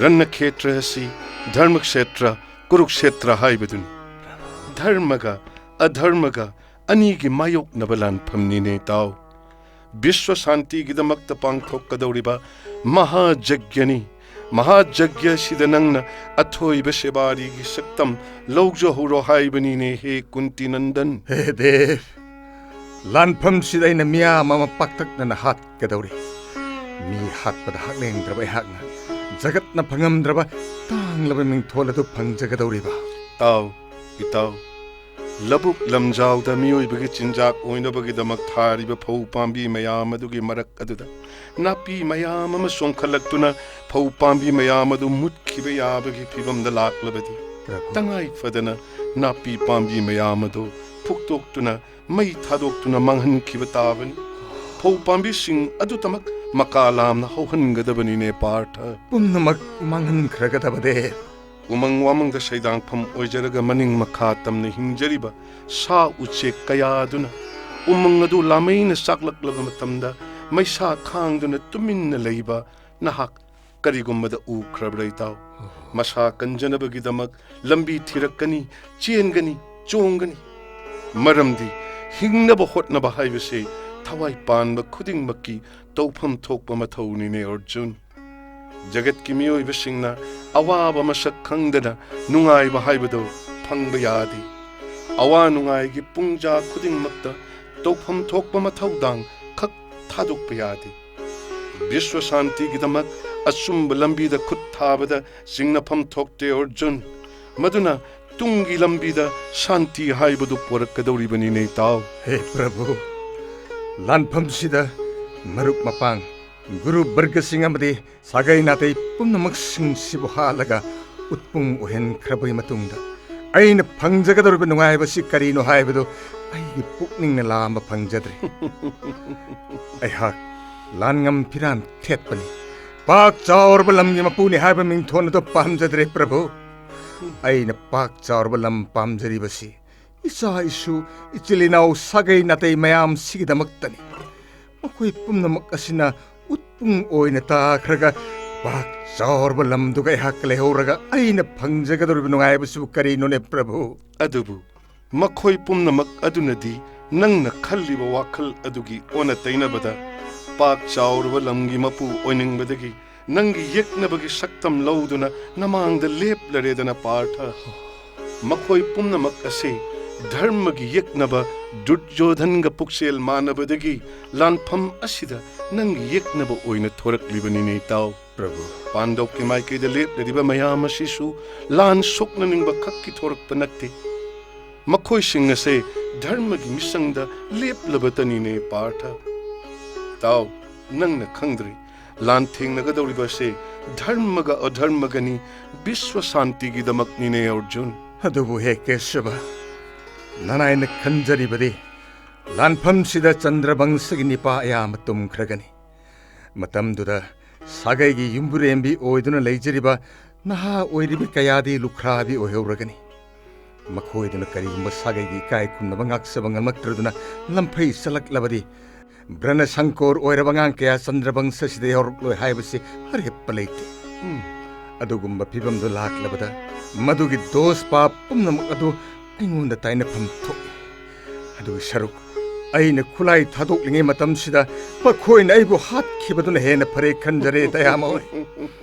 ꯔꯟꯅꯈꯦꯇ꯭ꯔ ꯑꯁꯤ ꯙꯔꯃ ꯈꯦꯇ꯭ꯔ, ꯀꯨꯔꯨꯛꯁꯦꯇ꯭ꯔ ꯍꯥꯏꯕꯗꯨꯅꯤ꯫ ꯙꯔꯃꯒ ꯑꯙꯔꯃꯒ ꯑꯅꯤꯒꯤ ꯃꯥꯌꯣꯛꯅꯕ ꯂꯥꯟꯐꯝꯅꯤꯅꯦ ꯇꯥꯎ꯫ ꯕꯤꯁ꯭ꯋ ꯁꯥꯟꯇꯤꯒꯤꯗꯃꯛꯇ ꯄꯥꯡꯊꯣꯛꯀꯗꯧꯔꯤꯕ ꯃꯍꯥꯖꯒ꯭ꯌꯅꯤ꯫ ꯃꯍꯥꯖꯒ꯭ꯌ ꯑꯁꯤꯗ ꯅꯪꯅ ꯑꯊꯣꯏꯕ ꯁꯦꯕꯥꯔꯤꯒꯤ ꯁꯛꯇꯝ ꯂꯧꯖꯍꯧꯔꯣ ꯍꯥꯏꯕꯅꯤꯅꯦ, ꯍꯦ ꯀꯨꯟꯇꯤ ꯅꯟꯗꯟ꯫ ꯍꯦ ꯗꯦꯕ, ꯂꯥꯟꯐꯝꯁꯤꯗ ꯑꯩꯅ ꯃꯤꯌꯥꯝ ꯑꯃ ꯄꯥꯛꯇꯛꯅꯅ ꯍꯥꯠꯀꯗꯧꯔꯤ꯫ ꯃꯤ ꯍꯥꯠꯄꯗ ꯍꯛꯂꯦꯡꯗ꯭ꯔꯕ ꯑꯩꯍꯥꯛꯅ ꯖꯒꯠꯅ ꯐꯪꯉꯝꯗ꯭ꯔꯕ ꯇꯥꯡꯂꯕ ꯃꯤꯡꯊꯣꯜ ꯑꯗꯨ ꯐꯪꯖꯒꯗꯧꯔꯤꯕ꯫ ꯇꯥꯎ, ꯏꯇꯥꯎ, ꯂꯧꯕꯨꯛ ꯂꯝꯖꯥꯎꯗ ꯃꯤꯑꯣꯏꯕꯒꯤ ꯆꯤꯟꯖꯥꯛ ꯑꯣꯏꯅꯕꯒꯤꯗꯃꯛ ꯊꯥꯔꯤꯕ ꯐꯧ ꯄꯥꯝꯕꯤ ꯃꯌꯥꯝ ꯑꯗꯨꯒꯤ ꯃꯔꯛ ꯑꯗꯨꯗ ꯅꯥꯄꯤ ꯃꯌꯥꯝ ꯑꯃ ꯆꯣꯡꯈꯠꯂꯛꯇꯨꯅ ꯐꯧ ꯄꯥꯝꯕꯤ ꯃꯌꯥꯝ ꯑꯗꯨ ꯃꯨꯠꯈꯤꯕ ꯌꯥꯕꯒꯤ ꯐꯤꯕꯝꯗ ꯂꯥꯛꯂꯕꯗꯤ, ꯄ꯭ꯔꯚꯨ꯫ ꯇꯉꯥꯏ ꯐꯗꯅ ꯅꯥꯄꯤ ꯄꯥꯝꯕꯤ ꯃꯌꯥꯝ ꯑꯗꯨ ꯐꯨꯛꯇꯣꯛꯇꯨꯅ ꯃꯩ ꯊꯥꯗꯣꯛꯇꯨꯅ ꯃꯥꯡꯍꯟꯈꯤꯕ ꯇꯥꯕꯅꯤ꯫ ꯐꯧ ꯄꯥꯝꯕꯤꯁꯤꯡ ꯑꯗꯨꯇꯃꯛ ꯃꯀꯥ ꯂꯥꯝꯅ ꯍꯧꯍꯟꯒꯗꯕꯅꯤꯅꯦ, ꯄꯥꯔꯊ꯫ ꯄꯨꯝꯅꯃꯛ ꯃꯥꯡꯍꯟꯈ꯭ꯔꯒꯗꯕꯗꯦ꯫ ꯎꯃꯪ ꯋꯥꯃꯪꯗ ꯁꯩꯗꯥꯡꯐꯝ ꯑꯣꯏꯖꯔꯒ ꯃꯅꯤꯡ ꯃꯈꯥ ꯇꯝꯅ ꯍꯤꯡꯖꯔꯤꯕ ꯁꯥ ꯎꯆꯦꯛ ꯀꯌꯥ ꯑꯗꯨꯅ ꯎꯃꯪ ꯑꯗꯨ ꯂꯥꯃꯩꯅ ꯆꯥꯛꯂꯛꯂꯕ ꯃꯇꯝꯗ ꯃꯩꯁꯥ ꯈꯥꯡꯗꯨꯅ ꯇꯨꯃꯤꯟꯅ ꯂꯩꯕ ꯅꯍꯥꯛ ꯀꯔꯤꯒꯨꯝꯕꯗ ꯎꯈ꯭ꯔꯕ꯭ꯔꯥ, ꯏꯇꯥꯎ? ꯃꯁꯥ ꯀꯟꯖꯅꯕꯒꯤꯗꯃꯛ ꯂꯝꯕꯤ ꯊꯤꯔꯛꯀꯅꯤ, ꯆꯦꯟꯒꯅꯤ, ꯆꯣꯡꯒꯅꯤ꯫ ꯃꯔꯝꯗꯤ ꯍꯤꯡꯅꯕ ꯍꯣꯠꯅꯕ ꯍꯥꯏꯕꯁꯦ ꯊꯋꯥꯏ ꯄꯥꯟꯕ ꯈꯨꯗꯤꯡꯃꯛꯀꯤ ꯇꯧꯐꯝ ꯊꯣꯛꯄ ꯃꯊꯧꯅꯤꯅꯦ, ꯑꯔꯖꯨꯟ꯫ ꯖꯒꯠꯀꯤ ꯃꯤꯑꯣꯏꯕꯁꯤꯡꯅ ꯑꯋꯥꯕ ꯃꯁꯛ ꯈꯪꯗꯅ ꯅꯨꯡꯉꯥꯏꯕ ꯍꯥꯏꯕꯗꯨ ꯐꯪꯕ ꯌꯥꯗꯦ꯫ ꯑꯋꯥ ꯅꯨꯡꯉꯥꯏꯒꯤ ꯄꯨꯡꯖꯥ ꯈꯨꯗꯤꯡꯃꯛꯇ ꯇꯧꯐꯝ ꯊꯣꯛꯄ ꯃꯊꯧꯗꯥꯡ ꯈꯛ ꯊꯥꯗꯣꯛꯄ ꯌꯥꯗꯦ꯫ ꯕꯤꯁ꯭ꯋ ꯁꯥꯟꯇꯤꯒꯤꯗꯃꯛ ꯑꯆꯨꯝꯕ ꯂꯝꯕꯤꯗ ꯈꯨꯠ ꯊꯥꯕꯗ ꯆꯤꯡꯅꯐꯝ ꯊꯣꯛꯇꯦ ꯑꯔꯖꯨꯟ꯫ ꯃꯗꯨꯅ ꯇꯨꯡꯒꯤ ꯂꯝꯕꯤꯗ ꯁꯥꯟꯇꯤ ꯍꯥꯏꯕꯗꯨ ꯄꯣꯔꯛꯀꯗꯧꯔꯤꯕꯅꯤꯅꯦ ꯏꯇꯥꯎ꯫ ꯍꯦ ꯄ꯭ꯔꯚꯨ, ꯂꯥꯟꯐꯝꯁꯤꯗ ꯃꯔꯨꯞ ꯃꯄꯥꯡ, ꯒꯨꯔꯨ ꯕꯔꯒꯁꯤꯡ ꯑꯃꯗꯤ ꯁꯥꯒꯩ ꯅꯥꯇꯩ ꯄꯨꯝꯅꯃꯛꯁꯤꯡꯁꯤꯕꯨ ꯍꯥꯠꯂꯒ ꯎꯠꯄꯨꯡ ꯑꯣꯏꯍꯟꯈ꯭ꯔꯕꯒꯤ ꯃꯇꯨꯡꯗ ꯑꯩꯅ ꯐꯪꯖꯒꯗꯧꯔꯤꯕ ꯅꯨꯡꯉꯥꯏꯕꯁꯤ ꯀꯔꯤꯅꯣ ꯍꯥꯏꯕꯗꯨ ꯑꯩꯒꯤ ꯄꯨꯛꯅꯤꯡꯅ ꯂꯥꯝꯕ ꯐꯪꯖꯗ꯭ꯔꯦ꯫ ꯑꯩꯍꯥꯛ ꯂꯥꯟꯉꯝ ꯐꯤꯔꯥꯟ ꯊꯦꯠꯄꯅꯤ, ꯄꯥꯛ ꯆꯥꯎꯔꯕ ꯂꯝꯒꯤ ꯃꯄꯨꯅꯤ ꯍꯥꯏꯕ ꯃꯤꯡꯊꯣꯟ ꯑꯗꯨ ꯄꯥꯝꯖꯗ꯭ꯔꯦ ꯄ꯭ꯔꯚꯨ꯫ ꯑꯩꯅ ꯄꯥꯛ ꯆꯥꯎꯔꯕ ꯂꯝ ꯄꯥꯝꯖꯔꯤꯕꯁꯤ ꯏꯆꯥ ꯏꯁꯨ, ꯏꯆꯤꯜ ꯏꯅꯥꯎ, ꯁꯥꯒꯩ ꯅꯥꯇꯩ ꯃꯌꯥꯝꯁꯤꯒꯤꯗꯃꯛꯇꯅꯤ꯫ ꯃꯈꯣꯏ ꯄꯨꯝꯅꯃꯛ ꯑꯁꯤꯅ ꯎꯠꯄꯨꯡ ꯑꯣꯏꯅ ꯇꯥꯈ꯭ꯔꯒ ꯄꯥꯛ ꯆꯥꯎꯔꯕ ꯂꯝꯗꯨꯒ ꯑꯩꯍꯥꯛꯀ ꯂꯩꯍꯧꯔꯒ ꯑꯩꯅ ꯐꯪꯖꯒꯗꯧꯔꯤꯕ ꯅꯨꯡꯉꯥꯏꯕꯁꯤꯕꯨ ꯀꯔꯤꯅꯣꯅꯦ ꯄ꯭ꯔꯚꯨ? ꯑꯗꯨꯕꯨ ꯃꯈꯣꯏ ꯄꯨꯝꯅꯃꯛ ꯑꯗꯨꯅꯗꯤ ꯅꯪꯅ ꯈꯜꯂꯤꯕ ꯋꯥꯈꯜ ꯑꯗꯨꯒꯤ ꯑꯣꯟꯅ ꯇꯩꯅꯕꯗ, ꯄꯥꯛ ꯆꯥꯎꯔꯕ ꯂꯝꯒꯤ ꯃꯄꯨ ꯑꯣꯏꯅꯤꯡꯕꯗꯒꯤ ꯅꯪꯒꯤ ꯌꯦꯛꯅꯕꯒꯤ ꯁꯛꯇꯝ ꯂꯧꯗꯨꯅ ꯅꯃꯥꯡꯗ ꯂꯦꯞꯂꯔꯦꯗꯅ ꯄꯥꯔꯊ꯫ ꯃꯈꯣꯏ ꯄꯨꯝꯅꯃꯛ ꯑꯁꯤ ꯙꯔꯃꯒꯤ ꯌꯦꯛꯅꯕ ꯗꯨꯔꯖꯣꯙꯟꯒ ꯄꯨꯛꯆꯦꯜ ꯃꯥꯟꯅꯕꯗꯒꯤ ꯂꯥꯟꯐꯝ ꯑꯁꯤꯗ ꯅꯪꯒꯤ ꯌꯦꯛꯅꯕ ꯑꯣꯏꯅ ꯊꯣꯔꯛꯂꯤꯕꯅꯤꯅꯦ ꯏꯇꯥꯎ꯫ ꯄ꯭ꯔꯚꯨ꯫ ꯄꯥꯟꯗꯕꯀꯤ ꯃꯥꯏꯀꯩꯗ ꯂꯦꯞꯂꯤꯕ ꯃꯌꯥꯝ ꯑꯁꯤꯁꯨ ꯂꯥꯟ ꯁꯣꯛꯅꯅꯤꯡꯕ ꯈꯛꯀꯤ ꯊꯣꯔꯛꯄ ꯅꯠꯇꯦ꯫ ꯃꯈꯣꯏꯁꯤꯡ ꯑꯁꯦ ꯙꯔꯃꯒꯤ ꯃꯤꯁꯪꯗ ꯂꯦꯞꯂꯕꯇꯅꯤꯅꯦ ꯄꯥꯔꯊ꯫ ꯇꯥꯎ, ꯅꯪꯅ ꯈꯪꯗ꯭ꯔꯤ, ꯂꯥꯟꯊꯦꯡꯅꯒꯗꯧꯔꯤꯕ ꯑꯁꯦ ꯙꯔꯃꯒ ꯑꯙꯔꯃꯒꯅꯤ, ꯕꯤꯁ꯭ꯋ ꯁꯥꯟꯇꯤꯒꯤꯗꯃꯛꯅꯤꯅꯦ ꯑꯔꯖꯨꯟ꯫ ꯑꯗꯨꯕꯨ ꯍꯦ ꯀꯦꯁꯕ, ꯅꯅꯥꯏꯅ ꯈꯟꯖꯔꯤꯕꯗꯤ ꯂꯥꯟꯐꯝꯁꯤꯗ ꯆꯟꯗ꯭ꯔꯕꯪꯁꯒꯤ ꯅꯤꯄꯥ ꯑꯌꯥꯝꯕ ꯇꯨꯝꯈ꯭ꯔꯒꯅꯤ꯫ ꯃꯇꯝꯗꯨꯗ ꯁꯥꯒꯩꯒꯤ ꯌꯨꯝꯕꯨꯔꯦꯝꯕꯤ ꯑꯣꯏꯗꯨꯅ ꯂꯩꯖꯔꯤꯕ ꯅꯍꯥ ꯑꯣꯏꯔꯤꯕꯤ ꯀꯌꯥꯗꯤ ꯂꯨꯈ꯭ꯔꯥꯕꯤ ꯑꯣꯏꯍꯧꯔꯒꯅꯤ꯫ ꯃꯈꯣꯏꯗꯨꯅ ꯀꯔꯤꯒꯨꯝꯕ ꯁꯥꯒꯩꯒꯤ ꯏꯀꯥꯏ ꯈꯨꯝꯅꯕ ꯉꯥꯛꯆꯕ ꯉꯝꯂꯛꯇ꯭ꯔꯗꯨꯅ ꯂꯝꯐꯩ ꯆꯠꯂꯛꯂꯕꯗꯤ, ꯕ꯭ꯔꯅ ꯁꯪꯀꯣꯔ ꯑꯣꯏꯔꯕ ꯑꯉꯥꯡ ꯀꯌꯥ ꯆꯟꯗ꯭ꯔꯕꯪꯁ ꯑꯁꯤꯗ ꯌꯥꯎꯔꯛꯂꯣꯏ ꯍꯥꯏꯕꯁꯤ ꯑꯔꯦꯞꯄ ꯂꯩꯇꯦ꯫ ꯎꯝ꯫ ꯑꯗꯨꯒꯨꯝꯕ ꯐꯤꯕꯝꯗꯨ ꯂꯥꯛꯂꯕꯗ, ꯃꯗꯨꯒꯤ ꯗꯣꯁ ꯄꯥꯞ ꯄꯨꯝꯅꯃꯛ ꯑꯗꯨ ꯑꯩꯉꯣꯟꯗ ꯇꯥꯏꯅꯐꯝ ꯊꯣꯛꯏ꯫ ꯑꯗꯨꯒꯤ ꯁꯔꯨꯛ ꯑꯩꯅ ꯈꯨꯠꯂꯥꯏ ꯊꯥꯗꯣꯛꯂꯤꯉꯩ ꯃꯇꯝꯁꯤꯗ ꯃꯈꯣꯏꯅ ꯑꯩꯕꯨ ꯍꯥꯠꯈꯤꯕꯗꯨꯅ ꯍꯦꯟꯅ ꯐꯔꯦ ꯈꯟꯖꯔꯦ, ꯗꯌꯥꯃꯣꯏ꯫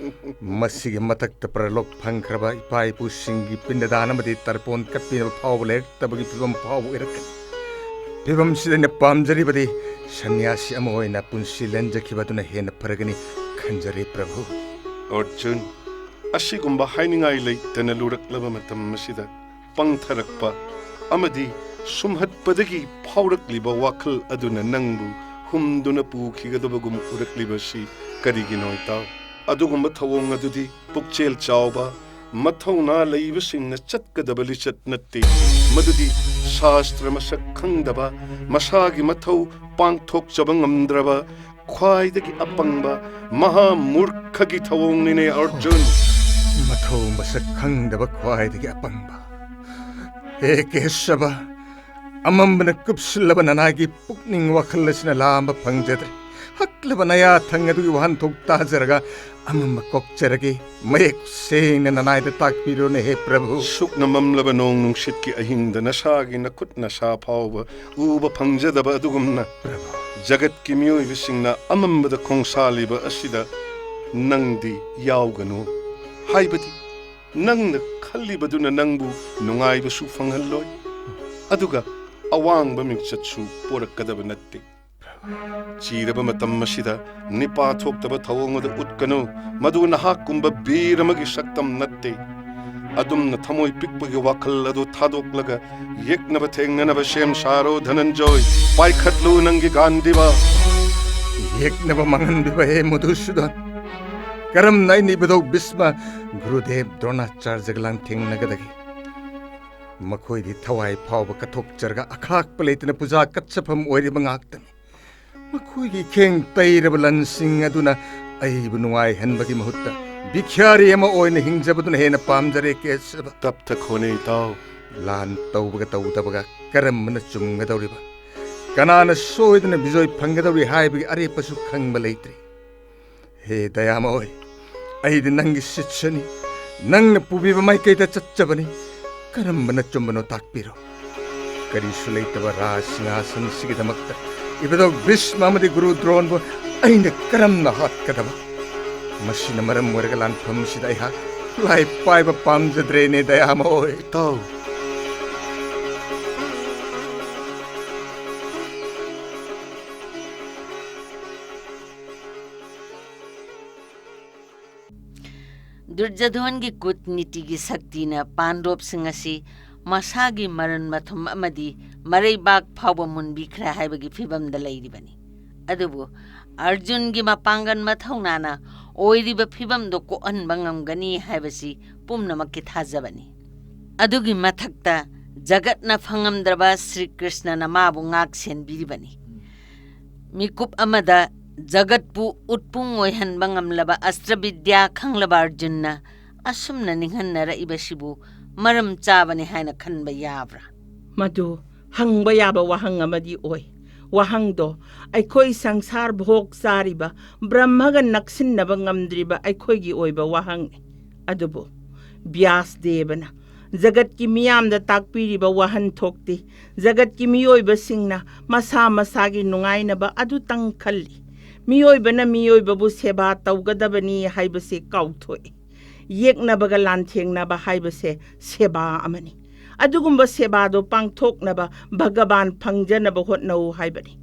ꯃꯁꯤꯒꯤ ꯃꯊꯛꯇ ꯄꯔꯂꯣꯛ ꯐꯪꯈ꯭ꯔꯕ ꯏꯄꯥ ꯏꯄꯨꯁꯤꯡꯒꯤ ꯄꯤꯟꯗꯗꯥꯟ ꯑꯃꯗꯤ ꯇꯔꯄꯣꯟ ꯀꯠꯄꯤꯅꯕ ꯐꯥꯎꯕ ꯂꯩꯔꯛꯇꯕꯒꯤ ꯐꯤꯕꯝ ꯐꯥꯎꯕ ꯑꯣꯏꯔꯛꯀꯅꯤ꯫ ꯐꯤꯕꯝꯁꯤꯗ ꯑꯩꯅ ꯄꯥꯝꯖꯔꯤꯕꯗꯤ ꯁꯟꯅ꯭ꯌꯥꯁꯤ ꯑꯃ ꯑꯣꯏꯅ ꯄꯨꯟꯁꯤ ꯂꯦꯟꯖꯈꯤꯕ ꯑꯗꯨꯅ ꯍꯦꯟꯅ ꯐꯔꯒꯅꯤ ꯈꯟꯖꯔꯦ, ꯄ꯭ꯔꯚꯨ꯫ ꯑꯔꯖꯨꯟ, ꯑꯁꯤꯒꯨꯝꯕ ꯍꯥꯏꯅꯤꯡꯉꯥꯏ ꯂꯩꯇꯅ ꯂꯨꯔꯛꯂꯕ ꯃꯇꯝ ꯑꯁꯤꯗ ꯄꯪꯊꯔꯛꯄ ꯑꯃꯗꯤ ꯁꯨꯝꯍꯠꯄꯗꯒꯤ ꯐꯥꯎꯔꯛꯂꯤꯕ ꯋꯥꯈꯜ ꯑꯗꯨꯅ ꯅꯪꯕꯨ ꯍꯨꯝꯗꯨꯅ ꯄꯨꯈꯤꯒꯗꯕꯒꯨꯝ ꯎꯔꯛꯂꯤꯕꯁꯤ ꯀꯔꯤꯒꯤꯅꯣ, ꯏꯇꯥꯎ? ꯑꯗꯨꯒꯨꯝꯕ ꯊꯧꯑꯣꯡ ꯑꯗꯨꯗꯤ ꯄꯨꯛꯆꯦꯜ ꯆꯥꯎꯕ, ꯃꯊꯧꯅꯥ ꯂꯩꯕꯁꯤꯡꯅ ꯆꯠꯀꯗꯕ ꯂꯤꯆꯠ ꯅꯠꯇꯦ꯫ ꯃꯗꯨꯗꯤ ꯁꯥꯁꯇ꯭ꯔ ꯃꯁꯛ ꯈꯪꯗꯕ, ꯃꯁꯥꯒꯤ ꯃꯊꯧ ꯄꯥꯡꯊꯣꯛꯆꯕ ꯉꯝꯗ꯭ꯔꯕ, ꯈ꯭ꯋꯥꯏꯗꯒꯤ ꯑꯄꯪꯕ, ꯃꯍꯥ ꯃꯨꯔꯈꯒꯤ ꯊꯧꯑꯣꯡꯅꯤꯅꯦ, ꯑꯔꯖꯨꯟ꯫ ꯃꯊꯧ ꯃꯁꯛ ꯈꯪꯗꯕ ꯈ꯭ꯋꯥꯏꯗꯒꯤ ꯑꯄꯪꯕ꯫ ꯍꯦ ꯀꯦꯁꯕ, ꯑꯃꯝꯕꯅ ꯀꯨꯞꯁꯤꯜꯂꯕ ꯅꯅꯥꯏꯒꯤ ꯄꯨꯛꯅꯤꯡ ꯋꯥꯈꯜ ꯑꯁꯤꯅ ꯂꯥꯝꯕ ꯐꯪꯖꯗ꯭ꯔꯦ꯫ ꯍꯛꯂꯕ ꯅꯌꯥꯊꯪ ꯑꯗꯨꯒꯤ ꯋꯥꯍꯟꯊꯣꯛ ꯇꯥꯖꯔꯒ ꯑꯃꯝꯕ ꯀꯣꯛꯆꯔꯒꯦ꯫ ꯃꯌꯦꯛ ꯁꯦꯡꯅ ꯅꯅꯥꯏꯗ ꯇꯥꯛꯄꯤꯔꯣꯅꯦ, ꯍꯦ ꯄ꯭ꯔꯚꯨ꯫ ꯁꯨꯛꯅ ꯃꯝꯂꯕ ꯅꯣꯡ ꯅꯨꯡꯁꯤꯠꯀꯤ ꯑꯍꯤꯡꯗ ꯅꯁꯥꯒꯤ ꯅꯈꯨꯠ ꯅꯁꯥ ꯐꯥꯎꯕ ꯎꯕ ꯐꯪꯖꯗꯕ ꯑꯗꯨꯒꯨꯝꯅ, ꯄ꯭ꯔꯚꯨ, ꯖꯒꯠꯀꯤ ꯃꯤꯑꯣꯏꯕꯁꯤꯡꯅ ꯑꯃꯝꯕꯗ ꯈꯣꯡꯁꯥꯜꯂꯤꯕ ꯑꯁꯤꯗ ꯅꯪꯗꯤ ꯌꯥꯎꯒꯅꯨ꯫ ꯍꯥꯏꯕꯗꯤ, ꯅꯪꯅ ꯈꯜꯂꯤꯕꯗꯨꯅ ꯅꯪꯕꯨ ꯅꯨꯡꯉꯥꯏꯕꯁꯨ ꯐꯪꯍꯜꯂꯣꯏ, ꯑꯗꯨꯒ ꯑꯋꯥꯡꯕ ꯃꯤꯡꯆꯠꯁꯨ ꯄꯣꯔꯛꯀꯗꯕ ꯅꯠꯇꯦ꯫ ꯆꯤꯔꯕ ꯃꯇꯝ ꯑꯁꯤꯗ ꯅꯤꯄꯥ ꯊꯣꯛꯇꯕ ꯊꯧꯑꯣꯡ ꯑꯗꯨ ꯎꯠꯀꯅꯨ꯫ ꯃꯗꯨ ꯅꯍꯥꯛꯀꯨꯝꯕ ꯕꯤꯔ ꯑꯃꯒꯤ ꯁꯛꯇꯝ ꯅꯠꯇꯦ꯫ ꯑꯗꯨꯝꯅ ꯊꯃꯣꯏ ꯄꯤꯛꯄꯒꯤ ꯋꯥꯈꯜ ꯑꯗꯨ ꯊꯥꯗꯣꯛꯂꯒ ꯌꯦꯛꯅꯕ ꯊꯦꯡꯅꯅꯕ ꯁꯦꯝ ꯁꯥꯔꯣ, ꯙꯅꯟꯖꯣꯏ꯫ ꯄꯥꯏꯈꯠꯂꯨ, ꯅꯪꯒꯤ ꯒꯥꯟꯙꯤꯕ꯫ ꯌꯦꯛꯅꯕ ꯃꯥꯡꯍꯟꯕꯤꯕ ꯍꯦ ꯃꯙꯨꯁꯨꯗꯟ꯫ ꯀꯔꯝꯅ ꯑꯩꯅ ꯏꯕꯨꯙꯧ ꯚꯤꯁꯃ, ꯒꯨꯔꯨꯗꯦꯕ ꯗ꯭ꯔꯣꯅꯥꯆꯥꯔꯖꯒ ꯂꯥꯟꯊꯦꯡꯅꯒꯗꯒꯦ? ꯃꯈꯣꯏꯗꯤ ꯊꯋꯥꯏ ꯐꯥꯎꯕ ꯀꯠꯊꯣꯛꯆꯔꯒ ꯑꯈꯥꯛꯄ ꯂꯩꯇꯅ ꯄꯨꯖꯥ ꯀꯠꯆꯐꯝ ꯑꯣꯏꯔꯤꯕ ꯉꯥꯛꯇꯅꯤ꯫ ꯃꯈꯣꯏꯒꯤ ꯈꯦꯡ ꯇꯩꯔꯕ ꯂꯟꯁꯤꯡ ꯑꯗꯨꯅ ꯑꯩꯕꯨ ꯅꯨꯡꯉꯥꯏꯍꯟꯕꯒꯤ ꯃꯍꯨꯠꯇ ꯚꯤꯈ꯭ꯌꯥꯔꯤ ꯑꯃ ꯑꯣꯏꯅ ꯍꯤꯡꯖꯕꯗꯨꯅ ꯍꯦꯟꯅ ꯄꯥꯝꯖꯔꯦ, ꯀꯦꯁꯕ꯫ ꯇꯞꯊꯈꯣꯅꯦ, ꯏꯇꯥꯎ꯫ ꯂꯥꯟ ꯇꯧꯕꯒ ꯇꯧꯗꯕꯒ ꯀꯔꯝꯕꯅ ꯆꯨꯝꯒꯗꯧꯔꯤꯕ? ꯀꯅꯥꯅ ꯁꯣꯏꯗꯅ ꯕꯤꯖꯣꯏ ꯐꯪꯒꯗꯧꯔꯤ ꯍꯥꯏꯕꯒꯤ ꯑꯔꯦꯞꯄꯁꯨ ꯈꯪꯕ ꯂꯩꯇ꯭ꯔꯤ꯫ ꯍꯦ ꯗꯌꯥꯃꯣꯏ, ꯑꯩꯗꯤ ꯅꯪꯒꯤ ꯁꯤꯁ꯭ꯌꯅꯤ꯫ ꯅꯪꯅ ꯄꯨꯕꯤꯕ ꯃꯥꯏꯀꯩꯗ ꯆꯠꯆꯕꯅꯤ꯫ ꯀꯔꯝꯕꯅ ꯆꯨꯝꯕꯅꯣ ꯇꯥꯛꯄꯤꯔꯣ꯫ ꯀꯔꯤꯁꯨ ꯂꯩꯇꯕ ꯔꯥꯖ ꯁꯤꯡꯍꯥꯁꯟꯁꯤꯒꯤꯗꯃꯛꯇ ꯏꯕꯨꯙꯧ ꯚꯤꯁꯃ ꯑꯃꯗꯤ ꯒꯨꯔꯨ ꯗ꯭ꯔꯣꯟꯕꯨ ꯑꯩꯅ ꯀꯔꯝꯅ ꯍꯥꯠꯀꯗꯕ? ꯃꯁꯤꯅ ꯃꯔꯝ ꯑꯣꯏꯔꯒ ꯂꯥꯟꯐꯝꯁꯤꯗ ꯑꯩꯍꯥꯛ ꯂꯥꯏ ꯄꯥꯏꯕ ꯄꯥꯝꯖꯗ꯭ꯔꯦꯅꯦ, ꯗꯌꯥꯃ ꯍꯣꯏ꯫ ꯏꯇꯥꯎ꯫ ꯗꯨꯔꯖꯣꯙꯣꯟꯒꯤ ꯀꯨꯠꯅꯤꯇꯤꯒꯤ ꯁꯛꯇꯤꯅ ꯄꯥꯟꯗꯣꯞꯁꯤꯡ ꯑꯁꯤ ꯃꯁꯥꯒꯤ ꯃꯔꯟ ꯃꯊꯨꯝ ꯑꯃꯗꯤ ꯃꯔꯩꯕꯥꯛ ꯐꯥꯎꯕ ꯃꯨꯟꯕꯤꯈ꯭ꯔꯦ ꯍꯥꯏꯕꯒꯤ ꯐꯤꯚꯝꯗ ꯂꯩꯔꯤꯕꯅꯤ꯫ ꯑꯗꯨꯕꯨ ꯑꯔꯖꯨꯟꯒꯤ ꯃꯄꯥꯡꯒꯜ ꯃꯊꯧꯅꯥꯅ ꯑꯣꯏꯔꯤꯕ ꯐꯤꯚꯝꯗꯨ ꯀꯣꯛꯍꯟꯕ ꯉꯝꯒꯅꯤ ꯍꯥꯏꯕꯁꯤ ꯄꯨꯝꯅꯃꯛꯀꯤ ꯊꯥꯖꯕꯅꯤ꯫ ꯑꯗꯨꯒꯤ ꯃꯊꯛꯇ ꯖꯒꯠꯅ ꯐꯪꯉꯝꯗ꯭ꯔꯕ ꯁ꯭ꯔꯤ ꯀ꯭ꯔꯤꯁꯅꯅ ꯃꯥꯕꯨ ꯉꯥꯛ ꯁꯦꯟꯕꯤꯔꯤꯕꯅꯤ꯫ ꯃꯤꯀꯨꯞ ꯑꯃꯗ ꯖꯒꯠꯄꯨ ꯎꯠꯄꯨꯡ ꯑꯣꯏꯍꯟꯕ ꯉꯝꯂꯕ ꯑꯁꯇ꯭ꯔꯕꯤꯗ꯭ꯌꯥ ꯈꯪꯂꯕ ꯑꯔꯖꯨꯟꯅ ꯑꯁꯨꯝꯅ ꯅꯤꯡꯍꯟꯅꯔꯛꯏꯕꯁꯤꯕꯨ ꯃꯔꯝ ꯆꯥꯕꯅꯤ ꯍꯥꯏꯅ ꯈꯟꯕ ꯌꯥꯕ꯭ꯔꯥ? ꯃꯗꯨ ꯍꯪꯕ ꯌꯥꯕ ꯋꯥꯍꯪ ꯑꯃꯗꯤ ꯑꯣꯏ꯫ ꯋꯥꯍꯪꯗꯣ ꯑꯩꯈꯣꯏ ꯁꯪꯁꯥꯔ ꯚꯣꯛ ꯆꯥꯔꯤꯕ, ꯕ꯭ꯔꯍ꯭ꯃꯒ ꯅꯛꯁꯤꯟꯅꯕ ꯉꯝꯗ꯭ꯔꯤꯕ ꯑꯩꯈꯣꯏꯒꯤ ꯑꯣꯏꯕ ꯋꯥꯍꯪꯅꯤ꯫ ꯑꯗꯨꯕꯨ ꯕ꯭ꯌꯥꯁ ꯗꯦꯕꯅ ꯖꯒꯠꯀꯤ ꯃꯤꯌꯥꯝꯗ ꯇꯥꯛꯄꯤꯔꯤꯕ ꯋꯥꯍꯟꯊꯣꯛꯇꯤ ꯖꯒꯠꯀꯤ ꯃꯤꯑꯣꯏꯕꯁꯤꯡꯅ ꯃꯁꯥ ꯃꯁꯥꯒꯤ ꯅꯨꯡꯉꯥꯏꯅꯕ ꯑꯗꯨꯇꯪ ꯈꯜꯂꯤ꯫ ꯃꯤꯑꯣꯏꯕꯅ ꯃꯤꯑꯣꯏꯕꯕꯨ ꯁꯦꯕꯥ ꯇꯧꯒꯗꯕꯅꯤ ꯍꯥꯏꯕꯁꯤ ꯀꯥꯎꯊꯣꯛꯏ꯫ ꯌꯦꯛꯅꯕꯒ ꯂꯥꯟꯊꯦꯡꯅꯕ ꯍꯥꯏꯕꯁꯦ ꯁꯦꯕꯥ ꯑꯃꯅꯤ꯫ ꯑꯗꯨꯒꯨꯝꯕ ꯁꯦꯕꯥꯗꯣ ꯄꯥꯡꯊꯣꯛꯅꯕ ꯚꯒꯕꯥꯟ ꯐꯪꯖꯅꯕ ꯍꯣꯠꯅꯧ ꯍꯥꯏꯕꯅꯤ꯫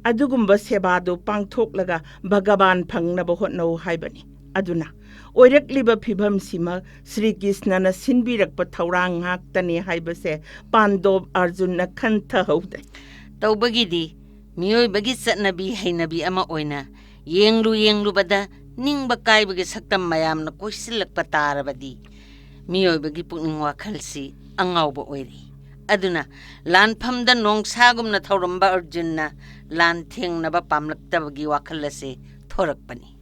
ꯑꯗꯨꯒꯨꯝꯕ ꯁꯦꯕꯥꯗꯨ ꯄꯥꯡꯊꯣꯛꯂꯒ ꯚꯒꯕꯥꯟ ꯐꯪꯅꯕ ꯍꯣꯠꯅꯧ ꯍꯥꯏꯕꯅꯤ꯫ ꯑꯗꯨꯅ ꯑꯣꯏꯔꯛꯂꯤꯕ ꯐꯤꯚꯝꯁꯤꯃꯛ ꯁ꯭ꯔꯤ ꯀ꯭ꯔꯤꯁꯅꯅ ꯁꯤꯟꯕꯤꯔꯛꯄ ꯊꯧꯔꯥꯡ ꯉꯥꯛꯇꯅꯤ ꯍꯥꯏꯕꯁꯦ ꯄꯥꯟꯗꯣꯞ ꯑꯔꯖꯨꯟꯅ ꯈꯟꯊꯍꯧꯗꯦ꯫ ꯇꯧꯕꯒꯤꯗꯤ ꯃꯤꯑꯣꯏꯕꯒꯤ ꯆꯠꯅꯕꯤ ꯍꯩꯅꯕꯤ ꯑꯃ ꯑꯣꯏꯅ ꯌꯦꯡꯂꯨ ꯌꯦꯡꯂꯨꯕꯗ ꯅꯤꯡꯕ ꯀꯥꯏꯕꯒꯤ ꯁꯛꯇꯝ ꯃꯌꯥꯝꯅ ꯀꯣꯏꯁꯤꯜꯂꯛꯄ ꯇꯥꯔꯕꯗꯤ ꯃꯤꯑꯣꯏꯕꯒꯤ ꯄꯨꯛꯅꯤꯡ ꯋꯥꯈꯜꯁꯤ ꯑꯉꯥꯎꯕ ꯑꯣꯏꯔꯤ꯫ ꯑꯗꯨꯅ ꯂꯥꯟꯐꯝꯗ ꯅꯣꯡꯁꯥꯒꯨꯝꯅ ꯊꯧꯔꯝꯕ ꯑꯔꯖꯨꯟꯅ ꯂꯥꯟ ꯊꯦꯡꯅꯕ ꯄꯥꯝꯂꯛꯇꯕꯒꯤ ꯋꯥꯈꯜ ꯑꯁꯤ ꯊꯣꯔꯛꯄꯅꯤ꯫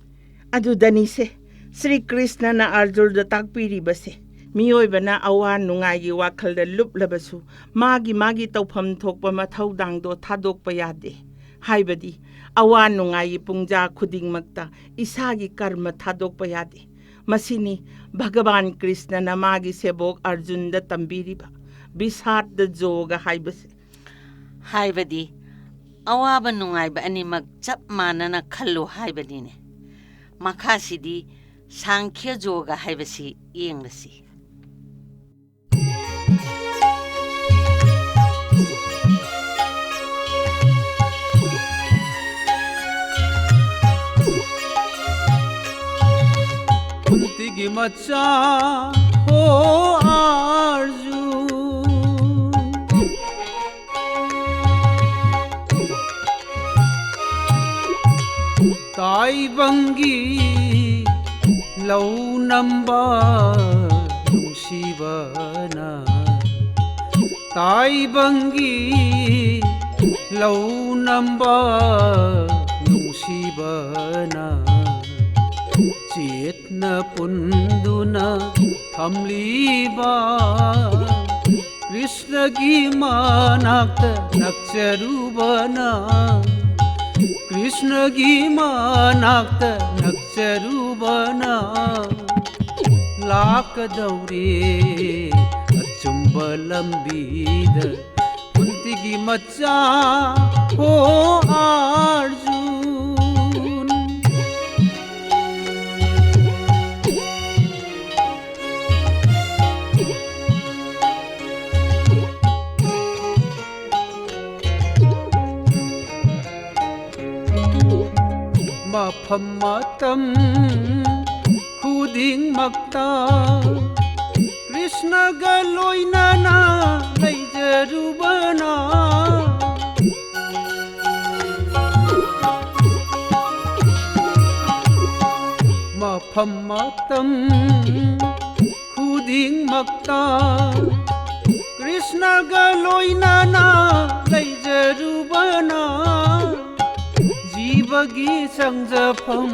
ꯑꯗꯨꯗꯅꯤꯁꯦ ꯁ꯭ꯔꯤ ꯀ꯭ꯔꯤꯁꯅꯅ ꯑꯔꯖꯨꯟꯗ ꯇꯥꯛꯄꯤꯔꯤꯕꯁꯦ꯫ ꯃꯤꯑꯣꯏꯕꯅ ꯑꯋꯥ ꯅꯨꯡꯉꯥꯏꯒꯤ ꯋꯥꯈꯜꯗ ꯂꯨꯞꯂꯕꯁꯨ ꯃꯥꯒꯤ ꯃꯥꯒꯤ ꯇꯧꯐꯝ ꯊꯣꯛꯄ ꯃꯊꯧꯗꯥꯡꯗꯣ ꯊꯥꯗꯣꯛꯄ ꯌꯥꯗꯦ꯫ ꯍꯥꯏꯕꯗꯤ ꯑꯋꯥ ꯅꯨꯡꯉꯥꯏꯒꯤ ꯄꯨꯡꯖꯥ ꯈꯨꯗꯤꯡꯃꯛꯇ ꯏꯁꯥꯒꯤ ꯀꯔꯃ ꯊꯥꯗꯣꯛꯄ ꯌꯥꯗꯦ꯫ ꯃꯁꯤꯅꯤ ꯚꯒꯕꯥꯟ ꯀ꯭ꯔꯤꯁꯅꯅ ꯃꯥꯒꯤ ꯁꯦꯕꯣꯛ ꯑꯔꯖꯨꯟꯗ ꯇꯝꯕꯤꯔꯤꯕ꯫ ꯕꯤꯁꯥꯗ ꯖꯣꯒ ꯍꯥꯏꯕꯁꯤ? ꯍꯥꯏꯕꯗꯤ ꯑꯋꯥꯕ ꯅꯨꯡꯉꯥꯏꯕ ꯑꯅꯤꯃꯛ ꯆꯞ ꯃꯥꯟꯅꯅ ꯈꯜꯂꯨ ꯍꯥꯏꯕꯅꯤꯅꯦ꯫ ꯃꯈꯥꯁꯤꯗꯤ ꯁꯥꯡꯈ꯭ꯌ ꯖꯣꯒ ꯍꯥꯏꯕꯁꯤ ꯌꯦꯡꯂꯁꯤ꯫ ꯀꯨꯟꯇꯤꯒꯤ ꯃꯆꯥ ꯍꯣ ꯑꯥꯔꯖꯨ, ꯇꯥꯏꯕꯪꯒꯤ ꯂꯧ ꯅꯝꯕ ꯅꯨꯡꯁꯤꯕꯅ, ꯇꯥꯏꯕꯪꯒꯤ ꯂꯧ ꯅꯝꯕ ꯅꯨꯡꯁꯤꯕꯅ, ꯆꯦꯠꯅ ꯄꯨꯟꯗꯨꯅ ꯊꯝꯂꯤꯕ ꯀ꯭ꯔꯤꯁꯅꯒꯤ ꯃꯅꯥꯛꯇ ꯅꯛꯆꯔꯨꯕꯅ, ꯀ꯭ꯔꯤꯁꯅꯒꯤ ꯃꯅꯥꯛꯇ ꯅꯛꯆꯔꯨꯕꯅ, ꯂꯥꯛꯀꯗꯧꯔꯦ ꯑꯆꯨꯝꯕ ꯂꯝꯕꯤꯗ ꯀꯨꯟꯇꯤꯒꯤ ꯃꯆꯥ ꯍꯣ ꯑꯥꯔꯖꯨꯟ꯫ ꯃꯐꯝ ꯃꯇꯝ ꯈꯨꯗꯤꯡꯃꯛꯇ ꯀ꯭ꯔꯤꯁꯅꯒ ꯂꯣꯏꯅꯅ ꯂꯩꯖꯔꯨꯕꯅ, ꯃꯐꯝ ꯃꯇꯝ ꯈꯨꯗꯤꯡꯃꯛꯇ ꯀ꯭ꯔꯤꯁꯅꯒ ꯂꯣꯏꯅꯅ ꯂꯩꯖꯔꯨꯕꯅ, ꯖꯤꯕꯒꯤ ꯆꯪꯖꯐꯝ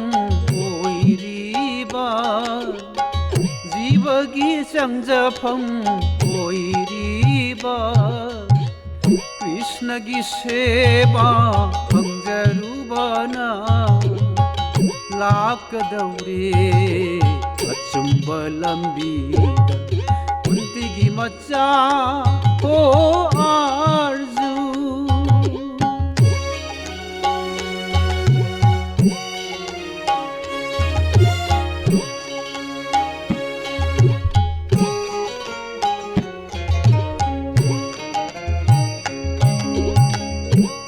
ꯑꯣꯏꯔꯤꯕ, ꯖꯤꯕꯒꯤ ꯆꯪꯖꯐꯝ ꯑꯣꯏꯔꯤꯕ ꯀ꯭ꯔꯤꯁꯅꯒꯤ ꯁꯦꯕꯥ ꯐꯪꯖꯔꯨꯕꯅ, ꯂꯥꯛꯀꯗꯧꯔꯦ ꯑꯆꯨꯝꯕ ꯂꯝꯕꯤꯗ ꯀꯨꯟꯇꯤꯒꯤ ꯃꯆꯥ ꯍꯣ ꯑꯥꯔꯖꯨ꯫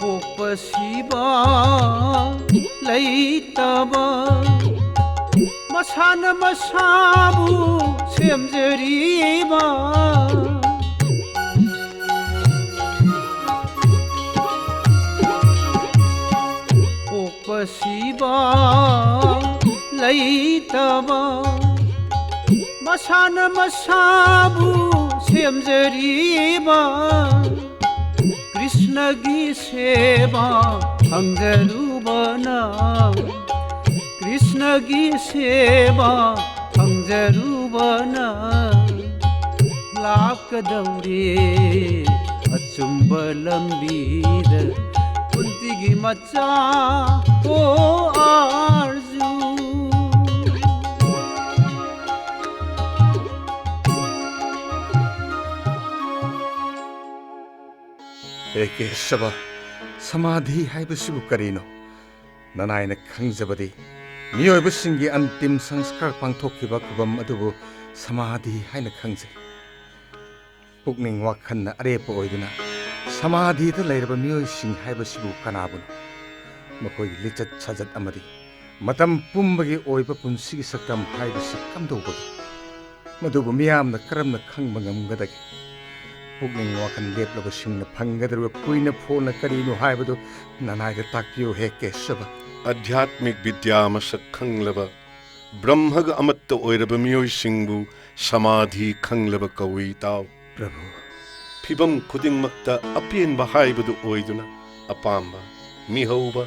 ꯄꯣꯛꯄ ꯁꯤꯕ ꯂꯩꯇꯕ, ꯃꯁꯥꯅ ꯃꯁꯥꯕꯨ ꯁꯦꯝꯖꯔꯤꯕ꯫ ꯄꯣꯛꯄ ꯁꯤꯕ ꯂꯩꯇꯕ, ꯃꯁꯥꯅ ꯃꯁꯥꯕꯨ ꯁꯦꯝꯖꯔꯤꯕ꯫ ꯀ꯭ꯔꯤꯁꯅꯒꯤ ꯁꯦꯕꯥ ꯐꯪꯖꯔꯨꯕꯅ, ꯀ꯭ꯔꯤꯁꯅꯒꯤ ꯁꯦꯕꯥ ꯐꯪꯖꯔꯨꯕꯅ ꯂꯥꯛꯀꯗꯧꯔꯦ ꯑꯆꯨꯝꯕ ꯂꯝꯕꯤꯗ꯫ ꯀꯨꯟꯇꯤꯒꯤ ꯃꯆꯥ ꯍꯣ ꯑꯥꯔꯖꯨ꯫ ꯍꯦ ꯀꯦꯁꯕ, ꯁꯃꯥꯙꯤ ꯍꯥꯏꯕꯁꯤꯕꯨ ꯀꯔꯤꯅꯣ? ꯅꯅꯥꯏꯅ ꯈꯪꯖꯕꯗꯤ ꯃꯤꯑꯣꯏꯕꯁꯤꯡꯒꯤ ꯑꯟꯇꯤꯝ ꯁꯪꯁꯀꯥꯔ ꯄꯥꯡꯊꯣꯛꯈꯤꯕ ꯈꯨꯕꯝ ꯑꯗꯨꯕꯨ ꯁꯃꯥꯙꯤ ꯍꯥꯏꯅ ꯈꯪꯖꯩ꯫ ꯄꯨꯛꯅꯤꯡ ꯋꯥꯈꯜꯅ ꯑꯔꯦꯞꯄ ꯑꯣꯏꯗꯨꯅ ꯁꯃꯥꯙꯤꯗ ꯂꯩꯔꯕ ꯃꯤꯑꯣꯏꯁꯤꯡ ꯍꯥꯏꯕꯁꯤꯕꯨ ꯀꯅꯥꯕꯨꯅꯣ? ꯃꯈꯣꯏꯒꯤ ꯂꯤꯆꯠ ꯁꯥꯖꯠ ꯑꯃꯗꯤ ꯃꯇꯝ ꯄꯨꯝꯕꯒꯤ ꯑꯣꯏꯕ ꯄꯨꯟꯁꯤꯒꯤ ꯁꯛꯇꯝ ꯍꯥꯏꯕꯁꯤ ꯀꯝꯗꯧꯕꯒꯦ? ꯃꯗꯨꯕꯨ ꯃꯤꯌꯥꯝꯅ ꯀꯔꯝꯅ ꯈꯪꯕ ꯉꯝꯒꯗꯒꯦ? ꯄꯨꯛꯅꯤꯡ ꯋꯥꯈꯜ ꯂꯦꯞꯂꯕꯁꯤꯡꯅ ꯐꯪꯒꯗꯧꯔꯤꯕ ꯀꯨꯏꯅ ꯐꯣꯟꯅ ꯀꯔꯤꯅꯣ ꯍꯥꯏꯕꯗꯨ ꯅꯅꯥꯏꯗ ꯇꯥꯛꯄꯤꯌꯨ ꯍꯦ ꯀꯦꯁꯕ꯫ ꯑꯙ꯭ꯌꯥꯠꯃꯤꯛ ꯕꯤꯗ꯭ꯌꯥ ꯃꯁꯛ ꯈꯪꯂꯕ, ꯕ꯭ꯔꯍ꯭ꯃꯒ ꯑꯃꯠꯇ ꯑꯣꯏꯔꯕ ꯃꯤꯑꯣꯏꯁꯤꯡꯕꯨ ꯁꯃꯥꯙꯤ ꯈꯪꯂꯕ ꯀꯧꯏ, ꯇꯥꯎ꯫ ꯄ꯭ꯔꯚꯨ꯫ ꯐꯤꯚꯝ ꯈꯨꯗꯤꯡꯃꯛꯇ ꯑꯄꯦꯟꯕ ꯍꯥꯏꯕꯗꯨ ꯑꯣꯏꯗꯨꯅ, ꯑꯄꯥꯝꯕ, ꯃꯤꯍꯧꯕ,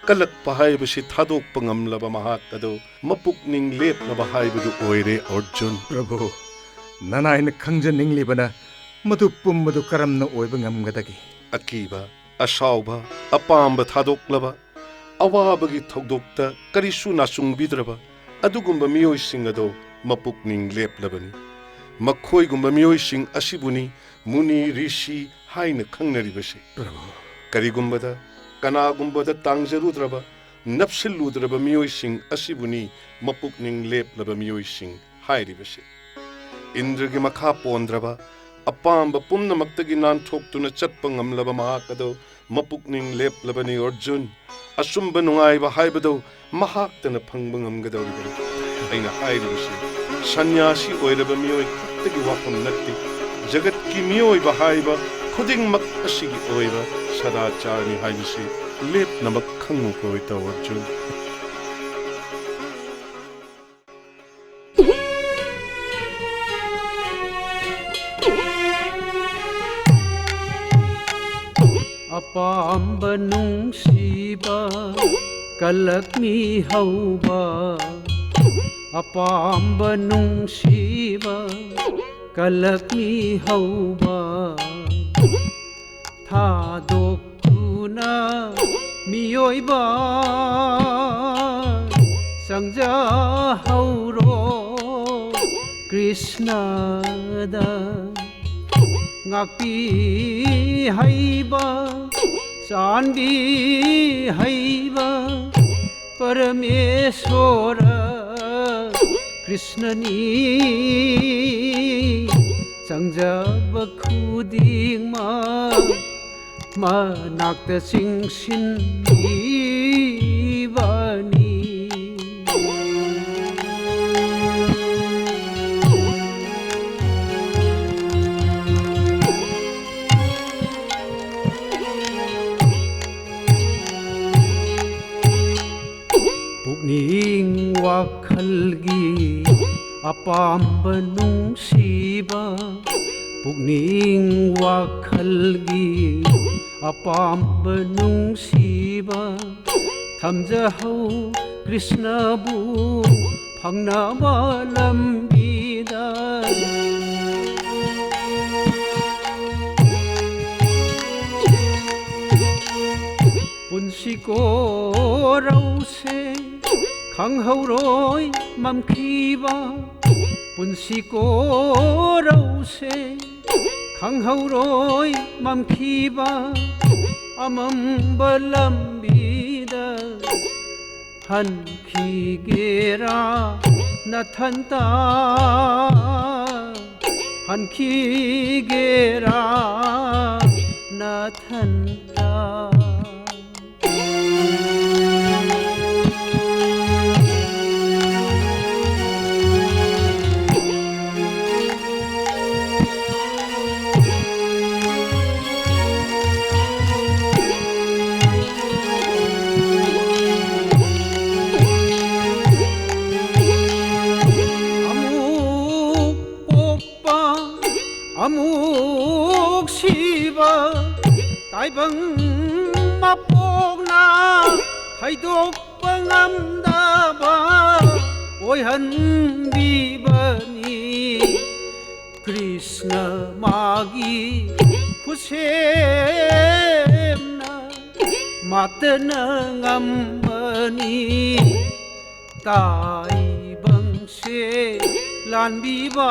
ꯀꯜꯂꯛꯄ ꯍꯥꯏꯕꯁꯤ ꯊꯥꯗꯣꯛꯄ ꯉꯝꯂꯕ ꯃꯍꯥꯛ ꯑꯗꯨ ꯃꯄꯨꯛꯅꯤꯡ ꯂꯦꯞꯂꯕ ꯍꯥꯏꯕꯗꯨ ꯑꯣꯏꯔꯦ, ꯑꯔꯖꯨꯟ꯫ ꯄ꯭ꯔꯚꯨ, ꯅꯅꯥꯏꯅ ꯈꯪꯖꯅꯤꯡꯂꯤꯕꯅ ꯃꯗꯨ ꯄꯨꯝꯕꯗꯨ ꯀꯔꯝꯅ ꯑꯣꯏꯕ ꯉꯝꯒꯗꯒꯦ? ꯑꯀꯤꯕ, ꯑꯁꯥꯎꯕ, ꯑꯄꯥꯝꯕ ꯊꯥꯗꯣꯛꯂꯕ, ꯑꯋꯥꯕꯒꯤ ꯊꯧꯗꯣꯛꯇ ꯀꯔꯤꯁꯨ ꯅꯥꯆꯨꯡꯕꯤꯗ꯭ꯔꯕ ꯑꯗꯨꯒꯨꯝꯕ ꯃꯤꯑꯣꯏꯁꯤꯡ ꯑꯗꯨ ꯃꯄꯨꯛꯅꯤꯡ ꯂꯦꯞꯂꯕꯅꯤ꯫ ꯃꯈꯣꯏꯒꯨꯝꯕ ꯃꯤꯑꯣꯏꯁꯤꯡ ꯑꯁꯤꯕꯨꯅꯤ ꯃꯨꯅꯤ ꯔꯤꯁꯤ ꯍꯥꯏꯅ ꯈꯪꯅꯔꯤꯕꯁꯤ꯫ ꯀꯔꯤꯒꯨꯝꯕꯗ ꯀꯅꯥꯒꯨꯝꯕꯗ ꯇꯥꯡꯖꯔꯨꯗ꯭ꯔꯕ, ꯅꯞꯁꯤꯜꯂꯨꯗ꯭ꯔꯕ ꯃꯤꯑꯣꯏꯁꯤꯡ ꯑꯁꯤꯕꯨꯅꯤ ꯃꯄꯨꯛꯅꯤꯡ ꯂꯦꯞꯂꯕ ꯃꯤꯑꯣꯏꯁꯤꯡ ꯍꯥꯏꯔꯤꯕꯁꯤ꯫ ꯏꯟꯗ꯭ꯔꯒꯤ ꯃꯈꯥ ꯄꯣꯟꯗ꯭ꯔꯕ, ꯑꯄꯥꯝꯕ ꯄꯨꯝꯅꯃꯛꯇꯒꯤ ꯅꯥꯟꯊꯣꯛꯇꯨꯅ ꯆꯠꯄ ꯉꯝꯂꯕ ꯃꯍꯥꯛ ꯑꯗꯨ ꯃꯄꯨꯛꯅꯤꯡ ꯂꯦꯞꯂꯕꯅꯤ ꯑꯔꯖꯨꯟ꯫ ꯑꯆꯨꯝꯕ ꯅꯨꯡꯉꯥꯏꯕ ꯍꯥꯏꯕꯗꯨ ꯃꯍꯥꯛꯇꯅ ꯐꯪꯕ ꯉꯝꯒꯗꯧꯔꯤꯕꯅꯤ꯫ ꯑꯩꯅ ꯍꯥꯏꯔꯤꯕꯁꯤ ꯁꯟꯌꯥꯁꯤ ꯑꯣꯏꯔꯕ ꯃꯤꯑꯣꯏ ꯈꯛꯇꯒꯤ ꯋꯥꯐꯝ ꯅꯠꯇꯦ꯫ ꯖꯒꯠꯀꯤ ꯃꯤꯑꯣꯏꯕ ꯍꯥꯏꯕ ꯈꯨꯗꯤꯡꯃꯛ ꯑꯁꯤꯒꯤ ꯑꯣꯏꯕ ꯁꯗꯥꯆꯥꯔꯅꯤ ꯍꯥꯏꯕꯁꯤ ꯂꯦꯞꯅꯃꯛ ꯈꯪꯉꯨꯀꯣ ꯏꯇꯥꯎ ꯑꯔꯖꯨꯟ꯫ ꯑꯄꯥꯝꯕ ꯅꯨꯡꯁꯤꯕ ꯀꯂꯛꯃꯤ ꯍꯧꯕ, ꯑꯄꯥꯝꯕ ꯅꯨꯡꯁꯤꯕ ꯀꯂꯛꯃꯤ ꯍꯧꯕ, ꯊꯥꯗꯣꯛꯇꯨꯅ ꯃꯤꯑꯣꯏꯕ ꯆꯪꯖꯍꯧꯔꯣ ꯀ꯭ꯔꯤꯁꯅꯗ꯫ ꯉꯥꯛꯄꯤ ꯍꯩꯕ, ꯆꯥꯟꯕꯤ ꯍꯩꯕ ꯄꯔꯃꯦꯁꯣꯔ ꯀ꯭ꯔꯤꯁꯅꯅꯤ꯫ ꯆꯪꯖꯕ ꯈꯨꯗꯤꯡꯃꯛ ꯃꯅꯥꯛꯇ ꯆꯤꯡꯁꯤꯟꯕꯤꯕꯅꯤ꯫ ꯄꯨꯛꯅꯤꯡ ꯋꯥꯈꯜꯒꯤ ꯑꯄꯥꯝꯕ ꯅꯨꯡꯁꯤꯕ, ꯄꯨꯛꯅꯤꯡ ꯋꯥꯈꯜꯒꯤ ꯑꯄꯥꯝꯕ ꯅꯨꯡꯁꯤꯕ, ꯊꯝꯖꯍꯧ ꯀ꯭ꯔꯤꯁꯅꯕꯨ ꯐꯪꯅꯕ ꯂꯝꯕꯤꯗ꯫ ꯄꯨꯟꯁꯤ ꯀꯣꯔꯧꯁꯦ ꯈꯪꯍꯧꯔꯣꯏ ꯃꯝꯈꯤꯕ, ꯄꯨꯟꯁꯤ ꯀꯣꯔꯧꯁꯦ ꯈꯪꯍꯧꯔꯣꯏ ꯃꯝꯈꯤꯕ ꯑꯃꯝꯕ ꯂꯝꯕꯤꯗ ꯍꯟꯈꯤꯒꯦꯔꯥ ꯅꯊꯟꯇ? ꯍꯟꯈꯤꯒꯦꯔꯥ ꯅꯊꯟꯇ? ꯑꯃꯨꯛ ꯄꯣꯛꯄ ꯑꯃꯨꯛ ꯁꯤꯕ ꯇꯥꯏꯕꯪ ꯃꯄꯣꯛꯅ ꯊꯩꯗꯣꯛꯄ ꯉꯝꯗꯕ ꯑꯣꯏꯍꯟꯕꯤꯕꯅꯤ꯫ ꯀ꯭ꯔꯤꯁꯅ ꯃꯥꯒꯤ ꯈꯨꯠꯁꯦꯝꯅ ꯃꯥꯇꯅ ꯉꯝꯕꯅꯤ꯫ ꯇꯥꯏꯕꯪꯁꯦ ꯂꯥꯟꯕꯤꯕ,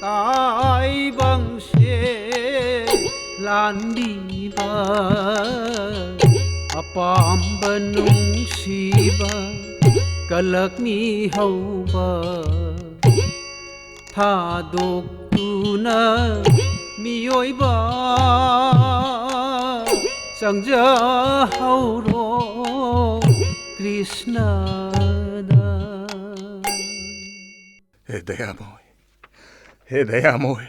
ꯇꯥꯏꯕꯪꯁꯦ ꯂꯥꯟꯕꯤꯕ, ꯑꯄꯥꯝꯕ ꯅꯨꯡꯁꯤꯕ ꯀꯂꯛꯃꯤ ꯍꯧꯕ ꯊꯥꯗꯣꯛꯇꯨꯅ ꯃꯤꯑꯣꯏꯕ ꯆꯪꯖꯍꯧꯔꯣ ꯀ꯭ꯔꯤꯁꯅꯗ꯫ ꯍꯦ ꯗꯌꯥꯃꯣꯏ, ꯍꯦ ꯗꯌꯥꯃꯣꯏ,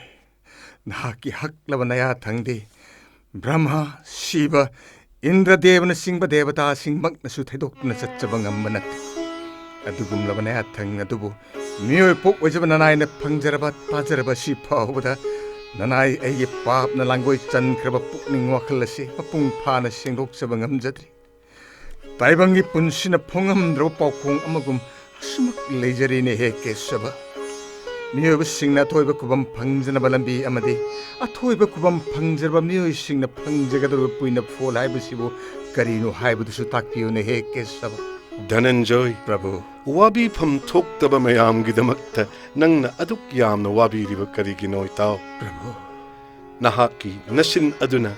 ꯅꯍꯥꯛꯀꯤ ꯍꯛꯂꯕ ꯅꯌꯥꯊꯪꯗꯤ ꯕ꯭ꯔꯍ꯭ꯃ, ꯁꯤꯕ, ꯏꯟꯗ꯭ꯔꯗꯦꯕꯅꯆꯤꯡꯕ ꯗꯦꯕꯇꯥꯁꯤꯡꯃꯛꯅꯁꯨ ꯊꯩꯗꯣꯛꯇꯨꯅ ꯆꯠꯆꯕ ꯉꯝꯕ ꯅꯠꯇꯦ꯫ ꯑꯗꯨꯒꯨꯝꯂꯕ ꯅꯌꯥꯊꯪ ꯑꯗꯨꯕꯨ ꯃꯤꯑꯣꯏ ꯄꯣꯛ ꯑꯣꯏꯖꯕ ꯅꯅꯥꯏꯅ ꯐꯪꯖꯔꯕ, ꯇꯥꯖꯔꯕ ꯑꯁꯤ ꯐꯥꯎꯕꯗ ꯅꯅꯥꯏ ꯑꯩꯒꯤ ꯄꯥꯞꯅ ꯂꯥꯡꯒꯣꯏ ꯆꯟꯈ꯭ꯔꯕ ꯄꯨꯛꯅꯤꯡ ꯋꯥꯈꯜ ꯑꯁꯤ ꯃꯄꯨꯡ ꯐꯥꯅ ꯁꯦꯡꯗꯣꯛꯆꯕ ꯉꯝꯖꯗ꯭ꯔꯤ꯫ ꯇꯥꯏꯕꯪꯒꯤ ꯄꯨꯟꯁꯤꯅ ꯐꯣꯡꯉꯝꯗ꯭ꯔꯕ ꯄꯥꯎꯈꯣꯡ ꯑꯃꯒꯨꯝ ꯑꯁꯨꯃꯛ ꯂꯩꯖꯔꯤꯅꯦ ꯍꯦ ꯀꯦꯁꯕ꯫ ꯃꯤꯑꯣꯏꯕꯁꯤꯡꯅ ꯑꯊꯣꯏꯕ ꯈꯨꯕꯝ ꯐꯪꯖꯅꯕ ꯂꯝꯕꯤ ꯑꯃꯗꯤ ꯑꯊꯣꯏꯕ ꯈꯨꯕꯝ ꯐꯪꯖꯔꯕ ꯃꯤꯑꯣꯏꯁꯤꯡꯅ ꯐꯪꯖꯒꯗꯧꯔꯤꯕ ꯄꯨꯏꯅ ꯐꯣꯜ ꯍꯥꯏꯕꯁꯤꯕꯨ ꯀꯔꯤꯅꯣ ꯍꯥꯏꯕꯗꯨꯁꯨ ꯇꯥꯛꯄꯤꯌꯨꯅꯦ ꯍꯦ ꯀꯦꯁꯕ꯫ ꯙꯅꯟꯖꯣꯏ, ꯄ꯭ꯔꯚꯨ꯫ ꯋꯥꯕꯤꯐꯝ ꯊꯣꯛꯇꯕ ꯃꯌꯥꯝꯒꯤꯗꯃꯛꯇ ꯅꯪꯅ ꯑꯗꯨꯛ ꯌꯥꯝꯅ ꯋꯥꯕꯤꯔꯤꯕ ꯀꯔꯤꯒꯤꯅꯣ, ꯏꯇꯥꯎ? ꯄ꯭ꯔꯚꯨ꯫ ꯅꯍꯥꯛꯀꯤ ꯅꯆꯤꯟ ꯑꯗꯨꯅ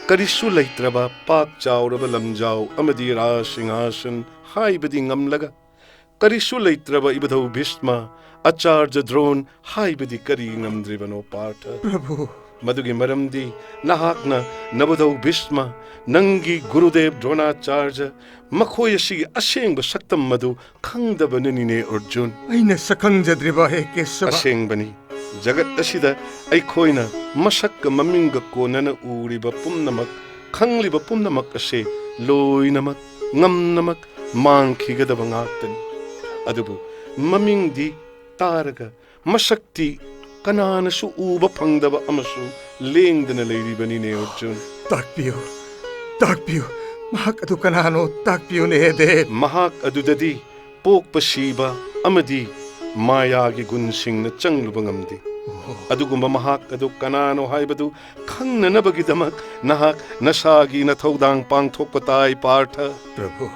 ꯀꯔꯤꯁꯨ ꯂꯩꯇ꯭ꯔꯕ ꯄꯥꯛ ꯆꯥꯎꯔꯕ ꯂꯝꯖꯥꯎ ꯑꯃꯗꯤ ꯔꯥꯖ ꯁꯤꯡꯍꯥꯁꯟ ꯍꯥꯏꯕꯗꯤ ꯉꯝꯂꯒ, ꯀꯔꯤꯁꯨ ꯂꯩꯇ꯭ꯔꯕ ꯏꯕꯨꯙꯧ ꯚꯤꯁꯃ, ꯑꯆꯥꯔꯖ ꯗ꯭ꯔꯣꯟ ꯍꯥꯏꯕꯗꯤ ꯀꯔꯤ ꯉꯝꯗ꯭ꯔꯤꯕꯅꯣ, ꯄꯥꯔꯊ? ꯄ꯭ꯔꯚꯨ꯫ ꯃꯗꯨꯒꯤ ꯃꯔꯝꯗꯤ ꯅꯍꯥꯛꯅ ꯅꯕꯨꯙꯧ ꯚꯤꯁꯃ, ꯅꯪꯒꯤ ꯒꯨꯔꯨꯗꯦꯕ ꯗ꯭ꯔꯣꯅꯥꯆꯥꯔꯖ, ꯃꯈꯣꯏ ꯑꯁꯤꯒꯤ ꯑꯁꯦꯡꯕ ꯁꯛꯇꯝ ꯑꯗꯨ ꯈꯪꯗꯕꯅꯅꯤꯅꯦ, ꯑꯔꯖꯨꯟ꯫ ꯑꯩꯅ ꯁꯛꯈꯪꯖꯗ꯭ꯔꯤꯕ, ꯍꯦ ꯀꯦꯁꯕ꯫ ꯑꯁꯦꯡꯕꯅꯤ, ꯖꯒꯠ ꯑꯁꯤꯗ ꯑꯩꯈꯣꯏꯅ ꯃꯁꯛꯀ ꯃꯃꯤꯡꯒ ꯀꯣꯟꯅꯅ ꯎꯔꯤꯕ ꯄꯨꯝꯅꯃꯛ, ꯈꯪꯂꯤꯕ ꯄꯨꯝꯅꯃꯛ ꯑꯁꯦ ꯂꯣꯏꯅꯃꯛ, ꯉꯝꯅꯃꯛ ꯃꯥꯡꯈꯤꯒꯗꯕ ꯉꯥꯛꯇꯅꯤ꯫ ꯑꯗꯨꯕꯨ ꯃꯃꯤꯡꯗꯤ ꯇꯥꯔꯒ, ꯃꯁꯛꯇꯤ ꯀꯅꯥꯅꯁꯨ ꯎꯕ ꯐꯪꯗꯕ ꯑꯃꯁꯨ ꯂꯦꯡꯗꯅ ꯂꯩꯔꯤꯕꯅꯤꯅꯦ, ꯑꯔꯖꯨꯟ꯫ ꯇꯥꯛꯄꯤꯌꯨ, ꯇꯥꯛꯄꯤꯌꯨ, ꯃꯍꯥꯛ ꯑꯗꯨ ꯀꯅꯥꯅꯣ? ꯇꯥꯛꯄꯤꯌꯨꯅꯦ, ꯍꯦ ꯗꯦꯕ꯫ ꯃꯍꯥꯛ ꯑꯗꯨꯗꯗꯤ ꯄꯣꯛꯄ, ꯁꯤꯕ ꯑꯃꯗꯤ ꯃꯥꯌꯥꯒꯤ ꯒꯨꯟꯁꯤꯡꯅ ꯆꯪꯂꯨꯕ ꯉꯝꯗꯦ꯫ ꯑꯗꯨꯒꯨꯝꯕ ꯃꯍꯥꯛ ꯑꯗꯨ ꯀꯅꯥꯅꯣ ꯍꯥꯏꯕꯗꯨ ꯈꯪꯅꯅꯕꯒꯤꯗꯃꯛ ꯅꯍꯥꯛ ꯅꯁꯥꯒꯤ ꯅꯊꯧꯗꯥꯡ ꯄꯥꯡꯊꯣꯛꯄ ꯇꯥꯏ, ꯄꯥꯔꯊ꯫ ꯄ꯭ꯔꯚꯨ꯫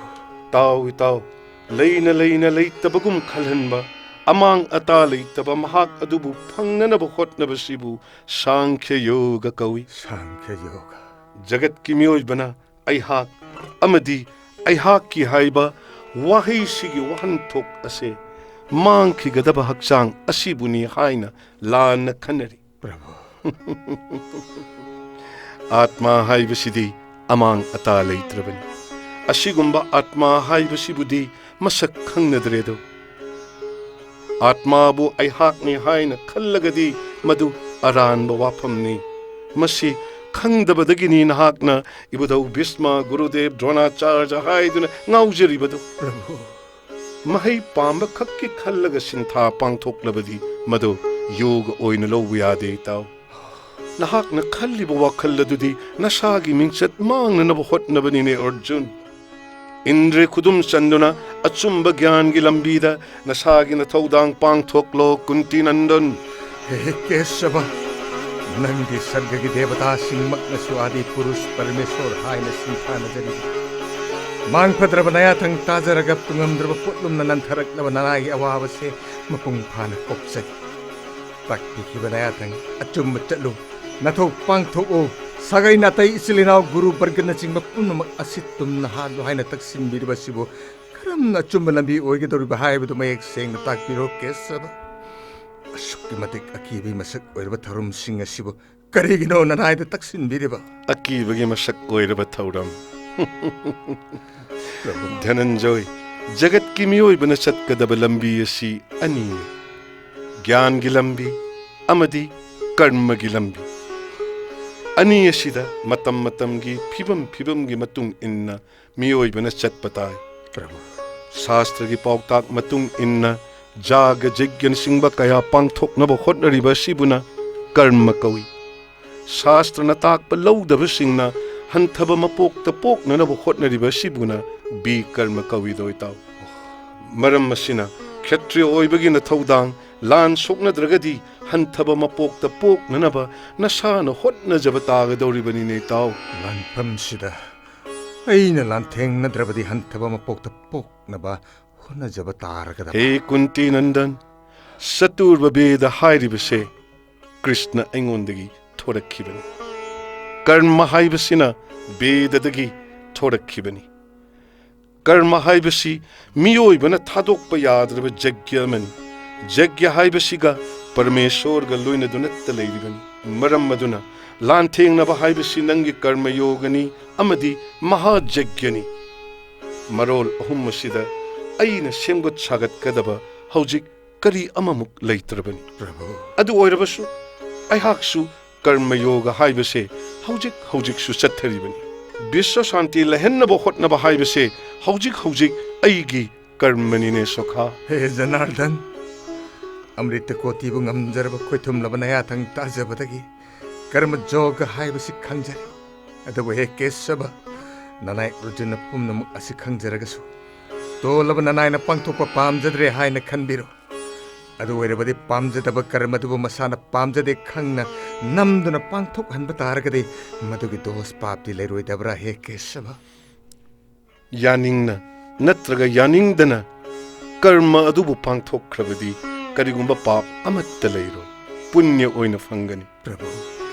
ꯇꯥꯎ, ꯏꯇꯥꯎ, ꯂꯩꯅ ꯂꯩꯅ ꯂꯩꯇꯕꯒꯨꯝ ꯈꯜꯍꯟꯕ, ꯑꯃꯥꯡ ꯑꯇꯥ ꯂꯩꯇꯕ ꯃꯍꯥꯛ ꯑꯗꯨꯕꯨ ꯐꯪꯅꯅꯕ ꯍꯣꯠꯅꯕꯁꯤꯕꯨ ꯁꯥꯡꯈ꯭ꯌ ꯌꯣꯒ ꯀꯧꯏ꯫ ꯁꯥꯡꯈ꯭ꯌ ꯌꯣꯒ꯫ ꯖꯒꯠꯀꯤ ꯃꯤꯑꯣꯏꯕꯅ ꯑꯩꯍꯥꯛ ꯑꯃꯗꯤ ꯑꯩꯍꯥꯛꯀꯤ ꯍꯥꯏꯕ ꯋꯥꯍꯩꯁꯤꯒꯤ ꯋꯥꯍꯟꯊꯣꯛ ꯑꯁꯦ ꯃꯥꯡꯈꯤꯒꯗꯕ ꯍꯛꯆꯥꯡ ꯑꯁꯤꯕꯨꯅꯤ ꯍꯥꯏꯅ ꯂꯥꯟꯅ ꯈꯟꯅꯔꯤ꯫ ꯄ꯭ꯔꯚꯨ꯫ ꯑꯥꯠꯃꯥ ꯍꯥꯏꯕꯁꯤꯗꯤ ꯑꯃꯥꯡ ꯑꯇꯥ ꯂꯩꯇ꯭ꯔꯕꯅꯤ꯫ ꯑꯁꯤꯒꯨꯝꯕ ꯑꯥꯠꯃꯥ ꯍꯥꯏꯕꯁꯤꯕꯨꯗꯤ ꯃꯁꯛ ꯈꯪꯅꯗ꯭ꯔꯦꯗꯣ꯫ ꯑꯥꯠꯃꯥꯕꯨ ꯑꯩꯍꯥꯛꯅꯤ ꯍꯥꯏꯅ ꯈꯜꯂꯒꯗꯤ ꯃꯗꯨ ꯑꯔꯥꯟꯕ ꯋꯥꯐꯝꯅꯤ꯫ ꯃꯁꯤ ꯈꯪꯗꯕꯗꯒꯤꯅꯤ ꯅꯍꯥꯛꯅ ꯏꯕꯨꯙꯧ ꯚꯤꯁꯃ, ꯒꯨꯔꯨꯗꯦꯕ, ꯗ꯭ꯔꯣꯅꯥꯆꯥꯔꯖ ꯍꯥꯏꯗꯨꯅ ꯉꯥꯎꯖꯔꯤꯕꯗꯨ꯫ ꯄ꯭ꯔꯚꯨ꯫ ꯃꯍꯩ ꯄꯥꯝꯕ ꯈꯛꯀꯤ ꯈꯜꯂꯒ ꯁꯤꯟꯊꯥ ꯄꯥꯡꯊꯣꯛꯂꯕꯗꯤ ꯃꯗꯨ ꯌꯣꯒ ꯑꯣꯏꯅ ꯂꯧꯕ ꯌꯥꯗꯦ, ꯏꯇꯥꯎ꯫ ꯅꯍꯥꯛꯅ ꯈꯜꯂꯤꯕ ꯋꯥꯈꯜ ꯑꯗꯨꯗꯤ ꯅꯁꯥꯒꯤ ꯃꯤꯡꯆꯠ ꯃꯥꯡꯅꯅꯕ ꯍꯣꯠꯅꯕꯅꯤꯅꯦ, ꯑꯔꯖꯨꯟ꯫ ꯏꯟꯗ꯭ꯔꯤ ꯈꯨꯗꯨꯝ ꯆꯟꯗꯨꯅ ꯑꯆꯨꯝꯕ ꯒ꯭ꯌꯥꯟꯒꯤ ꯂꯝꯕꯤꯗ ꯅꯁꯥꯒꯤ ꯅꯊꯧꯗꯥꯡ ꯄꯥꯡꯊꯣꯛꯂꯣ, ꯀꯨꯟꯇꯤ ꯅꯟꯗꯟ꯫ ꯍꯦ ꯀꯦꯁꯕ, ꯅꯪꯗꯤ ꯁꯔꯒꯒꯤ ꯗꯦꯕꯇꯥꯁꯤꯡꯃꯛꯅꯁꯨ ꯑꯥꯗꯤ ꯄꯨꯔꯨꯁ ꯄꯔꯃꯦꯁꯣꯔ ꯍꯥꯏꯅ ꯁꯤꯡꯊꯥꯅꯖꯔꯤꯕ꯫ ꯃꯥꯡ ꯐꯗ꯭ꯔꯕ ꯅꯌꯥꯊꯪ ꯇꯥꯖꯔꯒ ꯇꯨꯡꯉꯝꯗ꯭ꯔꯕ ꯄꯣꯠꯂꯨꯝꯅ ꯅꯟꯊꯔꯛꯂꯕ ꯅꯅꯥꯏꯒꯤ ꯑꯋꯥꯕꯁꯦ ꯃꯄꯨꯡ ꯐꯥꯅ ꯀꯣꯛꯆꯒꯦ꯫ ꯇꯥꯛꯄꯤꯈꯤꯕ ꯅꯌꯥꯊꯪ ꯑꯆꯨꯝꯕ ꯆꯠꯂꯨ꯫ ꯅꯊꯧ ꯄꯥꯡꯊꯣꯛꯎ꯫ ꯁꯥꯒꯩ ꯅꯥꯇꯩ ꯏꯆꯤꯜ ꯏꯅꯥꯎ ꯒꯨꯔꯨ ꯕꯔꯒꯅꯆꯤꯡꯕ ꯄꯨꯝꯅꯃꯛ ꯑꯁꯤ ꯇꯨꯝꯅ ꯍꯥꯠꯂꯨ ꯍꯥꯏꯅ ꯇꯛꯁꯤꯟꯕꯤꯔꯤꯕ ꯑꯁꯤꯕꯨ ꯀꯔꯝꯅ ꯑꯆꯨꯝꯕ ꯂꯝꯕꯤ ꯑꯣꯏꯒꯗꯧꯔꯤꯕ ꯍꯥꯏꯕꯗꯨ ꯃꯌꯦꯛ ꯁꯦꯡꯅ ꯇꯥꯛꯄꯤꯔꯣ ꯀꯦꯁꯕ꯫ ꯑꯁꯨꯛꯀꯤ ꯃꯇꯤꯛ ꯑꯀꯤꯕꯒꯤ ꯃꯁꯛ ꯑꯣꯏꯔꯕ ꯊꯧꯔꯝꯁꯤꯡ ꯑꯁꯤꯕꯨ ꯀꯔꯤꯒꯤꯅꯣ ꯅꯅꯥꯏꯗ ꯇꯛꯁꯤꯟꯕꯤꯔꯤꯕ? ꯑꯀꯤꯕꯒꯤ ꯃꯁꯛ ꯑꯣꯏꯔꯕ ꯊꯧꯔꯝ꯫ ꯄ꯭ꯔꯚꯨ꯫ ꯙꯅꯟꯖꯣꯏ, ꯖꯒꯠꯀꯤ ꯃꯤꯑꯣꯏꯕꯅ ꯆꯠꯀꯗꯕ ꯂꯝꯕꯤ ꯑꯁꯤ ꯑꯅꯤꯅꯤ, ꯒ꯭ꯌꯥꯟꯒꯤ ꯂꯝꯕꯤ ꯑꯃꯗꯤ ꯀꯔꯃꯒꯤ ꯂꯝꯕꯤ꯫ ꯑꯅꯤ ꯑꯁꯤꯗ ꯃꯇꯝ ꯃꯇꯝꯒꯤ ꯐꯤꯕꯝ ꯐꯤꯕꯝꯒꯤ ꯃꯇꯨꯡ ꯏꯟꯅ ꯃꯤꯑꯣꯏꯕꯅ ꯆꯠꯄ ꯇꯥꯏ꯫ ꯄ꯭ꯔꯚꯨ꯫ ꯁꯥꯁꯇ꯭ꯔꯒꯤ ꯄꯥꯎꯇꯥꯛ ꯃꯇꯨꯡ ꯏꯟꯅ ꯖꯥꯒ ꯌꯖ꯭ઞꯅꯆꯤꯡꯕ ꯀꯌꯥ ꯄꯥꯡꯊꯣꯛꯅꯕ ꯍꯣꯠꯅꯔꯤꯕ ꯑꯁꯤꯕꯨꯅ ꯀꯔꯃ ꯀꯧꯏ꯫ ꯁꯥꯁꯇ꯭ꯔꯅ ꯇꯥꯛꯄ ꯂꯧꯗꯕꯁꯤꯡꯅ ꯍꯟꯊꯕ ꯃꯄꯣꯛꯇ ꯄꯣꯛꯅꯅꯕ ꯍꯣꯠꯅꯔꯤꯕ ꯑꯁꯤꯕꯨꯅ ꯕꯤꯀꯔꯃ ꯀꯧꯏꯗꯣ ꯏꯇꯥꯎ꯫ ꯃꯔꯝ ꯑꯁꯤꯅ ꯈꯦꯇ꯭ꯔꯤꯌ ꯑꯣꯏꯕꯒꯤ ꯅꯊꯧꯗꯥꯡ ꯂꯥꯟ ꯁꯣꯛꯅꯗ꯭ꯔꯒꯗꯤ ꯍꯟꯊꯕ ꯃꯄꯣꯛꯇ ꯄꯣꯛꯅꯅꯕ ꯅꯁꯥꯅ ꯍꯣꯠꯅꯖꯕ ꯇꯥꯒꯗꯧꯔꯤꯕꯅꯤꯅꯦ ꯏꯇꯥꯎ꯫ ꯂꯥꯟꯐꯝꯁꯤꯗ ꯑꯩꯅ ꯂꯥꯟꯊꯦꯡꯅꯗ꯭ꯔꯕꯗꯤ ꯍꯟꯊꯕ ꯃꯄꯣꯛꯇ ꯄꯣꯛꯅꯕ ꯍꯣꯠꯅꯖꯕ ꯇꯥꯔꯒꯗꯕ꯫ ꯍꯦ ꯀꯨꯟꯇꯤ ꯅꯟꯗꯟ, ꯆꯇꯨꯔꯕ ꯕꯦꯗ ꯍꯥꯏꯔꯤꯕꯁꯦ ꯀ꯭ꯔꯤꯁꯅ ꯑꯩꯉꯣꯟꯗꯒꯤ ꯊꯣꯔꯛꯈꯤꯕꯅꯤ꯫ ꯀꯔꯃ ꯍꯥꯏꯕꯁꯤꯅ ꯕꯦꯗꯗꯒꯤ ꯊꯣꯔꯛꯈꯤꯕꯅꯤ꯫ ꯀꯔꯃ ꯍꯥꯏꯕꯁꯤ ꯃꯤꯑꯣꯏꯕꯅ ꯊꯥꯗꯣꯛꯄ ꯌꯥꯗ꯭ꯔꯕ ꯖꯒ꯭ꯌ ꯑꯃꯅꯤ꯫ ꯖꯒ꯭ꯌ ꯍꯥꯏꯕꯁꯤꯒ ꯄꯔꯃꯦꯁꯣꯔꯒ ꯂꯣꯏꯅꯗꯨꯅꯇ ꯂꯩꯔꯤꯕꯅꯤ꯫ ꯃꯔꯝ ꯑꯗꯨꯅ ꯂꯥꯟꯊꯦꯡꯅꯕ ꯍꯥꯏꯕꯁꯤ ꯅꯪꯒꯤ ꯀꯔꯃ ꯌꯣꯒꯅꯤ ꯑꯃꯗꯤ ꯃꯍꯥꯖꯒ꯭ꯌꯅꯤ꯫ ꯃꯔꯣꯜ ꯑꯍꯨꯝ ꯑꯁꯤꯗ ꯑꯩꯅ ꯁꯦꯝꯒꯠ ꯁꯥꯒꯠꯀꯗꯕ ꯍꯧꯖꯤꯛ ꯀꯔꯤ ꯑꯃꯃꯨꯛ ꯂꯩꯇ꯭ꯔꯕꯅꯤ꯫ ꯄ꯭ꯔꯚꯨ꯫ ꯑꯗꯨ ꯑꯣꯏꯔꯕꯁꯨ ꯑꯩꯍꯥꯛꯁꯨ ꯀꯔꯃ ꯌꯣꯒ ꯍꯥꯏꯕꯁꯦ ꯍꯧꯖꯤꯛ ꯍꯧꯖꯤꯛꯁꯨ ꯆꯠꯊꯔꯤꯕꯅꯤ꯫ ꯕꯤꯁ꯭ꯋ ꯁꯥꯟꯇꯤ ꯂꯩꯍꯟꯅꯕ ꯍꯣꯠꯅꯕ ꯍꯥꯏꯕꯁꯦ ꯍꯧꯖꯤꯛ ꯍꯧꯖꯤꯛ ꯑꯩꯒꯤ ꯀꯔꯃꯅꯤꯅꯦ ꯁꯣꯈꯥ꯫ ꯍꯦ ꯖꯅꯥꯔꯗꯟ, ꯑꯃ꯭ꯔꯤꯇ ꯀꯣꯇꯤꯕꯨ ꯉꯝꯖꯔꯕ ꯈꯣꯏꯊꯨꯝꯂꯕ ꯅꯌꯥꯊꯪ ꯇꯥꯖꯕꯗꯒꯤ ꯀꯔꯃ ꯖꯣꯒ ꯍꯥꯏꯕꯁꯤ ꯈꯪꯖꯔꯦ꯫ ꯑꯗꯨꯕꯨ ꯍꯦ ꯀꯦꯁꯕ, ꯅꯅꯥꯏ ꯑꯔꯖꯨꯟꯅ ꯄꯨꯝꯅꯃꯛ ꯑꯁꯤ ꯈꯪꯖꯔꯒꯁꯨ ꯇꯣꯜꯂꯕ ꯅꯅꯥꯏꯅ ꯄꯥꯡꯊꯣꯛꯄ ꯄꯥꯝꯖꯗ꯭ꯔꯦ ꯍꯥꯏꯅ ꯈꯟꯕꯤꯔꯣ꯫ ꯑꯗꯨ ꯑꯣꯏꯔꯕꯗꯤ ꯄꯥꯝꯖꯗꯕ ꯀꯔꯃꯗꯨꯕꯨ ꯃꯁꯥꯅ ꯄꯥꯝꯖꯗꯦ ꯈꯪꯅ ꯅꯝꯗꯨꯅ ꯄꯥꯡꯊꯣꯛꯍꯟꯕ ꯇꯥꯔꯒꯗꯤ ꯃꯗꯨꯒꯤ ꯗꯣꯁ ꯄꯥꯞꯇꯤ ꯂꯩꯔꯣꯏꯗꯕ꯭ꯔꯥ ꯍꯦ ꯀꯦꯁꯕ? ꯌꯥꯅꯤꯡꯅ ꯅꯠꯇ꯭ꯔꯒ ꯌꯥꯅꯤꯡꯗꯅ ꯀꯔꯃ ꯑꯗꯨꯕꯨ ꯄꯥꯡꯊꯣꯛꯈ꯭ꯔꯕꯗꯤ ꯀꯔꯤꯒꯨꯝꯕ ꯄꯥꯞ ꯑꯃꯠꯇ ꯂꯩꯔꯣꯏ, ꯄꯨꯅ꯭ꯌ ꯑꯣꯏꯅ ꯐꯪꯒꯅꯤ꯫ ꯄ꯭ꯔꯚꯨ,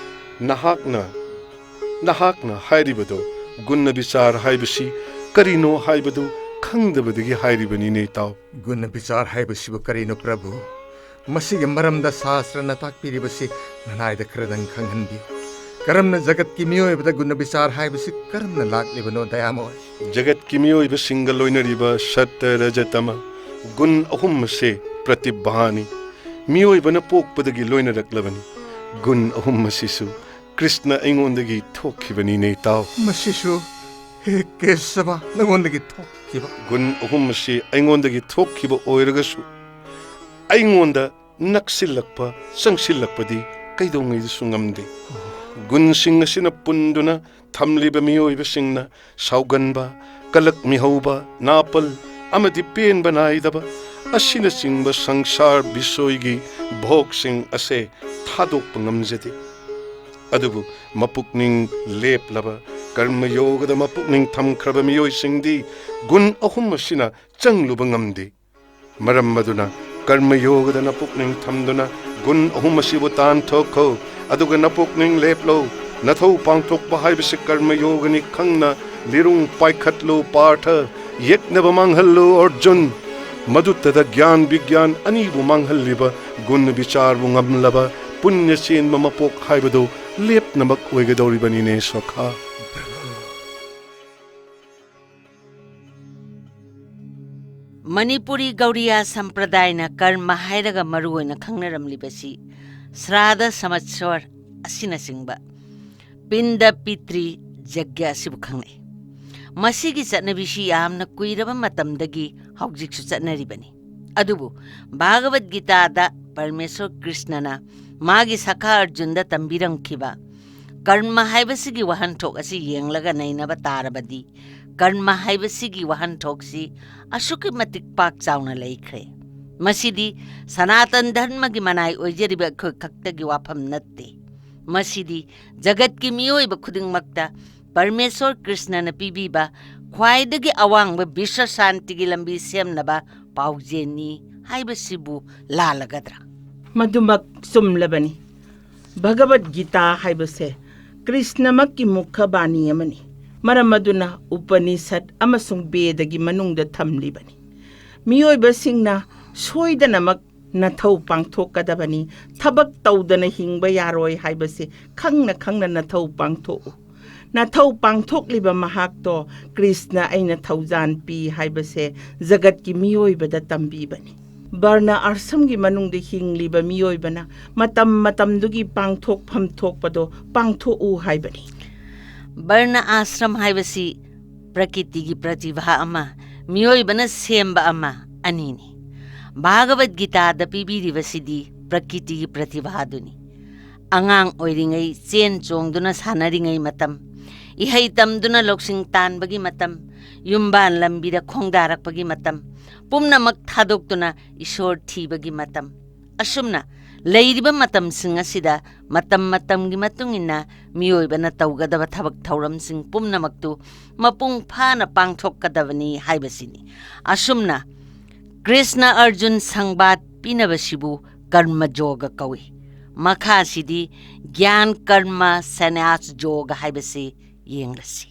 ꯅꯍꯥꯛꯅ, ꯅꯍꯥꯛꯅ ꯍꯥꯏꯔꯤꯕꯗꯣ ꯒꯨꯟꯅ ꯕꯤꯆꯥꯔ ꯍꯥꯏꯕꯁꯤ ꯀꯔꯤꯅꯣ ꯍꯥꯏꯕꯗꯨ ꯈꯪꯗꯕꯗꯒꯤ ꯍꯥꯏꯔꯤꯕꯅꯤꯅꯦ, ꯏꯇꯥꯎ꯫ ꯒꯨꯟꯅ ꯕꯤꯆꯥꯔ ꯍꯥꯏꯕꯁꯤꯕꯨ ꯀꯔꯤꯅꯣ, ꯄ꯭ꯔꯚꯨ? ꯃꯁꯤꯒꯤ ꯃꯔꯝꯗ ꯁꯥꯁ꯭ꯇꯔꯅ ꯇꯥꯛꯄꯤꯔꯤꯕꯁꯤ ꯅꯅꯥꯏꯗ ꯈꯔꯗꯪ ꯈꯪꯍꯟꯕꯤꯌꯨ꯫ ꯀꯔꯝꯅ ꯖꯒꯠꯀꯤ ꯃꯤꯑꯣꯏꯕꯗ ꯒꯨꯟꯅ ꯕꯤꯆꯥꯔ ꯍꯥꯏꯕꯁꯤ ꯀꯔꯝꯅ ꯂꯥꯛꯂꯤꯕꯅꯣ, ꯗꯌꯥꯃꯣꯏ? ꯖꯒꯠꯀꯤ ꯃꯤꯑꯣꯏꯕꯁꯤꯡꯒ ꯂꯣꯏꯅꯔꯤꯕ ꯁꯠꯇ, ꯔꯖ, ꯇꯃ ꯒꯨꯟ ꯑꯍꯨꯝ ꯑꯁꯦ ꯄ꯭ꯔꯇꯤꯚꯥꯅꯤ꯫ ꯃꯤꯑꯣꯏꯕꯅ ꯄꯣꯛꯄꯗꯒꯤ ꯂꯣꯏꯅꯔꯛꯂꯕꯅꯤ꯫ ꯒꯨꯟ ꯑꯍꯨꯝ ꯑꯁꯤꯁꯨ ꯀ꯭ꯔꯤꯁꯅ ꯑꯩꯉꯣꯟꯗꯒꯤ ꯊꯣꯛꯈꯤꯕꯅꯤꯅꯦ, ꯏꯇꯥꯎ꯫ ꯃꯁꯤꯁꯨ, ꯍꯦ ꯀꯦꯁꯕ, ꯅꯉꯣꯟꯗꯒꯤ ꯊꯣꯛꯈꯤꯕ? ꯒꯨꯟ ꯑꯍꯨꯝ ꯑꯁꯤ ꯑꯩꯉꯣꯟꯗꯒꯤ ꯊꯣꯛꯈꯤꯕ ꯑꯣꯏꯔꯒꯁꯨ, ꯑꯩꯉꯣꯟꯗ ꯅꯛꯁꯤꯜꯂꯛꯄ, ꯆꯪꯁꯤꯜꯂꯛꯄꯗꯤ ꯀꯩꯗꯧꯉꯩꯗꯁꯨ ꯉꯝꯗꯦ꯫ ꯒꯨꯟꯁꯤꯡ ꯑꯁꯤꯅ ꯄꯨꯟꯗꯨꯅ ꯊꯝꯂꯤꯕ ꯃꯤꯑꯣꯏꯕꯁꯤꯡꯅ ꯁꯥꯎꯒꯟꯕ, ꯀꯂꯛ ꯃꯤꯍꯧꯕ, ꯅꯥꯄꯜ ꯑꯃꯗꯤ ꯄꯦꯟꯕ ꯅꯥꯏꯗꯕ ꯑꯁꯤꯅꯆꯤꯡꯕ ꯁꯪꯁꯥꯔ ꯕꯤꯁꯣꯏꯒꯤ ꯚꯣꯒꯁꯤꯡ ꯑꯁꯦ ꯊꯥꯗꯣꯛꯄ ꯉꯝꯖꯗꯦ꯫ ꯑꯗꯨꯕꯨ ꯃꯄꯨꯛꯅꯤꯡ ꯂꯦꯞꯂꯕ, ꯀꯔꯃ ꯌꯣꯒꯗ ꯃꯄꯨꯛꯅꯤꯡ ꯊꯝꯈ꯭ꯔꯕ ꯃꯤꯑꯣꯏꯁꯤꯡꯗꯤ ꯒꯨꯟ ꯑꯍꯨꯝ ꯑꯁꯤꯅ ꯆꯪꯂꯨꯕ ꯉꯝꯗꯦ꯫ ꯃꯔꯝ ꯑꯗꯨꯅ ꯀꯔꯃ ꯌꯣꯒꯗ ꯅꯄꯨꯛꯅꯤꯡ ꯊꯝꯗꯨꯅ ꯒꯨꯟ ꯑꯍꯨꯝ ꯑꯁꯤꯕꯨ ꯇꯥꯟꯊꯣꯛꯈꯣ, ꯑꯗꯨꯒ ꯅꯄꯨꯛꯅꯤꯡ ꯂꯦꯞꯂꯣ꯫ ꯅꯊꯧ ꯄꯥꯡꯊꯣꯛꯄ ꯍꯥꯏꯕꯁꯤ ꯀꯔꯃ ꯌꯣꯒꯅꯤ ꯈꯪꯅ ꯂꯤꯔꯨꯡ ꯄꯥꯏꯈꯠꯂꯨ, ꯄꯥꯔꯊ꯫ ꯌꯦꯛꯅꯕ ꯃꯥꯡꯍꯜꯂꯨ, ꯑꯔꯖꯨꯟ꯫ ꯃꯗꯨꯇꯗ ꯒ꯭ꯌꯥꯟ ꯕꯤꯒ꯭ꯌꯥꯟ ꯑꯅꯤꯕꯨ ꯃꯥꯡꯍꯜꯂꯤꯕ ꯒꯨꯟ ꯕꯤꯆꯥꯔꯕꯨ ꯉꯝꯂꯕ ꯄꯨꯟꯌ ꯆꯦꯟꯕ ꯃꯄꯣꯛ ꯍꯥꯏꯕꯗꯨ ꯂꯦꯞꯅꯃꯛ ꯑꯣꯏꯒꯗꯧꯔꯤꯕꯅꯤꯅꯦ, ꯁꯈꯥ꯫ ꯃꯅꯤꯄꯨꯔꯤ ꯒꯧꯔꯤꯌꯥ ꯁꯝꯄ꯭ꯔꯗꯥꯏꯅ ꯀꯔꯃ ꯍꯥꯏꯔꯒ ꯃꯔꯨꯑꯣꯏꯅ ꯈꯪꯅꯔꯝꯂꯤꯕꯁꯤ ꯁ꯭ꯔꯥꯗ ꯁꯃꯠꯁꯣꯔ ꯑꯁꯤꯅꯆꯤꯡꯕ ꯄꯤꯟꯗ ꯄꯤꯇ꯭ꯔꯤ ꯖꯒ꯭ꯌ ꯑꯁꯤꯕꯨ ꯈꯪꯅꯩ꯫ ꯃꯁꯤꯒꯤ ꯆꯠꯅꯕꯤꯁꯤ ꯌꯥꯝꯅ ꯀꯨꯏꯔꯕ ꯃꯇꯝꯗꯒꯤ ꯍꯧꯖꯤꯛꯁꯨ ꯆꯠꯅꯔꯤꯕꯅꯤ꯫ ꯑꯗꯨꯕꯨ ꯚꯥꯒꯕꯠ ꯒꯤꯇꯥꯗ ꯄꯔꯃꯦꯁꯣꯔ ꯀ꯭ꯔꯤꯁꯅꯅ ꯃꯥꯒꯤ ꯁꯈꯥ ꯑꯔꯖꯨꯟꯗ ꯇꯝꯕꯤꯔꯝꯈꯤꯕ ꯀꯔꯃ ꯍꯥꯏꯕꯁꯤꯒꯤ ꯋꯥꯍꯟꯊꯣꯛ ꯑꯁꯤ ꯌꯦꯡꯂꯒ ꯅꯩꯅꯕ ꯇꯥꯔꯕꯗꯤ, ꯀꯔꯃ ꯍꯥꯏꯕꯁꯤꯒꯤ ꯋꯥꯍꯟꯊꯣꯛꯁꯤ ꯑꯁꯨꯛꯀꯤ ꯃꯇꯤꯛ ꯄꯥꯛ ꯆꯥꯎꯅ ꯂꯩꯈ꯭ꯔꯦ꯫ ꯃꯁꯤꯗꯤ ꯁꯅꯥꯇꯟ ꯙꯔꯃꯒꯤ ꯃꯅꯥꯏ ꯑꯣꯏꯖꯔꯤꯕ ꯑꯩꯈꯣꯏ ꯈꯛꯇꯒꯤ ꯋꯥꯐꯝ ꯅꯠꯇꯦ꯫ ꯃꯁꯤꯗꯤ ꯖꯒꯠꯀꯤ ꯃꯤꯑꯣꯏꯕ ꯈꯨꯗꯤꯡꯃꯛꯇ ꯄꯔꯃꯦꯁꯣꯔ ꯀ꯭ꯔꯤꯁꯅꯅ ꯄꯤꯕꯤꯕ ꯈ꯭ꯋꯥꯏꯗꯒꯤ ꯑꯋꯥꯡꯕ ꯕꯤꯁ꯭ꯋ ꯁꯥꯟꯇꯤꯒꯤ ꯂꯝꯕꯤ ꯁꯦꯝꯅꯕ ꯄꯥꯎꯖꯦꯟꯅꯤ ꯍꯥꯏꯕꯁꯤꯕꯨ ꯂꯥꯜꯂꯒꯗ꯭ꯔꯥ? ꯃꯗꯨꯃꯛ ꯆꯨꯝꯂꯕꯅꯤ꯫ ꯚꯒꯕꯠ ꯒꯤꯇꯥ ꯍꯥꯏꯕꯁꯦ ꯀ꯭ꯔꯤꯁꯅꯃꯛꯀꯤ ꯃꯨꯈꯕꯥꯅꯤ ꯑꯃꯅꯤ꯫ ꯃꯔꯝ ꯑꯗꯨꯅ ꯎꯄꯅꯤꯁꯠ ꯑꯃꯁꯨꯡ ꯕꯦꯗꯒꯤ ꯃꯅꯨꯡꯗ ꯊꯝꯂꯤꯕꯅꯤ꯫ ꯃꯤꯑꯣꯏꯕꯁꯤꯡꯅ ꯁꯣꯏꯗꯅꯃꯛ ꯅꯊꯧ ꯄꯥꯡꯊꯣꯛꯀꯗꯕꯅꯤ, ꯊꯕꯛ ꯇꯧꯗꯅ ꯍꯤꯡꯕ ꯌꯥꯔꯣꯏ ꯍꯥꯏꯕꯁꯤ ꯈꯪꯅ ꯈꯪꯅ ꯅꯊꯧ ꯄꯥꯡꯊꯣꯛꯎ꯫ ꯅꯊꯧ ꯄꯥꯡꯊꯣꯛꯂꯤꯕ ꯃꯍꯥꯛꯇꯣ ꯀ꯭ꯔꯤꯁꯅ ꯑꯩꯅ ꯊꯧꯖꯥꯟ ꯄꯤ ꯍꯥꯏꯕꯁꯦ ꯖꯒꯠꯀꯤ ꯃꯤꯑꯣꯏꯕꯗ ꯇꯝꯕꯤꯕꯅꯤ꯫ ꯕꯔꯅ ꯑꯥꯁ꯭ꯔꯝꯒꯤ ꯃꯅꯨꯡꯗ ꯍꯤꯡꯂꯤꯕ ꯃꯤꯑꯣꯏꯕꯅ ꯃꯇꯝ ꯃꯇꯝꯗꯨꯒꯤ ꯄꯥꯡꯊꯣꯛꯐꯝ ꯊꯣꯛꯄꯗꯣ ꯄꯥꯡꯊꯣꯛꯎ ꯍꯥꯏꯕꯅꯤ꯫ ꯕꯔꯅ ꯑꯥꯁ꯭ꯔꯝ ꯍꯥꯏꯕꯁꯤ ꯄ꯭ꯔꯀꯤꯇꯤꯒꯤ ꯄ꯭ꯔꯇꯤꯚꯥ ꯑꯃ, ꯃꯤꯑꯣꯏꯕꯅ ꯁꯦꯝꯕ ꯑꯃ, ꯑꯅꯤꯅꯤ꯫ ꯚꯥꯒꯕꯠ ꯒꯤꯇꯥꯗ ꯄꯤꯕꯤꯔꯤꯕꯁꯤꯗꯤ ꯄ꯭ꯔꯀꯤꯇꯤꯒꯤ ꯄ꯭ꯔꯇꯤꯚꯥꯗꯨꯅꯤ꯫ ꯑꯉꯥꯡ ꯑꯣꯏꯔꯤꯉꯩ ꯆꯦꯟ ꯆꯣꯡꯗꯨꯅ ꯁꯥꯟꯅꯔꯤꯉꯩ ꯃꯇꯝ, ꯏꯍꯩ ꯇꯝꯗꯨꯅ ꯂꯧꯁꯤꯡ ꯇꯥꯟꯕꯒꯤ ꯃꯇꯝ, ꯌꯨꯝꯕꯥꯟ ꯂꯝꯕꯤꯗ ꯈꯣꯡꯗꯥꯔꯛꯄꯒꯤ ꯃꯇꯝ, ꯄꯨꯝꯅꯃꯛ ꯊꯥꯗꯣꯛꯇꯨꯅ ꯏꯁꯣꯔ ꯊꯤꯕꯒꯤ ꯃꯇꯝ꯫ ꯑꯁꯨꯝꯅ ꯂꯩꯔꯤꯕ ꯃꯇꯝꯁꯤꯡ ꯑꯁꯤꯗ ꯃꯇꯝ ꯃꯇꯝꯒꯤ ꯃꯇꯨꯡ ꯏꯟꯅ ꯃꯤꯑꯣꯏꯕꯅ ꯇꯧꯒꯗꯕ ꯊꯕꯛ ꯊꯧꯔꯝꯁꯤꯡ ꯄꯨꯝꯅꯃꯛꯇꯨ ꯃꯄꯨꯡ ꯐꯥꯅ ꯄꯥꯡꯊꯣꯛꯀꯗꯕꯅꯤ ꯍꯥꯏꯕꯁꯤꯅꯤ꯫ ꯑꯁꯨꯝꯅ ꯀ꯭ꯔꯤꯁꯅ ꯑꯔꯖꯨꯟ ꯁꯪꯕꯥꯗ ꯄꯤꯅꯕꯁꯤꯕꯨ ꯀꯔꯃ ꯖꯣꯒ ꯀꯧꯏ꯫ ꯃꯈꯥꯁꯤꯗꯤ ꯒ꯭ꯌꯥꯟ ꯀꯔꯃ ꯁꯟꯌꯥꯁ ꯖꯣꯒ ꯍꯥꯏꯕꯁꯤ ꯌꯦꯡꯂꯁꯤ꯫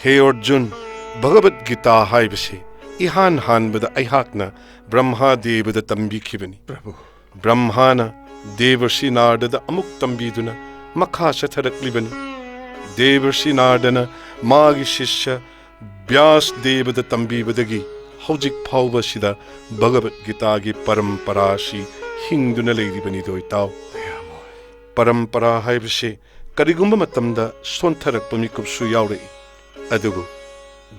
ꯍꯦ ꯑꯔꯖꯨꯟ, ꯚꯒꯕꯠ ꯒꯤꯇꯥ ꯍꯥꯏꯕꯁꯤ ꯏꯍꯥꯟ ꯍꯥꯟꯕꯗ ꯑꯩꯍꯥꯛꯅ ꯕ꯭ꯔꯍ꯭ꯃꯥ ꯗꯦꯕꯗ ꯇꯝꯕꯤꯈꯤꯕꯅꯤ꯫ ꯄ꯭ꯔꯚꯨ꯫ ꯕ꯭ꯔꯍ꯭ꯃꯥꯅ ꯗꯦꯕꯔꯁꯤ ꯅꯥꯔꯗꯗ ꯑꯃꯨꯛ ꯇꯝꯕꯤꯗꯨꯅ ꯃꯈꯥ ꯆꯠꯊꯔꯛꯂꯤꯕꯅꯤ꯫ ꯗꯦꯕꯔꯁꯤ ꯅꯥꯔꯗꯅ ꯃꯥꯒꯤ ꯁꯤꯁ꯭ꯌ ꯕ꯭ꯌꯥꯁ ꯗꯦꯕꯗ ꯇꯝꯕꯤꯕꯗꯒꯤ ꯍꯧꯖꯤꯛ ꯐꯥꯎꯕꯁꯤꯗ ꯚꯒꯕꯠ ꯒꯤꯇꯥꯒꯤ ꯄꯔꯝꯄꯔꯥ ꯑꯁꯤ ꯍꯤꯡꯗꯨꯅ ꯂꯩꯔꯤꯕꯅꯤꯗꯣ ꯏꯇꯥꯎ꯫ ꯄꯔꯝꯄꯔꯥ ꯍꯥꯏꯕꯁꯤ ꯀꯔꯤꯒꯨꯝꯕ ꯃꯇꯝꯗ ꯁꯣꯟꯊꯔꯛꯄ ꯃꯤꯀꯨꯞꯁꯨ ꯌꯥꯎꯔꯛꯏ꯫ ꯑꯗꯨꯕꯨ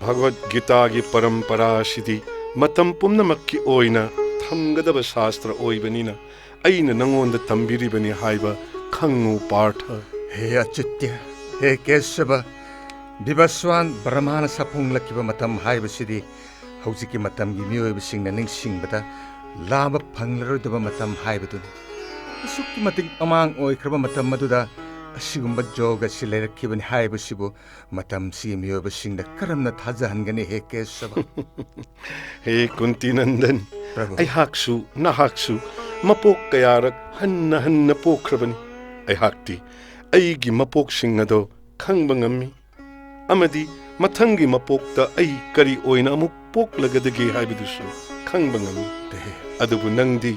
ꯚꯒꯕꯠ ꯒꯤꯇꯥꯒꯤ ꯄꯔꯝꯄꯔꯥ ꯑꯁꯤꯗꯤ ꯃꯇꯝ ꯄꯨꯝꯅꯃꯛꯀꯤ ꯑꯣꯏꯅ ꯊꯝꯒꯗꯕ ꯁꯥꯁꯇ꯭ꯔ ꯑꯣꯏꯕꯅꯤꯅ ꯑꯩꯅ ꯅꯉꯣꯟꯗ ꯇꯝꯕꯤꯔꯤꯕꯅꯤ ꯍꯥꯏꯕ ꯈꯪꯉꯨ ꯄꯥꯔꯊ꯫ ꯍꯦ ꯑꯆꯤꯇ꯭ꯌ, ꯍꯦ ꯀꯦꯁꯕ, ꯕꯤꯕꯁ꯭ꯋꯥꯟ ꯕ꯭ꯔꯍ꯭ꯃꯥꯅ ꯁꯥꯐꯣꯡꯂꯛꯈꯤꯕ ꯃꯇꯝ ꯍꯥꯏꯕꯁꯤꯗꯤ ꯍꯧꯖꯤꯛꯀꯤ ꯃꯇꯝꯒꯤ ꯃꯤꯑꯣꯏꯕꯁꯤꯡꯅ ꯅꯤꯡꯁꯤꯡꯕꯗ ꯂꯥꯕ ꯐꯪꯂꯔꯣꯏꯗꯕ ꯃꯇꯝ ꯍꯥꯏꯕꯗꯨꯅꯤ꯫ ꯑꯁꯨꯛꯀꯤ ꯃꯇꯤꯛ ꯃꯃꯥꯡ ꯑꯣꯏꯈ꯭ꯔꯕ ꯃꯇꯝ ꯑꯗꯨꯗ ꯑꯁꯤꯒꯨꯝꯕ ꯖꯣꯒ ꯑꯁꯤ ꯂꯩꯔꯛꯈꯤꯕꯅꯤ ꯍꯥꯏꯕꯁꯤꯕꯨ ꯃꯇꯝꯁꯤꯒꯤ ꯃꯤꯑꯣꯏꯕꯁꯤꯡꯗ ꯀꯔꯝꯅ ꯊꯥꯖꯍꯟꯒꯅꯤ, ꯍꯦ ꯀꯦꯁꯕ? ꯍꯦ ꯀꯨꯟꯇꯤꯅꯟꯗꯟ, ꯄ꯭ꯔꯚꯨ꯫ ꯑꯩꯍꯥꯛꯁꯨ ꯅꯍꯥꯛꯁꯨ ꯃꯄꯣꯛ ꯀꯌꯥꯔꯛ ꯍꯟꯅ ꯍꯟꯅ ꯄꯣꯛꯈ꯭ꯔꯕꯅꯤ꯫ ꯑꯩꯍꯥꯛꯇꯤ ꯑꯩꯒꯤ ꯃꯄꯣꯛꯁꯤꯡ ꯑꯗꯣ ꯈꯪꯕ ꯉꯝꯃꯤ, ꯑꯃꯗꯤ ꯃꯊꯪꯒꯤ ꯃꯄꯣꯛꯇ ꯑꯩ ꯀꯔꯤ ꯑꯣꯏꯅ ꯑꯃꯨꯛ ꯄꯣꯛꯂꯒꯗꯒꯦ ꯍꯥꯏꯕꯗꯨꯁꯨ ꯈꯪꯕ ꯉꯝꯃꯤ꯫ ꯗꯦ, ꯑꯗꯨꯕꯨ ꯅꯪꯗꯤ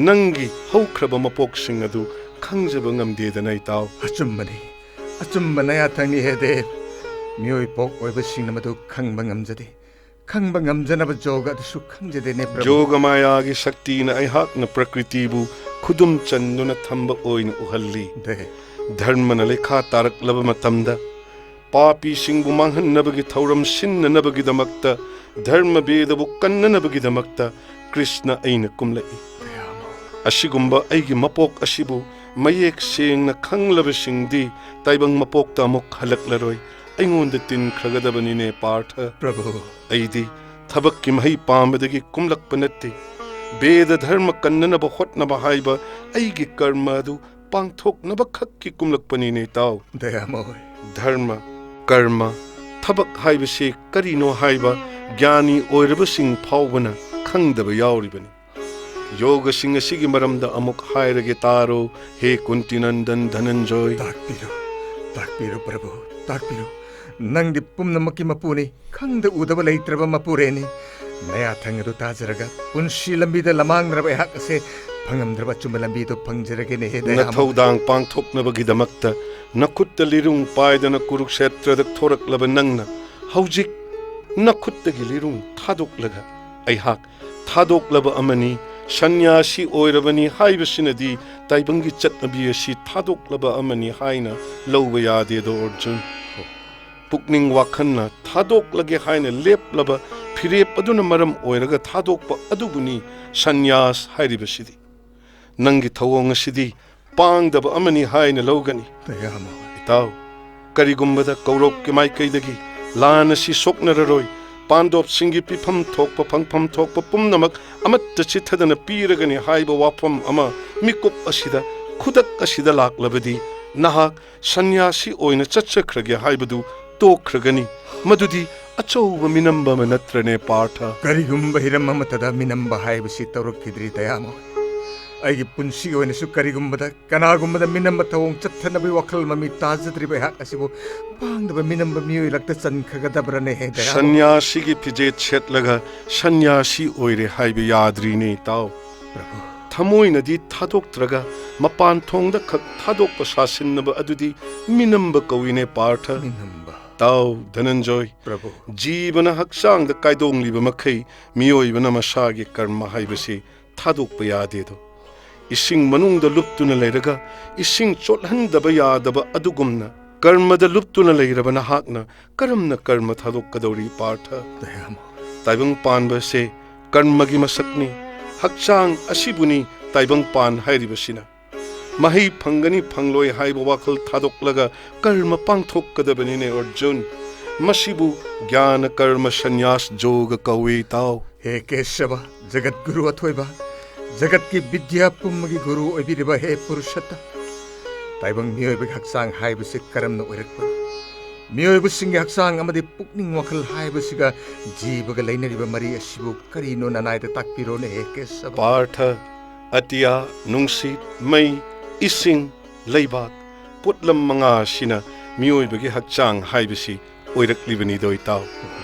ꯅꯪꯒꯤ ꯍꯧꯈ꯭ꯔꯕ ꯃꯄꯣꯛꯁꯤꯡ ꯑꯗꯨ ꯈꯪꯖꯕ ꯉꯝꯗꯦꯗꯅ, ꯏꯇꯥꯎ꯫ ꯑꯆꯨꯝꯕꯅꯤ, ꯑꯆꯨꯝꯕ ꯅꯌꯥꯊꯪꯅꯤ, ꯍꯦ ꯗꯦꯕ꯫ ꯃꯤꯑꯣꯏ ꯄꯣꯛ ꯑꯣꯏꯕꯁꯤꯡꯅ ꯃꯗꯨ ꯈꯪꯕ ꯉꯝꯖꯗꯦ꯫ ꯈꯪꯕ ꯉꯝꯖꯅꯕ ꯖꯣꯒ ꯑꯗꯨꯁꯨ ꯈꯪꯖꯗꯦꯅꯦ, ꯄ꯭ꯔꯚꯨ꯫ ꯖꯣꯒ ꯃꯥꯌꯥꯒꯤ ꯁꯛꯇꯤꯅ ꯑꯩꯍꯥꯛꯅ ꯄ꯭ꯔꯀ꯭ꯔꯤꯇꯤꯕꯨ ꯈꯨꯗꯨꯝ ꯆꯟꯗꯨꯅ ꯊꯝꯕ ꯑꯣꯏꯅ ꯎꯍꯜꯂꯤ꯫ ꯗꯦ, ꯙꯔꯃꯅ ꯂꯩꯈꯥ ꯇꯥꯔꯛꯂꯕ ꯃꯇꯝꯗ, ꯄꯥꯄꯤꯁꯤꯡꯕꯨ ꯃꯥꯡꯍꯟꯅꯕꯒꯤ ꯊꯧꯔꯝ ꯁꯤꯟꯅꯅꯕꯒꯤꯗꯃꯛꯇ, ꯙꯔꯃ ꯚꯦꯗꯕꯨ ꯀꯟꯅꯅꯕꯒꯤꯗꯃꯛꯇ ꯀ꯭ꯔꯤꯁꯅ ꯑꯩꯅ ꯀꯨꯝꯂꯛꯏ꯫ ꯑꯁꯤꯒꯨꯝꯕ ꯑꯩꯒꯤ ꯃꯄꯣꯛ ꯑꯁꯤꯕꯨ ꯃꯌꯦꯛ ꯁꯦꯡꯅ ꯈꯪꯂꯕꯁꯤꯡꯗꯤ ꯇꯥꯏꯕꯪ ꯃꯄꯣꯛꯇ ꯑꯃꯨꯛ ꯍꯜꯂꯛꯂꯔꯣꯏ꯫ ꯑꯩꯉꯣꯟꯗ ꯇꯤꯟꯈ꯭ꯔꯒꯗꯕꯅꯤꯅꯦ, ꯄꯥꯔꯊ꯫ ꯄ꯭ꯔꯚꯨ꯫ ꯑꯩꯗꯤ ꯊꯕꯛꯀꯤ ꯃꯍꯩ ꯄꯥꯝꯕꯗꯒꯤ ꯀꯨꯝꯂꯛꯄ ꯅꯠꯇꯦ꯫ ꯚꯦꯗ ꯙꯔꯃ ꯀꯟꯅꯅꯕ ꯍꯣꯠꯅꯕ ꯍꯥꯏꯕ ꯑꯩꯒꯤ ꯀꯔꯃ ꯑꯗꯨ ꯄꯥꯡꯊꯣꯛꯅꯕ ꯈꯛꯀꯤ ꯀꯨꯝꯂꯛꯄꯅꯤꯅꯦ, ꯏꯇꯥꯎ꯫ ꯗꯌꯥꯃꯣꯏ꯫ ꯙꯔꯃ, ꯀꯔꯃ, ꯊꯕꯛ ꯍꯥꯏꯕꯁꯤ ꯀꯔꯤꯅꯣ ꯍꯥꯏꯕ ꯒ꯭ꯌꯥꯅꯤ ꯑꯣꯏꯔꯕꯁꯤꯡ ꯐꯥꯎꯕꯅ ꯈꯪꯗꯕ ꯌꯥꯎꯔꯤꯕꯅꯤ꯫ ꯌꯣꯒꯁꯤꯡ ꯑꯁꯤꯒꯤ ꯃꯔꯝꯗ ꯑꯃꯨꯛ ꯍꯥꯏꯔꯒꯦ, ꯇꯥꯔꯣ, ꯍꯦ ꯀꯨꯟꯇꯤꯅꯟꯗꯟ ꯙꯅꯟꯖꯣꯏ꯫ ꯇꯥꯛꯄꯤꯔꯨ, ꯇꯥꯛꯄꯤꯔꯨ, ꯄ꯭ꯔꯚꯨ, ꯇꯥꯛꯄꯤꯔꯨ꯫ ꯅꯪꯗꯤ ꯄꯨꯝꯅꯃꯛꯀꯤ ꯃꯄꯨꯅꯤ, ꯈꯪꯗ ꯎꯗꯕ ꯂꯩꯇ꯭ꯔꯕ ꯃꯄꯨꯔꯦꯟꯅꯤ꯫ ꯅꯌꯥꯊꯪ ꯑꯗꯨ ꯇꯥꯖꯔꯒ ꯄꯨꯟꯁꯤ ꯂꯝꯕꯤꯗ ꯂꯃꯥꯡꯅꯔꯕ ꯑꯩꯍꯥꯛ ꯑꯁꯦ ꯐꯪꯉꯝꯗ꯭ꯔꯕ ꯑꯆꯨꯝꯕ ꯂꯝꯕꯤꯗꯨ ꯐꯪꯖꯔꯒꯦꯅꯦ, ꯍꯦ ꯗꯌꯥꯃꯣꯏ꯫ ꯅꯊꯧꯗꯥꯡ ꯄꯥꯡꯊꯣꯛꯅꯕꯒꯤꯗꯃꯛꯇ ꯅꯈꯨꯠꯇ ꯂꯤꯔꯨꯡ ꯄꯥꯏꯗꯅ ꯀꯨꯔꯨꯛꯁꯦꯇ꯭ꯔꯗ ꯊꯣꯔꯛꯂꯕ ꯅꯪꯅ ꯍꯧꯖꯤꯛ ꯅꯈꯨꯠꯇꯒꯤ ꯂꯤꯔꯨꯡ ꯊꯥꯗꯣꯛꯂꯒ ꯑꯩꯍꯥꯛ ꯊꯥꯗꯣꯛꯂꯕ ꯑꯃꯅꯤ, ꯁꯟꯅ꯭ꯌꯥꯁꯤ ꯑꯣꯏꯔꯕꯅꯤ ꯍꯥꯏꯕꯁꯤꯅꯗꯤ ꯇꯥꯏꯕꯪꯒꯤ ꯆꯠꯅꯕꯤ ꯑꯁꯤ ꯊꯥꯗꯣꯛꯂꯕ ꯑꯃꯅꯤ ꯍꯥꯏꯅ ꯂꯧꯕ ꯌꯥꯗꯦꯗꯣ, ꯑꯔꯖꯨꯟ꯫ ꯄꯨꯛꯅꯤꯡ ꯋꯥꯈꯜꯅ ꯊꯥꯗꯣꯛꯂꯒꯦ ꯍꯥꯏꯅ ꯂꯦꯞꯂꯕ ꯐꯤꯔꯦꯞ ꯑꯗꯨꯅ ꯃꯔꯝ ꯑꯣꯏꯔꯒ ꯊꯥꯗꯣꯛꯄ ꯑꯗꯨꯕꯨꯅꯤ ꯁꯟꯅ꯭ꯌꯥꯁ ꯍꯥꯏꯔꯤꯕꯁꯤꯗꯤ꯫ ꯅꯪꯒꯤ ꯊꯧꯑꯣꯡ ꯑꯁꯤꯗꯤ ꯄꯥꯡꯗꯕ ꯑꯃꯅꯤ ꯍꯥꯏꯅ ꯂꯧꯒꯅꯤ꯫ ꯗꯌꯥꯃꯣꯏ꯫ ꯏꯇꯥꯎ, ꯀꯔꯤꯒꯨꯝꯕꯗ ꯀꯧꯔꯧꯀꯤ ꯃꯥꯏꯀꯩꯗꯒꯤ ꯂꯥꯟ ꯑꯁꯤ ꯁꯣꯛꯅꯔꯔꯣꯏ, ꯄꯥꯟꯗꯣꯞꯁꯤꯡꯒꯤ ꯄꯤꯐꯝ ꯊꯣꯛꯄ, ꯐꯪꯐꯝ ꯊꯣꯛꯄ ꯄꯨꯝꯅꯃꯛ ꯑꯃꯠꯇ ꯆꯤꯠꯊꯗꯅ ꯄꯤꯔꯒꯅꯤ ꯍꯥꯏꯕ ꯋꯥꯐꯝ ꯑꯃ ꯃꯤꯀꯨꯞ ꯑꯁꯤꯗ, ꯈꯨꯗꯛ ꯑꯁꯤꯗ ꯂꯥꯛꯂꯕꯗꯤ, ꯅꯍꯥꯛ ꯁꯟꯌꯥꯁꯤ ꯑꯣꯏꯅ ꯆꯠꯆꯈ꯭ꯔꯒꯦ ꯍꯥꯏꯕꯗꯨ ꯇꯣꯛꯈ꯭ꯔꯒꯅꯤ꯫ ꯃꯗꯨꯗꯤ ꯑꯆꯧꯕ ꯃꯤꯅꯝꯕ ꯑꯃ ꯅꯠꯇ꯭ꯔꯅꯦ, ꯄꯥꯔꯊ? ꯀꯔꯤꯒꯨꯝꯕ ꯍꯤꯔꯝ ꯑꯃꯠꯇꯗ ꯃꯤꯅꯝꯕ ꯍꯥꯏꯕꯁꯤ ꯇꯧꯔꯛꯈꯤꯗ꯭ꯔꯤ, ꯗꯌꯥꯃꯣ꯫ ꯑꯩꯒꯤ ꯄꯨꯟꯁꯤꯒꯤ ꯑꯣꯏꯅꯁꯨ ꯀꯔꯤꯒꯨꯝꯕꯗ, ꯀꯅꯥꯒꯨꯝꯕꯗ ꯃꯤꯅꯝꯕ ꯊꯧꯑꯣꯡ ꯆꯠꯊꯅꯕꯒꯤ ꯋꯥꯈꯜ ꯃꯃꯤ ꯇꯥꯖꯗ꯭ꯔꯤꯕ ꯑꯩꯍꯥꯛ ꯑꯁꯤꯕꯨ ꯄꯥꯡꯗꯕ ꯃꯤꯅꯝꯕ ꯃꯤꯑꯣꯏ ꯂꯛꯇ ꯆꯟꯈ꯭ꯔꯒꯗꯕ꯭ꯔꯅꯦ, ꯍꯦ ꯗꯌꯥꯃꯣ? ꯁꯟꯌꯥꯁꯤꯒꯤ ꯐꯤꯖꯦꯠ ꯁꯦꯠꯂꯒ ꯁꯟꯌꯥꯁꯤ ꯑꯣꯏꯔꯦ ꯍꯥꯏꯕ ꯌꯥꯗ꯭ꯔꯤꯅꯦ, ꯏꯇꯥꯎ꯫ ꯄ꯭ꯔꯚꯨ꯫ ꯊꯃꯣꯏꯅꯗꯤ ꯊꯥꯗꯣꯛꯇ꯭ꯔꯒ ꯃꯄꯥꯟ ꯊꯣꯡꯗ ꯈꯛ ꯊꯥꯗꯣꯛꯄ ꯁꯥꯁꯤꯟꯅꯕ ꯑꯗꯨꯗꯤ ꯃꯤꯅꯝꯕ ꯀꯧꯏꯅꯦ, ꯄꯥꯔꯊ꯫ ꯃꯤꯅꯝꯕ꯫ ꯇꯥꯎ, ꯙꯅꯟꯖꯣꯏ꯫ ꯄ꯭ꯔꯚꯨ꯫ ꯖꯤꯕꯅ ꯍꯛꯆꯥꯡꯗ ꯀꯥꯏꯗꯣꯡꯂꯤꯕ ꯃꯈꯩ ꯃꯤꯑꯣꯏꯕꯅ ꯃꯁꯥꯒꯤ ꯀꯔꯃ ꯍꯥꯏꯕꯁꯤ ꯊꯥꯗꯣꯛꯄ ꯌꯥꯗꯦꯗꯣ꯫ ꯏꯁꯤꯡ ꯃꯅꯨꯡꯗ ꯂꯨꯞꯇꯨꯅ ꯂꯩꯔꯒ ꯏꯁꯤꯡ ꯆꯣꯠꯍꯟꯗꯕ ꯌꯥꯗꯕ ꯑꯗꯨꯒꯨꯝꯅ, ꯀꯔꯃꯗ ꯂꯨꯞꯇꯨꯅ ꯂꯩꯔꯕ ꯅꯍꯥꯛꯅ ꯀꯔꯝꯅ ꯀꯔꯃ ꯊꯥꯗꯣꯛꯀꯗꯧꯔꯤ, ꯄꯥꯔꯊ? ꯗꯌꯥꯃꯣ꯫ ꯇꯥꯏꯕꯪ ꯄꯥꯟꯕ ꯑꯁꯦ ꯀꯔꯃꯒꯤ ꯃꯁꯛꯅꯤ꯫ ꯍꯛꯆꯥꯡ ꯑꯁꯤꯕꯨꯅꯤ ꯇꯥꯏꯕꯪ ꯄꯥꯟ ꯍꯥꯏꯔꯤꯕꯁꯤꯅ꯫ ꯃꯍꯩ ꯐꯪꯒꯅꯤ ꯐꯪꯂꯣꯏ ꯍꯥꯏꯕ ꯋꯥꯈꯜ ꯊꯥꯗꯣꯛꯂꯒ ꯀꯔꯃ ꯄꯥꯡꯊꯣꯛꯀꯗꯕꯅꯤꯅꯦ, ꯑꯔꯖꯨꯟ꯫ ꯃꯁꯤꯕꯨ ꯒ꯭ꯌꯥꯅ ꯀꯔꯃ ꯁꯟꯌꯥꯁ ꯌꯣꯒ ꯀꯧꯏ, ꯇꯥꯎ꯫ ꯍꯦ ꯀꯦꯁꯕ, ꯖꯒꯠ ꯒꯨꯔꯨ ꯑꯊꯣꯏꯕ, ꯖꯒꯠꯀꯤ ꯕꯤꯗ꯭ꯌꯥ ꯄꯨꯝꯕꯒꯤ ꯒꯨꯔꯨ ꯑꯣꯏꯕꯤꯔꯤꯕ ꯍꯦ ꯄꯨꯔꯨꯁꯠꯇ, ꯇꯥꯏꯕꯪ ꯃꯤꯑꯣꯏꯕꯒꯤ ꯍꯛꯆꯥꯡ ꯍꯥꯏꯕꯁꯤ ꯀꯔꯝꯅ ꯑꯣꯏꯔꯛꯄꯅꯣ? ꯃꯤꯑꯣꯏꯕꯁꯤꯡꯒꯤ ꯍꯛꯆꯥꯡ ꯑꯃꯗꯤ ꯄꯨꯛꯅꯤꯡ ꯋꯥꯈꯜ ꯍꯥꯏꯕꯁꯤꯒ ꯖꯤꯕꯒ ꯂꯩꯅꯔꯤꯕ ꯃꯔꯤ ꯑꯁꯤꯕꯨ ꯀꯔꯤꯅꯣ ꯅꯅꯥꯏꯗ ꯇꯥꯛꯄꯤꯔꯣꯅꯦ, ꯍꯦ ꯀꯦꯁꯕ꯫ ꯄꯥꯔꯊ, ꯑꯇꯤꯌꯥ, ꯅꯨꯡꯁꯤꯠ, ꯃꯩ, ꯏꯁꯤꯡ, ꯂꯩꯕꯥꯛ, ꯄꯣꯠꯂꯝ ꯃꯉꯥ ꯑꯁꯤꯅ ꯃꯤꯑꯣꯏꯕꯒꯤ ꯍꯛꯆꯥꯡ ꯍꯥꯏꯕꯁꯤ ꯑꯣꯏꯔꯛꯂꯤꯕꯅꯤꯗꯣ, ꯏꯇꯥꯎ꯫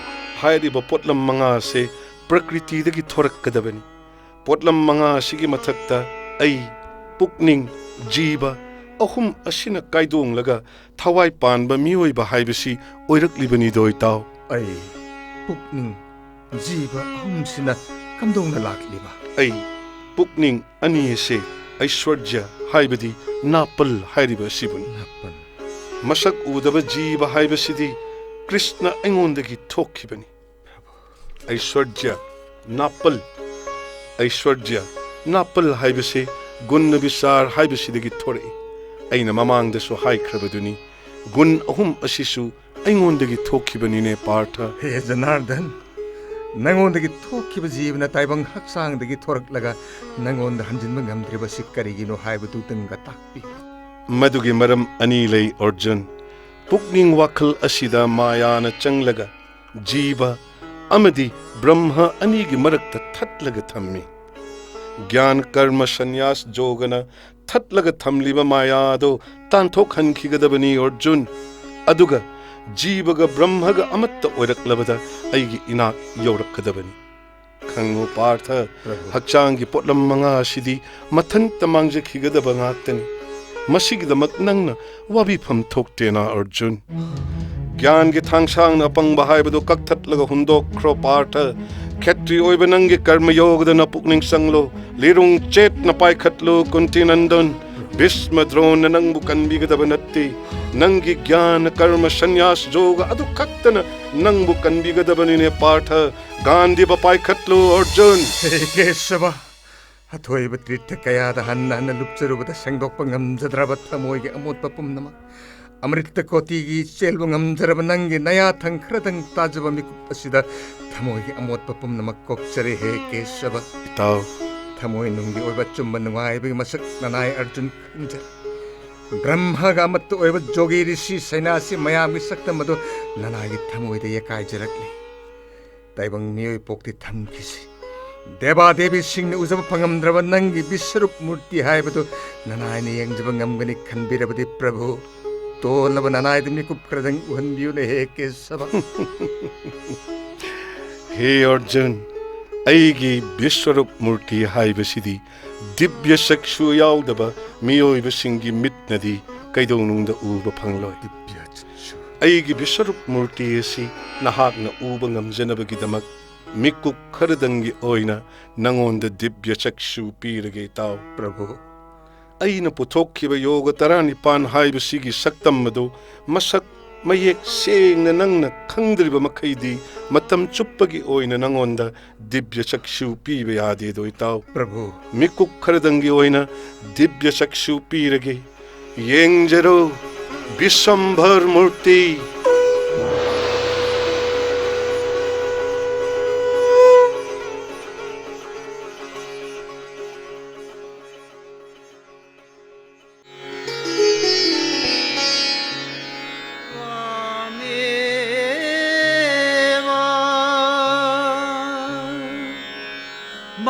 ꯍꯥꯏꯔꯤꯕ ꯄꯣꯠꯂꯝ ꯃꯉꯥ ꯑꯁꯦ ꯄ꯭ꯔꯀ꯭ꯔꯤꯇꯤꯗꯒꯤ ꯊꯣꯔꯛꯀꯗꯕꯅꯤ꯫ ꯄꯣꯠꯂꯝ ꯃꯉꯥ ꯑꯁꯤꯒꯤ ꯃꯊꯛꯇ ꯑꯩ, ꯄꯨꯛꯅꯤꯡ, ꯖꯤꯕ ꯑꯍꯨꯝ ꯑꯁꯤꯅ ꯀꯥꯏꯗꯣꯡꯂꯒ ꯊꯋꯥꯏ ꯄꯥꯟꯕ ꯃꯤꯑꯣꯏꯕ ꯍꯥꯏꯕꯁꯤ ꯑꯣꯏꯔꯛꯂꯤꯕꯅꯤꯗꯣ, ꯏꯇꯥꯎ꯫ ꯑꯩ, ꯄꯨꯛꯅꯤꯡ, ꯖꯤꯕ ꯑꯍꯨꯝꯁꯤꯅ ꯀꯝꯗꯧꯅ ꯂꯥꯛꯂꯤꯕ? ꯑꯩ, ꯄꯨꯛꯅꯤꯡ ꯑꯅꯤ ꯑꯁꯦ ꯑꯩꯁ꯭ꯋꯔꯖ꯭ꯌ, ꯍꯥꯏꯕꯗꯤ ꯅꯥꯄꯜ ꯍꯥꯏꯔꯤꯕ ꯑꯁꯤꯕꯨꯅꯤ꯫ ꯅꯥꯄꯜ꯫ ꯃꯁꯛ ꯎꯗꯕ ꯖꯤꯕ ꯍꯥꯏꯕꯁꯤꯗꯤ ꯀ꯭ꯔꯤꯁꯅ ꯑꯩꯉꯣꯟꯗꯒꯤ ꯊꯣꯛꯈꯤꯕꯅꯤ꯫ ꯑꯩꯁ꯭ꯋꯔꯖ꯭ꯌ, ꯅꯥꯄꯜ, ꯑꯩꯁ꯭ꯋꯔꯖ꯭ꯌ, ꯅꯥꯄꯜ ꯍꯥꯏꯕꯁꯤ ꯒꯨꯟꯅ ꯕꯤꯆꯥꯔ ꯍꯥꯏꯕꯁꯤꯗꯒꯤ ꯊꯣꯔꯛꯏ꯫ ꯑꯩꯅ ꯃꯃꯥꯡꯗꯁꯨ ꯍꯥꯏꯈ꯭ꯔꯕꯗꯨꯅꯤ, ꯒꯨꯟ ꯑꯍꯨꯝ ꯑꯁꯤꯁꯨ ꯑꯩꯉꯣꯟꯗꯒꯤ ꯊꯣꯛꯈꯤꯕꯅꯤꯅꯦ, ꯄꯥꯔꯊ꯫ ꯍꯦ ꯖꯅꯥꯔꯗꯟ, ꯅꯉꯣꯟꯗꯒꯤ ꯊꯣꯛꯈꯤꯕ ꯖꯤꯕꯅ ꯇꯥꯏꯕꯪ ꯍꯛꯆꯥꯡꯗꯒꯤ ꯊꯣꯔꯛꯂꯒ ꯅꯉꯣꯟꯗ ꯍꯟꯖꯤꯟꯕ ꯉꯝꯗ꯭ꯔꯤꯕꯁꯤ ꯀꯔꯤꯒꯤꯅꯣ ꯍꯥꯏꯕꯗꯨꯇꯪꯒ ꯇꯥꯛꯄꯤꯌꯨ꯫ ꯃꯗꯨꯒꯤ ꯃꯔꯝ ꯑꯅꯤ ꯂꯩ, ꯑꯔꯖꯨꯟ꯫ ꯄꯨꯛꯅꯤꯡ ꯋꯥꯈꯜ ꯑꯁꯤꯗ ꯃꯥꯌꯥꯅ ꯆꯪꯂꯒ ꯖꯤꯕ ꯑꯃꯗꯤ ꯕ꯭ꯔꯍ꯭ꯃ ꯑꯅꯤꯒꯤ ꯃꯔꯛꯇ ꯊꯠꯂꯒ ꯊꯝꯃꯤ꯫ ꯒ꯭ꯌꯥꯟ ꯀꯔꯃ ꯁꯟꯌꯥꯁ ꯖꯣꯒꯅ ꯊꯠꯂꯒ ꯊꯝꯂꯤꯕ ꯃꯥꯌꯥꯗꯣ ꯇꯥꯟꯊꯣꯛꯍꯟꯈꯤꯒꯗꯕꯅꯤ, ꯑꯔꯖꯨꯟ꯫ ꯑꯗꯨꯒ ꯖꯤꯕꯒ ꯕ꯭ꯔꯍ꯭ꯃꯒ ꯑꯃꯠꯇ ꯑꯣꯏꯔꯛꯂꯕꯗ ꯑꯩꯒꯤ ꯏꯅꯥꯛ ꯌꯧꯔꯛꯀꯗꯕꯅꯤ꯫ ꯈꯪꯉꯨ ꯄꯥꯔꯊ, ꯄ꯭ꯔꯚꯨ꯫ ꯍꯛꯆꯥꯡꯒꯤ ꯄꯣꯠꯂꯝ ꯃꯉꯥ ꯑꯁꯤꯗꯤ ꯃꯊꯟꯇ ꯃꯥꯡꯖꯈꯤꯒꯗꯕ ꯉꯥꯛꯇꯅꯤ꯫ ꯃꯁꯤꯒꯤꯗꯃꯛ ꯅꯪꯅ ꯋꯥꯕꯤꯐꯝ ꯊꯣꯛꯇꯦꯅ, ꯑꯔꯖꯨꯟ꯫ ꯒ꯭ꯌꯥꯟꯒꯤ ꯊꯥꯡꯁꯥꯡꯅ ꯑꯄꯪꯕ ꯍꯥꯏꯕꯗꯨ ꯀꯛꯊꯠꯂꯒ ꯍꯨꯟꯗꯣꯛꯈ꯭ꯔꯣ ꯄꯥꯔꯊ꯫ ꯈꯦꯇ꯭ꯔꯤ ꯑꯣꯏꯕ ꯅꯪꯒꯤ ꯀꯔꯃ ꯌꯣꯒꯗ ꯅꯄꯨꯛꯅꯤꯡ ꯆꯪꯂꯣ꯫ ꯂꯤꯔꯨꯡ ꯆꯦꯠꯅ ꯄꯥꯏꯈꯠꯂꯨ, ꯀꯨꯟꯇꯤ ꯅꯟꯗꯟ꯫ ꯚꯤꯁꯃ ꯗ꯭ꯔꯣꯟꯅ ꯅꯪꯕꯨ ꯀꯟꯕꯤꯒꯗꯕ ꯅꯠꯇꯦ꯫ ꯅꯪꯒꯤ ꯒ꯭ꯌꯥꯟ ꯀꯔꯃ ꯁꯟꯌꯥꯁ ꯌꯣꯒ ꯑꯗꯨ ꯈꯛꯇꯅ ꯅꯪꯕꯨ ꯀꯟꯕꯤꯒꯗꯕꯅꯤꯅꯦ ꯄꯥꯔꯊ꯫ ꯒꯥꯟꯙꯤꯕ ꯄꯥꯏꯈꯠꯂꯨ, ꯑꯔꯖꯨꯟ꯫ ꯍꯦ ꯀꯦꯁꯕ, ꯑꯊꯣꯏꯕ ꯇꯤꯔꯊ ꯀꯌꯥꯗ ꯍꯟꯅ ꯍꯟꯅ ꯂꯨꯞꯆꯔꯨꯕꯗ ꯁꯦꯡꯗꯣꯛꯄ ꯉꯝꯖꯗ꯭ꯔꯕ ꯊꯃꯣꯏꯒꯤ ꯑꯃꯣꯠꯄ ꯄꯨꯝꯅꯃꯛ, ꯑꯃ꯭ꯔꯤꯇ ꯀꯣꯇꯤꯒꯤ ꯆꯦꯜꯕ ꯉꯝꯖꯔꯕ ꯅꯪꯒꯤ ꯅꯌꯥꯊꯪ ꯈꯔꯗꯪ ꯇꯥꯖꯕ ꯃꯤꯀꯨꯞ ꯑꯁꯤꯗ ꯊꯃꯣꯏꯒꯤ ꯑꯃꯣꯠꯄ ꯄꯨꯝꯅꯃꯛ ꯀꯣꯛꯆꯔꯦ, ꯍꯦ ꯀꯦꯁꯕ꯫ ꯏꯇꯥꯎ꯫ ꯊꯃꯣꯏ ꯅꯨꯡꯒꯤ ꯑꯣꯏꯕ ꯑꯆꯨꯝꯕ ꯅꯨꯡꯉꯥꯏꯕꯒꯤ ꯃꯁꯛ ꯅꯅꯥꯏ ꯑꯔꯖꯨꯟ ꯈꯪꯖꯔꯦ꯫ ꯕ꯭ꯔꯍ꯭ꯃꯒ ꯑꯃꯠꯇ ꯑꯣꯏꯕ ꯖꯣꯒꯤ ꯔꯤꯁꯤ ꯁꯩꯅꯥꯁꯤ ꯃꯌꯥꯝꯒꯤ ꯁꯛꯇꯝ ꯑꯗꯨ ꯅꯅꯥꯏꯒꯤ ꯊꯃꯣꯏꯗ ꯌꯦꯀꯥꯏꯖꯔꯛꯂꯤ꯫ ꯇꯥꯏꯕꯪ ꯃꯤꯑꯣꯏ ꯄꯣꯛꯇꯤ ꯊꯝꯈꯤꯁꯤ꯫ ꯗꯦꯕꯥ ꯗꯦꯕꯤꯁꯤꯡꯅ ꯎꯖꯕ ꯐꯪꯉꯝꯗ꯭ꯔꯕ ꯅꯪꯒꯤ ꯕꯤꯁ꯭ꯋꯔꯨꯞ ꯃꯨꯔꯇꯤ ꯍꯥꯏꯕꯗꯨ ꯅꯅꯥꯏꯅ ꯌꯦꯡꯖꯕ ꯉꯝꯒꯅꯤ ꯈꯟꯕꯤꯔꯕꯗꯤ ꯄ꯭ꯔꯚꯨ, ꯇꯣꯜꯂꯕ ꯅꯅꯥꯏꯗ ꯃꯤꯀꯨꯞ ꯈꯔꯗꯪ ꯎꯍꯟꯕꯤꯌꯨꯅꯦ, ꯍꯦ ꯀꯦꯁꯕ꯫ ꯍꯦ ꯑꯔꯖꯨꯟ, ꯑꯩꯒꯤ ꯕꯤꯁ꯭ꯋꯔꯨꯞ ꯃꯨꯔꯇꯤ ꯍꯥꯏꯕꯁꯤꯗꯤ ꯗꯤꯕ꯭ꯌ ꯆꯛꯁꯨ ꯌꯥꯎꯗꯕ ꯃꯤꯑꯣꯏꯕꯁꯤꯡꯒꯤ ꯃꯤꯠꯅꯗꯤ ꯀꯩꯗꯧꯅꯨꯡꯗ ꯎꯕ ꯐꯪꯂꯣꯏ꯫ ꯗꯤꯕ꯭ꯌ ꯆꯛꯁꯨ꯫ ꯑꯩꯒꯤ ꯕꯤꯁ꯭ꯋꯔꯨꯞ ꯃꯨꯔꯇꯤ ꯑꯁꯤ ꯅꯍꯥꯛꯅ ꯎꯕ ꯉꯝꯖꯅꯕꯒꯤꯗꯃꯛ ꯃꯤꯀꯨꯞ ꯈꯔꯗꯪꯒꯤ ꯑꯣꯏꯅ ꯅꯉꯣꯟꯗ ꯗꯤꯕ꯭ꯌ ꯆꯛꯁꯨ ꯄꯤꯔꯒꯦ, ꯇꯥꯎ꯫ ꯄ꯭ꯔꯚꯨ꯫ ꯑꯩꯅ ꯄꯨꯊꯣꯛꯈꯤꯕ ꯌꯣꯒ ꯇꯔꯥꯅꯤꯄꯥꯟ ꯍꯥꯏꯕꯁꯤꯒꯤ ꯁꯛꯇꯝ ꯑꯗꯨ ꯃꯁꯛ ꯃꯌꯦꯛ ꯁꯦꯡꯅ ꯅꯪꯅ ꯈꯪꯗ꯭ꯔꯤꯕ ꯃꯈꯩꯗꯤ ꯃꯇꯝ ꯆꯨꯞꯄꯒꯤ ꯑꯣꯏꯅ ꯅꯉꯣꯟꯗ ꯗꯤꯕ꯭ꯌ ꯆꯛꯁꯨ ꯄꯤꯕ ꯌꯥꯗꯦꯗꯣ, ꯏꯇꯥꯎ꯫ ꯄ꯭ꯔꯚꯨ꯫ ꯃꯤꯀꯨꯞ ꯈꯔꯗꯪꯒꯤ ꯑꯣꯏꯅ ꯗꯤꯕ꯭ꯌ ꯆꯛꯁꯨ ꯄꯤꯔꯒꯦ꯫ ꯌꯦꯡꯖꯔꯣ, ꯕꯤꯁꯝꯚꯔ ꯃꯨꯔꯇꯤ꯫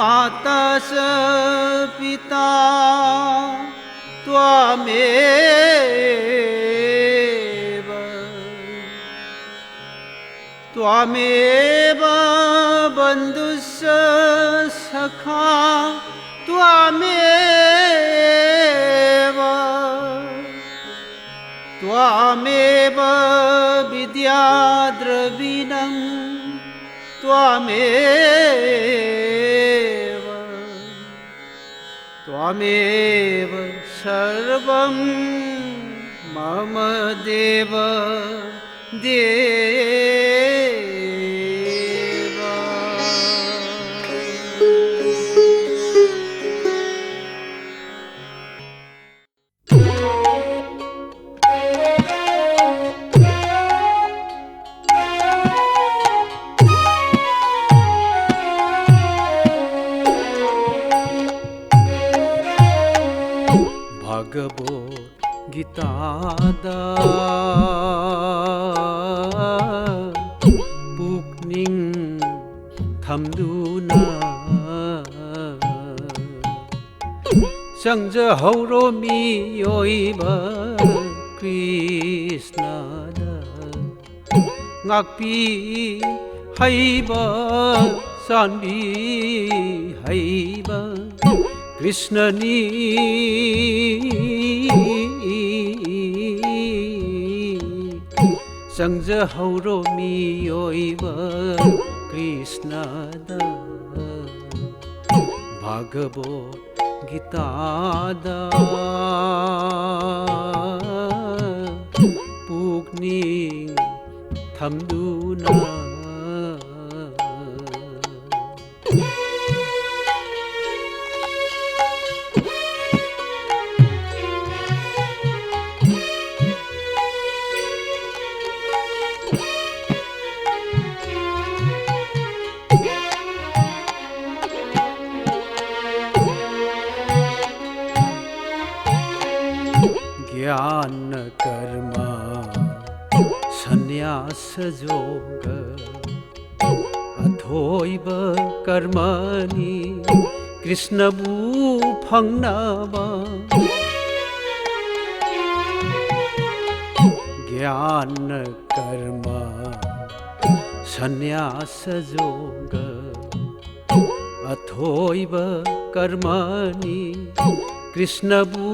माता च पिता त्वमेव। त्वमेव बन्धुश्च सखा त्वमेव। त्वमेव विद्या द्रविणं त्वमेव। त्वमेव सर्वं मम देव देव। ꯚꯒꯕꯣ ꯒꯤꯇꯥꯗ ꯄꯨꯛꯅꯤꯡ ꯊꯝꯗꯨꯅ ꯆꯪꯖꯍꯧꯔꯣ ꯃꯤꯑꯣꯏꯕ ꯀ꯭ꯔꯤꯁꯅꯗ꯫ ꯉꯥꯛꯄꯤ ꯍꯩꯕ, ꯆꯥꯟꯕꯤ ꯍꯩꯕ ꯀ꯭ꯔꯤꯁꯅꯅꯤ꯫ ꯆꯪꯖꯍꯧꯔꯣ ꯃꯤꯑꯣꯏꯕ ꯀ꯭ꯔꯤꯁꯅꯗ꯫ ꯚꯒꯕꯣ ꯒꯤꯇꯥꯗ ꯄꯨꯛꯅꯤꯡ ꯊꯝꯗꯨꯅ꯫ ज्ञान कर्म संन्यास योग अथ ꯑꯊꯣꯏꯕ ꯀꯔꯃꯅꯤ ꯀ꯭ꯔꯤꯁꯅꯕꯨ ꯐꯪꯅꯕ꯫ ꯒ꯭ꯌꯥꯟ ꯀꯔꯃ ꯁꯟꯌꯥꯁ ꯌꯣꯒ ꯑꯊꯣꯏꯕ ꯀꯔꯃꯅꯤ ꯀ꯭ꯔꯤꯁꯅꯕꯨ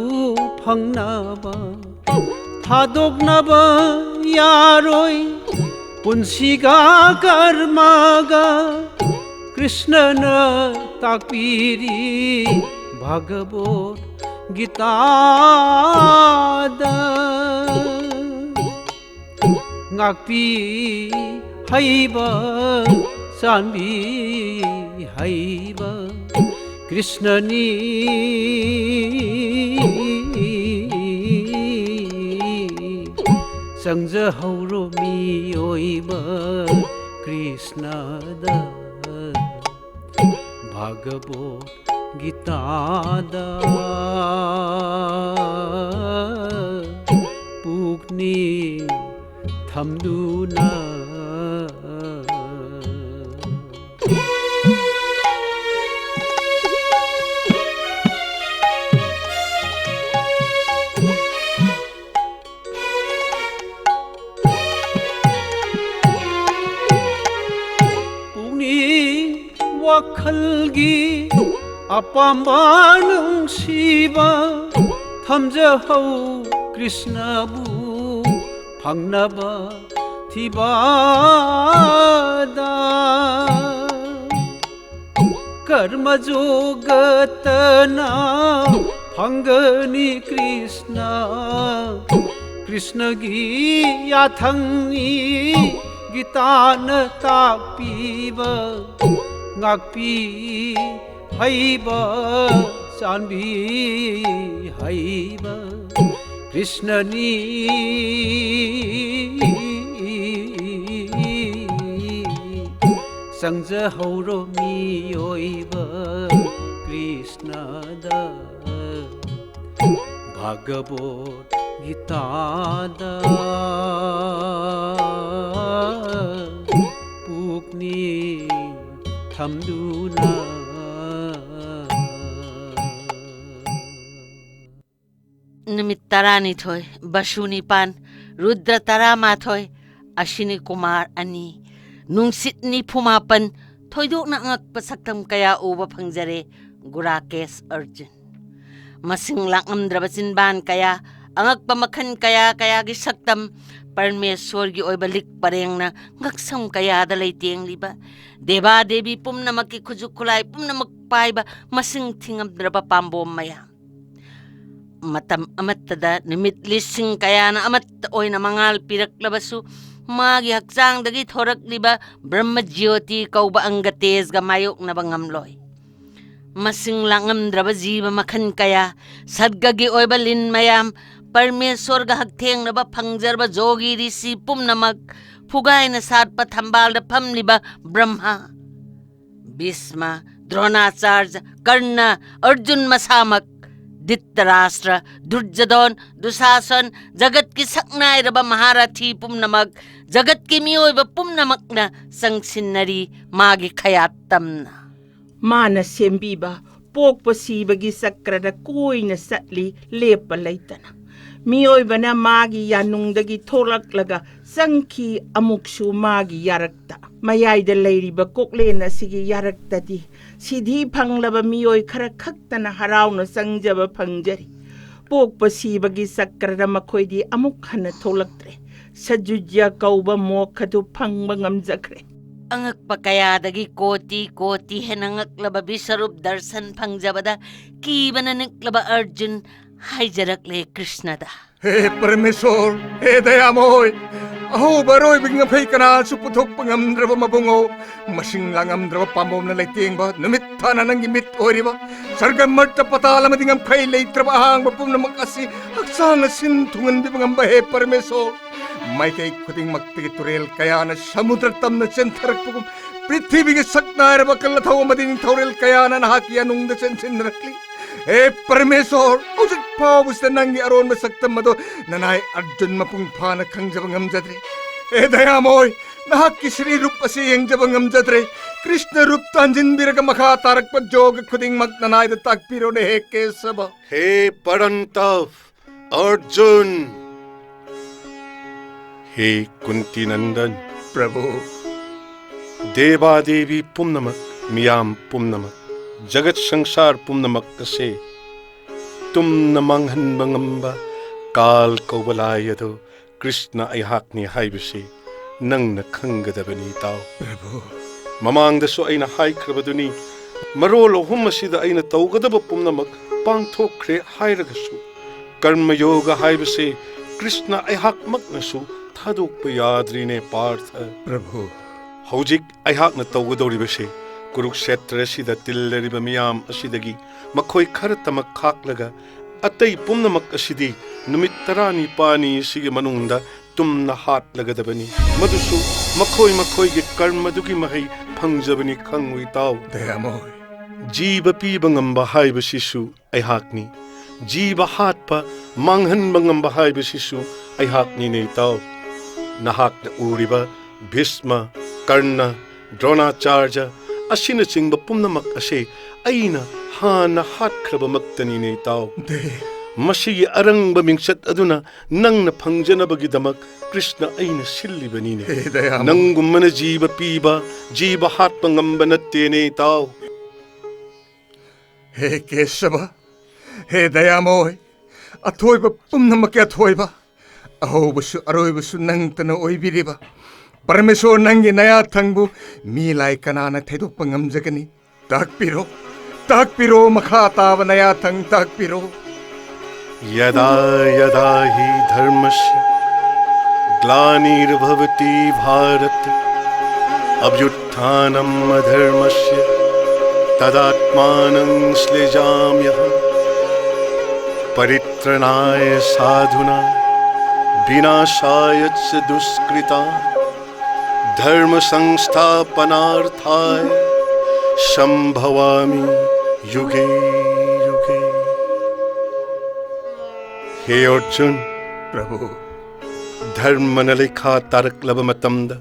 ꯐꯪꯅꯕ꯫ ꯊꯥꯗꯣꯛꯅꯕ ꯌꯥꯔꯣꯏ ꯄꯨꯟꯁꯤꯒ ꯀꯔꯃꯒ꯫ ꯀ꯭ꯔꯤꯁꯅꯅ ꯇꯥꯛꯄꯤꯔꯤ ꯚꯒꯕꯣꯠ ꯒꯤꯇꯥꯗ꯫ ꯉꯥꯛꯄꯤ ꯍꯩꯕ, ꯆꯥꯟꯕꯤ ꯍꯩꯕ ꯀ꯭ꯔꯤꯁꯅꯅꯤ꯫ ꯆꯪꯖꯍꯧꯔꯣ ꯃꯤꯑꯣꯏꯕ ꯀ꯭ꯔꯤꯁꯅꯗ꯫ ꯚꯒꯕꯣꯠ ꯒꯤꯇꯥꯗ ꯄꯨꯛꯅꯤꯡ ꯊꯝꯗꯨꯅ꯫ ꯄꯨꯛꯅꯤꯡ ꯋꯥꯈꯜꯒꯤ ꯑꯄꯥꯝꯕ ꯅꯨꯡꯁꯤꯕ ꯊꯝꯖꯍꯧ ꯀ꯭ꯔꯤꯁꯅꯕꯨ ꯐꯪꯅꯕ ꯊꯤꯕꯗ꯫ ꯀꯔꯃ ꯌꯣꯒꯇꯅ ꯐꯪꯒꯅꯤ ꯀ꯭ꯔꯤꯁꯅ꯫ ꯀ꯭ꯔꯤꯁꯅꯒꯤ ꯌꯥꯊꯪꯅꯤ ꯒꯤꯇꯥꯅ ꯇꯥꯛꯄꯤꯕ꯫ ꯉꯥꯛꯄꯤ ꯍꯩꯕ, ꯆꯥꯟꯕꯤ ꯍꯩꯕ ꯀ꯭ꯔꯤꯁꯅꯅꯤ꯫ ꯆꯪꯖꯍꯧꯔꯣ ꯃꯤꯑꯣꯏꯕ ꯀ꯭ꯔꯤꯁꯅꯗ꯫ ꯚꯒꯕꯣꯠ ꯒꯤꯇꯥꯗ ꯄꯨꯛ ꯅꯤ ꯊꯝꯗꯨꯅ꯫ ꯅꯨꯃꯤꯠ ꯇꯔꯥꯅꯤꯊꯣꯏ, ꯕꯁꯨ ꯅꯤꯄꯥꯟ, ꯔꯨꯗ꯭ꯔ ꯇꯔꯥꯃꯥꯊꯣꯏ, ꯑꯁꯤꯅꯤ ꯀꯨꯃꯥꯔ ꯑꯅꯤ, ꯅꯨꯡꯁꯤꯠ ꯅꯤꯐꯨ ꯃꯥꯄꯟ, ꯊꯣꯏꯗꯣꯛꯅ ꯑꯉꯛꯄ ꯁꯛꯇꯝ ꯀꯌꯥ ꯎꯕ ꯐꯪꯖꯔꯦ ꯒꯨꯔꯥꯀꯦꯁ ꯑꯔꯖꯨꯟ꯫ ꯃꯁꯤꯡ ꯂꯥꯛꯉꯝꯗ꯭ꯔꯕ ꯆꯤꯟꯕꯥꯟ ꯀꯌꯥ, ꯑꯉꯛꯄ ꯃꯈꯜ ꯀꯌꯥ ꯀꯌꯥꯒꯤ ꯁꯛꯇꯝ, ꯄꯔꯃꯦꯁꯣꯔꯒꯤ ꯑꯣꯏꯕ ꯂꯤꯛ ꯄꯔꯦꯡꯅ ꯉꯛꯁꯝ ꯀꯌꯥꯗ ꯂꯩꯇꯦꯡꯂꯤꯕ, ꯗꯦꯕꯥ ꯗꯦꯕꯤ ꯄꯨꯝꯅꯃꯛꯀꯤ ꯈꯨꯠꯁꯨ ꯈꯨꯠꯂꯥꯏ ꯄꯨꯝꯅꯃꯛ ꯄꯥꯏꯕ ꯃꯁꯤꯡ ꯊꯤꯉꯝꯗ꯭ꯔꯕ ꯄꯥꯝꯕꯣꯝ ꯃꯌꯥꯝ꯫ ꯃꯇꯝ ꯑꯃꯠꯇꯗ ꯅꯨꯃꯤꯠ ꯂꯤꯁꯤꯡ ꯀꯌꯥꯅ ꯑꯃꯠꯇ ꯑꯣꯏꯅ ꯃꯉꯥꯜ ꯄꯤꯔꯛꯂꯕꯁꯨ, ꯃꯥꯒꯤ ꯍꯛꯆꯥꯡꯗꯒꯤ ꯊꯣꯔꯛꯂꯤꯕ ꯕ꯭ꯔꯍ꯭ꯃ ꯖ꯭ꯌꯣꯇꯤ ꯀꯧꯕ ꯑꯪꯒ ꯇꯦꯖꯒ ꯃꯥꯌꯣꯛꯅꯕ ꯉꯝꯂꯣꯏ꯫ ꯃꯁꯤꯡ ꯂꯥꯛꯉꯝꯗ꯭ꯔꯕ ꯖꯤꯕ ꯃꯈꯜ ꯀꯌꯥ, ꯁꯔꯒꯒꯤ ꯑꯣꯏꯕ ꯂꯤꯟ ꯃꯌꯥꯝ, ꯄꯔꯃꯦꯁꯣꯔꯒ ꯍꯛꯊꯦꯡꯅꯕ ꯐꯪꯖꯔꯕ ꯖꯣꯒꯤ ꯔꯤꯁꯤ ꯄꯨꯝꯅꯃꯛ, ꯐꯨꯒꯥꯏꯅ ꯁꯥꯠꯄ ꯊꯝꯕꯥꯜꯗ ꯐꯝꯂꯤꯕ ꯕ꯭ꯔꯍ꯭ꯃ, ꯚꯤꯁꯃ, ꯗ꯭ꯔꯣꯅꯥꯆꯥꯔꯖ, ꯀꯔꯅ, ꯑꯔꯖꯨꯟ ꯃꯁꯥꯃꯛ, ꯙꯤꯇꯔꯥꯁ꯭ꯇ꯭ꯔ, ꯗꯨꯔꯖꯗꯣꯟ, ꯗꯨꯁꯥꯁꯟ, ꯖꯒꯠꯀꯤ ꯁꯛꯅꯥꯏꯔꯕ ꯃꯍꯥꯔꯊꯤ ꯄꯨꯝꯅꯃꯛ, ꯖꯒꯠꯀꯤ ꯃꯤꯑꯣꯏꯕ ꯄꯨꯝꯅꯃꯛꯅ ꯆꯪꯁꯤꯟꯅꯔꯤ ꯃꯥꯒꯤ ꯈꯌꯥꯠ ꯇꯝꯅ꯫ ꯃꯥꯅ ꯁꯦꯝꯕꯤꯕ ꯄꯣꯛꯄ ꯁꯤꯕꯒꯤ ꯆꯀ꯭ꯔꯗ ꯀꯣꯏꯅ ꯆꯠꯂꯤ ꯂꯦꯞꯄ ꯂꯩꯇꯅ꯫ ꯃꯤꯑꯣꯏꯕꯅ ꯃꯥꯒꯤ ꯌꯥꯅꯨꯡꯗꯒꯤ ꯊꯣꯛꯂꯛꯂꯒ ꯆꯪꯈꯤ ꯑꯃꯨꯛꯁꯨ ꯃꯥꯒꯤ ꯌꯥꯔꯛꯇ꯫ ꯃꯌꯥꯏꯗ ꯂꯩꯔꯤꯕ ꯀꯣꯛꯂꯦꯟ ꯑꯁꯤꯒꯤ ꯌꯥꯔꯛꯇꯗꯤ ꯁꯤꯙꯤ ꯐꯪꯂꯕ ꯃꯤꯑꯣꯏ ꯈꯔ ꯈꯛꯇꯅ ꯍꯔꯥꯎꯅ ꯆꯪꯖꯕ ꯐꯪꯖꯔꯤ꯫ ꯄꯣꯛꯄ ꯁꯤꯕꯒꯤ ꯆꯀ꯭ꯔꯗ ꯃꯈꯣꯏꯗꯤ ꯑꯃꯨꯛ ꯍꯟꯅ ꯊꯣꯛꯂꯛꯇ꯭ꯔꯦ꯫ ꯁꯖꯨꯖ꯭ꯌ ꯀꯧꯕ ꯃꯣꯛꯈꯗꯨ ꯐꯪꯕ ꯉꯝꯖꯈ꯭ꯔꯦ꯫ ꯑꯉꯛꯄ ꯀꯌꯥꯗꯒꯤ ꯀꯣꯇꯤ ꯀꯣꯇꯤ ꯍꯦꯟꯅ ꯉꯛꯂꯕ ꯕꯤꯁ꯭ꯋꯔꯨꯞ ꯗꯔꯁꯟ ꯐꯪꯖꯕꯗ ꯀꯤꯕꯅ ꯅꯤꯛꯂꯕ ꯑꯔꯖꯨꯟ ꯍꯥꯏꯖꯔꯛꯂꯦ ꯀ꯭ꯔꯤꯁ꯭ꯅꯗ꯫ ꯍꯦ ꯄꯔꯃꯦꯁꯣꯔ, ꯍꯦ ꯗꯌꯥꯃꯣꯏ, ꯑꯍꯧꯕ ꯑꯔꯣꯏꯕꯒꯤ ꯉꯝꯈꯩ ꯀꯅꯥꯁꯨ ꯄꯨꯊꯣꯛꯄ ꯉꯝꯗ꯭ꯔꯕ ꯃꯕꯨꯡꯉꯣ, ꯃꯁꯤꯡ ꯂꯥꯡꯉꯝꯗ꯭ꯔꯕ ꯄꯥꯝꯕꯣꯝꯅ ꯂꯩꯇꯦꯡꯕ, ꯅꯨꯃꯤꯠ ꯊꯥꯅ ꯅꯪꯒꯤ ꯃꯤꯠ ꯑꯣꯏꯔꯤꯕ, ꯁꯔꯒ ꯃꯔꯠꯇ ꯄꯇꯥꯜ ꯑꯃꯗꯤ ꯉꯝꯈꯩ ꯂꯩꯇ꯭ꯔꯕ ꯑꯍꯥꯡꯕ ꯄꯨꯝꯅꯃꯛ ꯑꯁꯤ ꯍꯛꯆꯥꯡꯅ ꯁꯤꯟ ꯊꯨꯡꯍꯟꯕꯤꯕ ꯉꯝꯕ ꯍꯦ ꯄꯔꯃꯦꯁꯣꯔ, ꯃꯥꯏꯀꯩ ꯈꯨꯗꯤꯡꯃꯛꯇꯒꯤ ꯇꯨꯔꯦꯜ ꯀꯌꯥꯅ ꯁꯃꯨꯗ꯭ꯔ ꯇꯝꯅ ꯆꯦꯟꯊꯔꯛꯄꯒꯨꯝ, ꯄ꯭ꯔꯤꯊꯤꯕꯤꯒꯤ ꯁꯛ ꯅꯥꯏꯔꯕ ꯑꯀꯜ ꯑꯊꯧ ꯑꯃꯗꯤ ꯅꯤꯡꯊꯧꯔꯦꯜ ꯀꯌꯥꯅ ꯅꯍꯥꯛꯀꯤ ꯌꯥꯅꯨꯡꯗ ꯆꯦꯟꯁꯤꯟꯅꯔꯛꯂꯤ꯫ ꯍꯦ ꯄꯔꯃꯦꯁꯣꯔ, ꯍꯧꯖꯤꯛ ꯐꯥꯎꯕꯁꯤꯗ ꯅꯪꯒꯤ ꯑꯔꯣꯟꯕ ꯁꯛꯇꯝ ꯑꯗꯣ ꯅꯅꯥꯏ ꯑꯔꯖꯨꯟ ꯃꯄꯨꯡ ꯐꯥꯅ ꯈꯪꯖꯕ ꯉꯝꯖꯗ꯭ꯔꯤ꯫ ꯍꯦ ꯗꯌꯥꯃꯣꯏ, ꯅꯍꯥꯛꯀꯤ ꯁ꯭ꯔꯤ ꯔꯨꯞ ꯑꯁꯤ ꯌꯦꯡꯖꯕ ꯉꯝꯖꯗ꯭ꯔꯦ꯫ ꯀ꯭ꯔꯤꯁꯅ ꯔꯨꯞ ꯇꯥꯟꯖꯤꯟꯕꯤꯔꯒ ꯃꯈꯥ ꯇꯥꯔꯛꯄ ꯖꯣꯒ ꯈꯨꯗꯤꯡꯃꯛ ꯅꯅꯥꯏꯗ ꯇꯥꯛꯄꯤꯔꯣꯅꯦ, ꯍꯦ ꯀꯦꯁꯕ꯫ ꯍꯦ ꯄꯔꯟꯇꯞ, ꯑꯔꯖꯨꯟ, ꯍꯦ ꯀꯨꯟꯇꯤ ꯅꯟꯗꯟ, ꯄ꯭ꯔꯚꯨ꯫ ꯗꯦꯕꯥ ꯗꯦꯕꯤ ꯄꯨꯝꯅꯃꯛ, ꯃꯤꯌꯥꯝ ꯄꯨꯝꯅꯃꯛ, ꯖꯒꯠ ꯁꯪꯁꯥꯔ ꯄꯨꯝꯅꯃꯛ ꯑꯁꯦ ꯇꯨꯝꯅ ꯃꯥꯡꯍꯟꯕ ꯉꯝꯕ ꯀꯥꯜ ꯀꯧꯕ ꯂꯥꯏ ꯑꯗꯨ ꯀ꯭ꯔꯤꯁꯅ ꯑꯩꯍꯥꯛꯅꯤ ꯍꯥꯏꯕꯁꯤ ꯅꯪꯅ ꯈꯪꯒꯗꯕꯅꯤ, ꯇꯥꯎ꯫ ꯄ꯭ꯔꯚꯨ꯫ ꯃꯃꯥꯡꯗꯁꯨ ꯑꯩꯅ ꯍꯥꯏꯈ꯭ꯔꯕꯗꯨꯅꯤ, ꯃꯔꯣꯜ ꯑꯍꯨꯝ ꯑꯁꯤꯗ ꯑꯩꯅ ꯇꯧꯒꯗꯕ ꯄꯨꯝꯅꯃꯛ ꯄꯥꯡꯊꯣꯛꯈ꯭ꯔꯦ ꯍꯥꯏꯔꯒꯁꯨ, ꯀꯔꯃ ꯌꯣꯒ ꯍꯥꯏꯕꯁꯤ ꯀ꯭ꯔꯤꯁꯅ ꯑꯩꯍꯥꯛꯃꯛꯅꯁꯨ ꯊꯥꯗꯣꯛꯄ ꯌꯥꯗ꯭ꯔꯤꯅꯦ, ꯄꯥꯔꯊ꯫ ꯄ꯭ꯔꯚꯨ꯫ ꯍꯧꯖꯤꯛ ꯑꯩꯍꯥꯛꯅ ꯇꯧꯒꯗꯧꯔꯤꯕꯁꯤ ꯀꯨꯔꯨꯛꯁꯦꯇ꯭ꯔ ꯑꯁꯤꯗ ꯇꯤꯜꯂꯔꯤꯕ ꯃꯤꯌꯥꯝ ꯑꯁꯤꯗꯒꯤ ꯃꯈꯣꯏ ꯈꯔꯇꯃꯛ ꯈꯥꯛꯂꯒ, ꯑꯇꯩ ꯄꯨꯝꯅꯃꯛ ꯑꯁꯤꯗꯤ ꯅꯨꯃꯤꯠ ꯇꯔꯥꯅꯤꯄꯥꯜꯅꯤ ꯑꯁꯤꯒꯤ ꯃꯅꯨꯡꯗ ꯇꯨꯝꯅ ꯍꯥꯠꯂꯒꯗꯕꯅꯤ꯫ ꯃꯗꯨꯁꯨ ꯃꯈꯣꯏ ꯃꯈꯣꯏꯒꯤ ꯀꯔꯃꯗꯨꯒꯤ ꯃꯍꯩ ꯐꯪꯖꯕꯅꯤ, ꯈꯪꯉꯨ, ꯏꯇꯥꯎ꯫ ꯗꯌꯥꯃꯣꯏ꯫ ꯖꯤꯕ ꯄꯤꯕ ꯉꯝꯕ ꯍꯥꯏꯕꯁꯤꯁꯨ ꯑꯩꯍꯥꯛꯅꯤ꯫ ꯖꯤꯕ ꯍꯥꯠꯄ, ꯃꯥꯡꯍꯟꯕ ꯉꯝꯕ ꯍꯥꯏꯕꯁꯤꯁꯨ ꯑꯩꯍꯥꯛꯅꯤꯅꯦ, ꯏꯇꯥꯎ꯫ ꯅꯍꯥꯛꯅ ꯎꯔꯤꯕ ꯚꯤꯁꯃ, ꯀꯔꯅ, ꯗ꯭ꯔꯣꯅꯥꯆꯥꯔꯖ ꯑꯁꯤꯅꯆꯤꯡꯕ ꯄꯨꯝꯅꯃꯛ ꯑꯁꯦ ꯑꯩꯅ ꯍꯥꯟꯅ ꯍꯥꯠꯈ꯭ꯔꯕꯃꯛꯇꯅꯤꯅꯦ, ꯏꯇꯥꯎ꯫ ꯗꯦ꯫ ꯃꯁꯤꯒꯤ ꯑꯔꯪꯕ ꯃꯤꯡꯆꯠ ꯑꯗꯨꯅ ꯅꯪꯅ ꯐꯪꯖꯅꯕꯒꯤꯗꯃꯛ ꯀ꯭ꯔꯤꯁꯅ ꯑꯩꯅ ꯁꯤꯜꯂꯤꯕꯅꯤꯅꯦ꯫ ꯍꯦ ꯗꯌꯥꯃꯣꯏ꯫ ꯅꯪꯒꯨꯝꯕꯅ ꯖꯤꯕ ꯄꯤꯕ, ꯖꯤꯕ ꯍꯥꯠꯄ ꯉꯝꯕ ꯅꯠꯇꯦꯅꯦ, ꯏꯇꯥꯎ꯫ ꯍꯦ ꯀꯦꯁꯕ, ꯍꯦ ꯗꯌꯥꯃꯣꯏ, ꯑꯊꯣꯏꯕ ꯄꯨꯝꯅꯃꯛꯀꯤ ꯑꯊꯣꯏꯕ, ꯑꯍꯧꯕꯁꯨ ꯑꯔꯣꯏꯕꯁꯨ ꯅꯪꯇꯅ ꯑꯣꯏꯕꯤꯔꯤꯕ ꯄꯔꯃꯦꯁꯣꯔ, ꯅꯪꯒꯤ ꯅꯌꯥꯊꯪꯕꯨ ꯃꯤ ꯂꯥꯏ ꯀꯅꯥꯅ ꯊꯩꯗꯣꯛꯄ ꯉꯝꯖꯒꯅꯤ? ꯇꯥꯛꯄꯤꯔꯣ, ꯇꯥꯛꯄꯤꯔꯣ, ꯃꯈꯥ ꯇꯥꯕ ꯅꯌꯥꯊꯪ ꯇꯥꯛꯄꯤꯔꯣ꯫ यदा यदा हि धर्मस्य ग्लानिर्भवति भारत, अभ्युत्थानम् अधर्मस्य तदात्मानं सृजाम्यहम्। परित्रणाय साधुनां विनाशाय च दुष्कृताम्। धर्म संस्थापनार्थाय संभवामि युगे युगे। हे अर्जुन, प्रभु। ꯙꯔꯃꯅ ꯂꯩꯈꯥ ꯇꯥꯔꯛꯂꯕ ꯃꯇꯝꯗ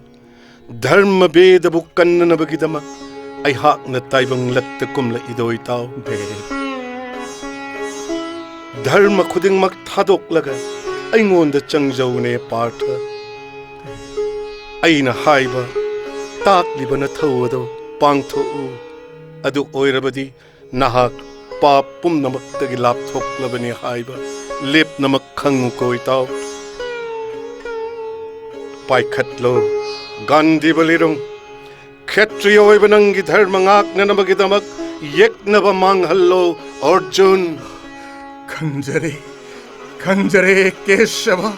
ꯙꯔꯃ ꯚꯦꯗꯕꯨ ꯀꯟꯅꯅꯕꯒꯤꯗꯃꯛ ꯑꯩꯍꯥꯛꯅ ꯇꯥꯏꯕꯪ ꯂꯛꯇ ꯀꯨꯝꯂꯛꯏꯗꯣ ꯏꯇꯥꯎ꯫ ꯗꯦꯕ, ꯙꯔꯃ ꯈꯨꯗꯤꯡꯃꯛ ꯊꯥꯗꯣꯛꯂꯒ ꯑꯩꯉꯣꯟꯗ ꯆꯪꯖꯧꯅꯦ ꯄꯥꯔꯊ꯫ ꯑꯩꯅ ꯍꯥꯏꯕ ꯇꯥꯛꯂꯤꯕ ꯅꯊꯧ ꯑꯗꯣ ꯄꯥꯡꯊꯣꯛꯎ꯫ ꯑꯗꯨ ꯑꯣꯏꯔꯕꯗꯤ ꯅꯍꯥꯛ ꯄꯥꯞ ꯄꯨꯝꯅꯃꯛꯇꯒꯤ ꯂꯥꯞꯊꯣꯛꯂꯕꯅꯤ ꯍꯥꯏꯕ ꯂꯦꯞꯅꯃꯛ ꯈꯪꯉꯨꯀꯣ ꯏꯇꯥꯎ꯫ ꯄꯥꯏꯈꯠꯂꯣ ꯒꯥꯟꯙꯤ ꯕꯂꯤꯔꯨꯡ꯫ ꯈꯦꯇ꯭ꯔꯤꯌ ꯑꯣꯏꯕ ꯅꯪꯒꯤ ꯙꯔꯃ ꯉꯥꯛꯅꯅꯕꯒꯤꯗꯃꯛ ꯌꯦꯛꯅꯕ ꯃꯥꯡꯍꯜꯂꯣ ꯑꯔꯖꯨꯟ꯫ ꯈꯪꯖꯔꯦ, ꯈꯪꯖꯔꯦ ꯀꯦꯁꯕ꯫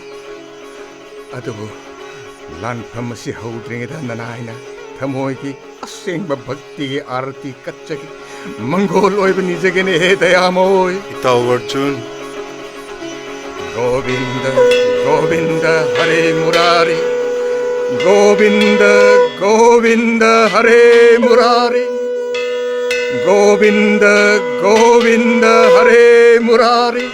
ꯑꯗꯨꯕꯨ ꯂꯥꯟꯐꯝ ꯑꯁꯤ ꯍꯧꯗ꯭ꯔꯤꯉꯩꯗ ꯅꯅꯥꯏꯅ ꯊꯃꯣꯏꯒꯤ ꯑꯁꯦꯡꯕ ꯚꯛꯇꯤꯒꯤ ꯑꯥꯔꯇꯤ ꯀꯠꯆꯒꯦ꯫ ꯃꯪꯒꯣꯜ ꯑꯣꯏꯕ ꯅꯤꯖꯒꯦꯅꯦ ꯍꯦ ꯗꯌꯥꯃꯣꯏ꯫ ꯏꯇꯥꯎ ꯑꯔꯖꯨꯟ꯫ ꯒꯣꯕꯤꯟꯗ, ꯒꯣꯕꯤꯟꯗ ꯍꯔꯦ ꯃꯨꯔꯥꯔꯤ꯫ ꯒꯣꯕꯤꯟꯗ, ꯒꯣꯕꯤꯟꯗ ꯍꯔꯦ ꯃꯨꯔꯥꯔꯤ꯫ ꯒꯣꯕꯤꯟꯗ, ꯒꯣꯕꯤꯟꯗ ꯍꯔꯦ ꯃꯨꯔꯥꯔꯤ꯫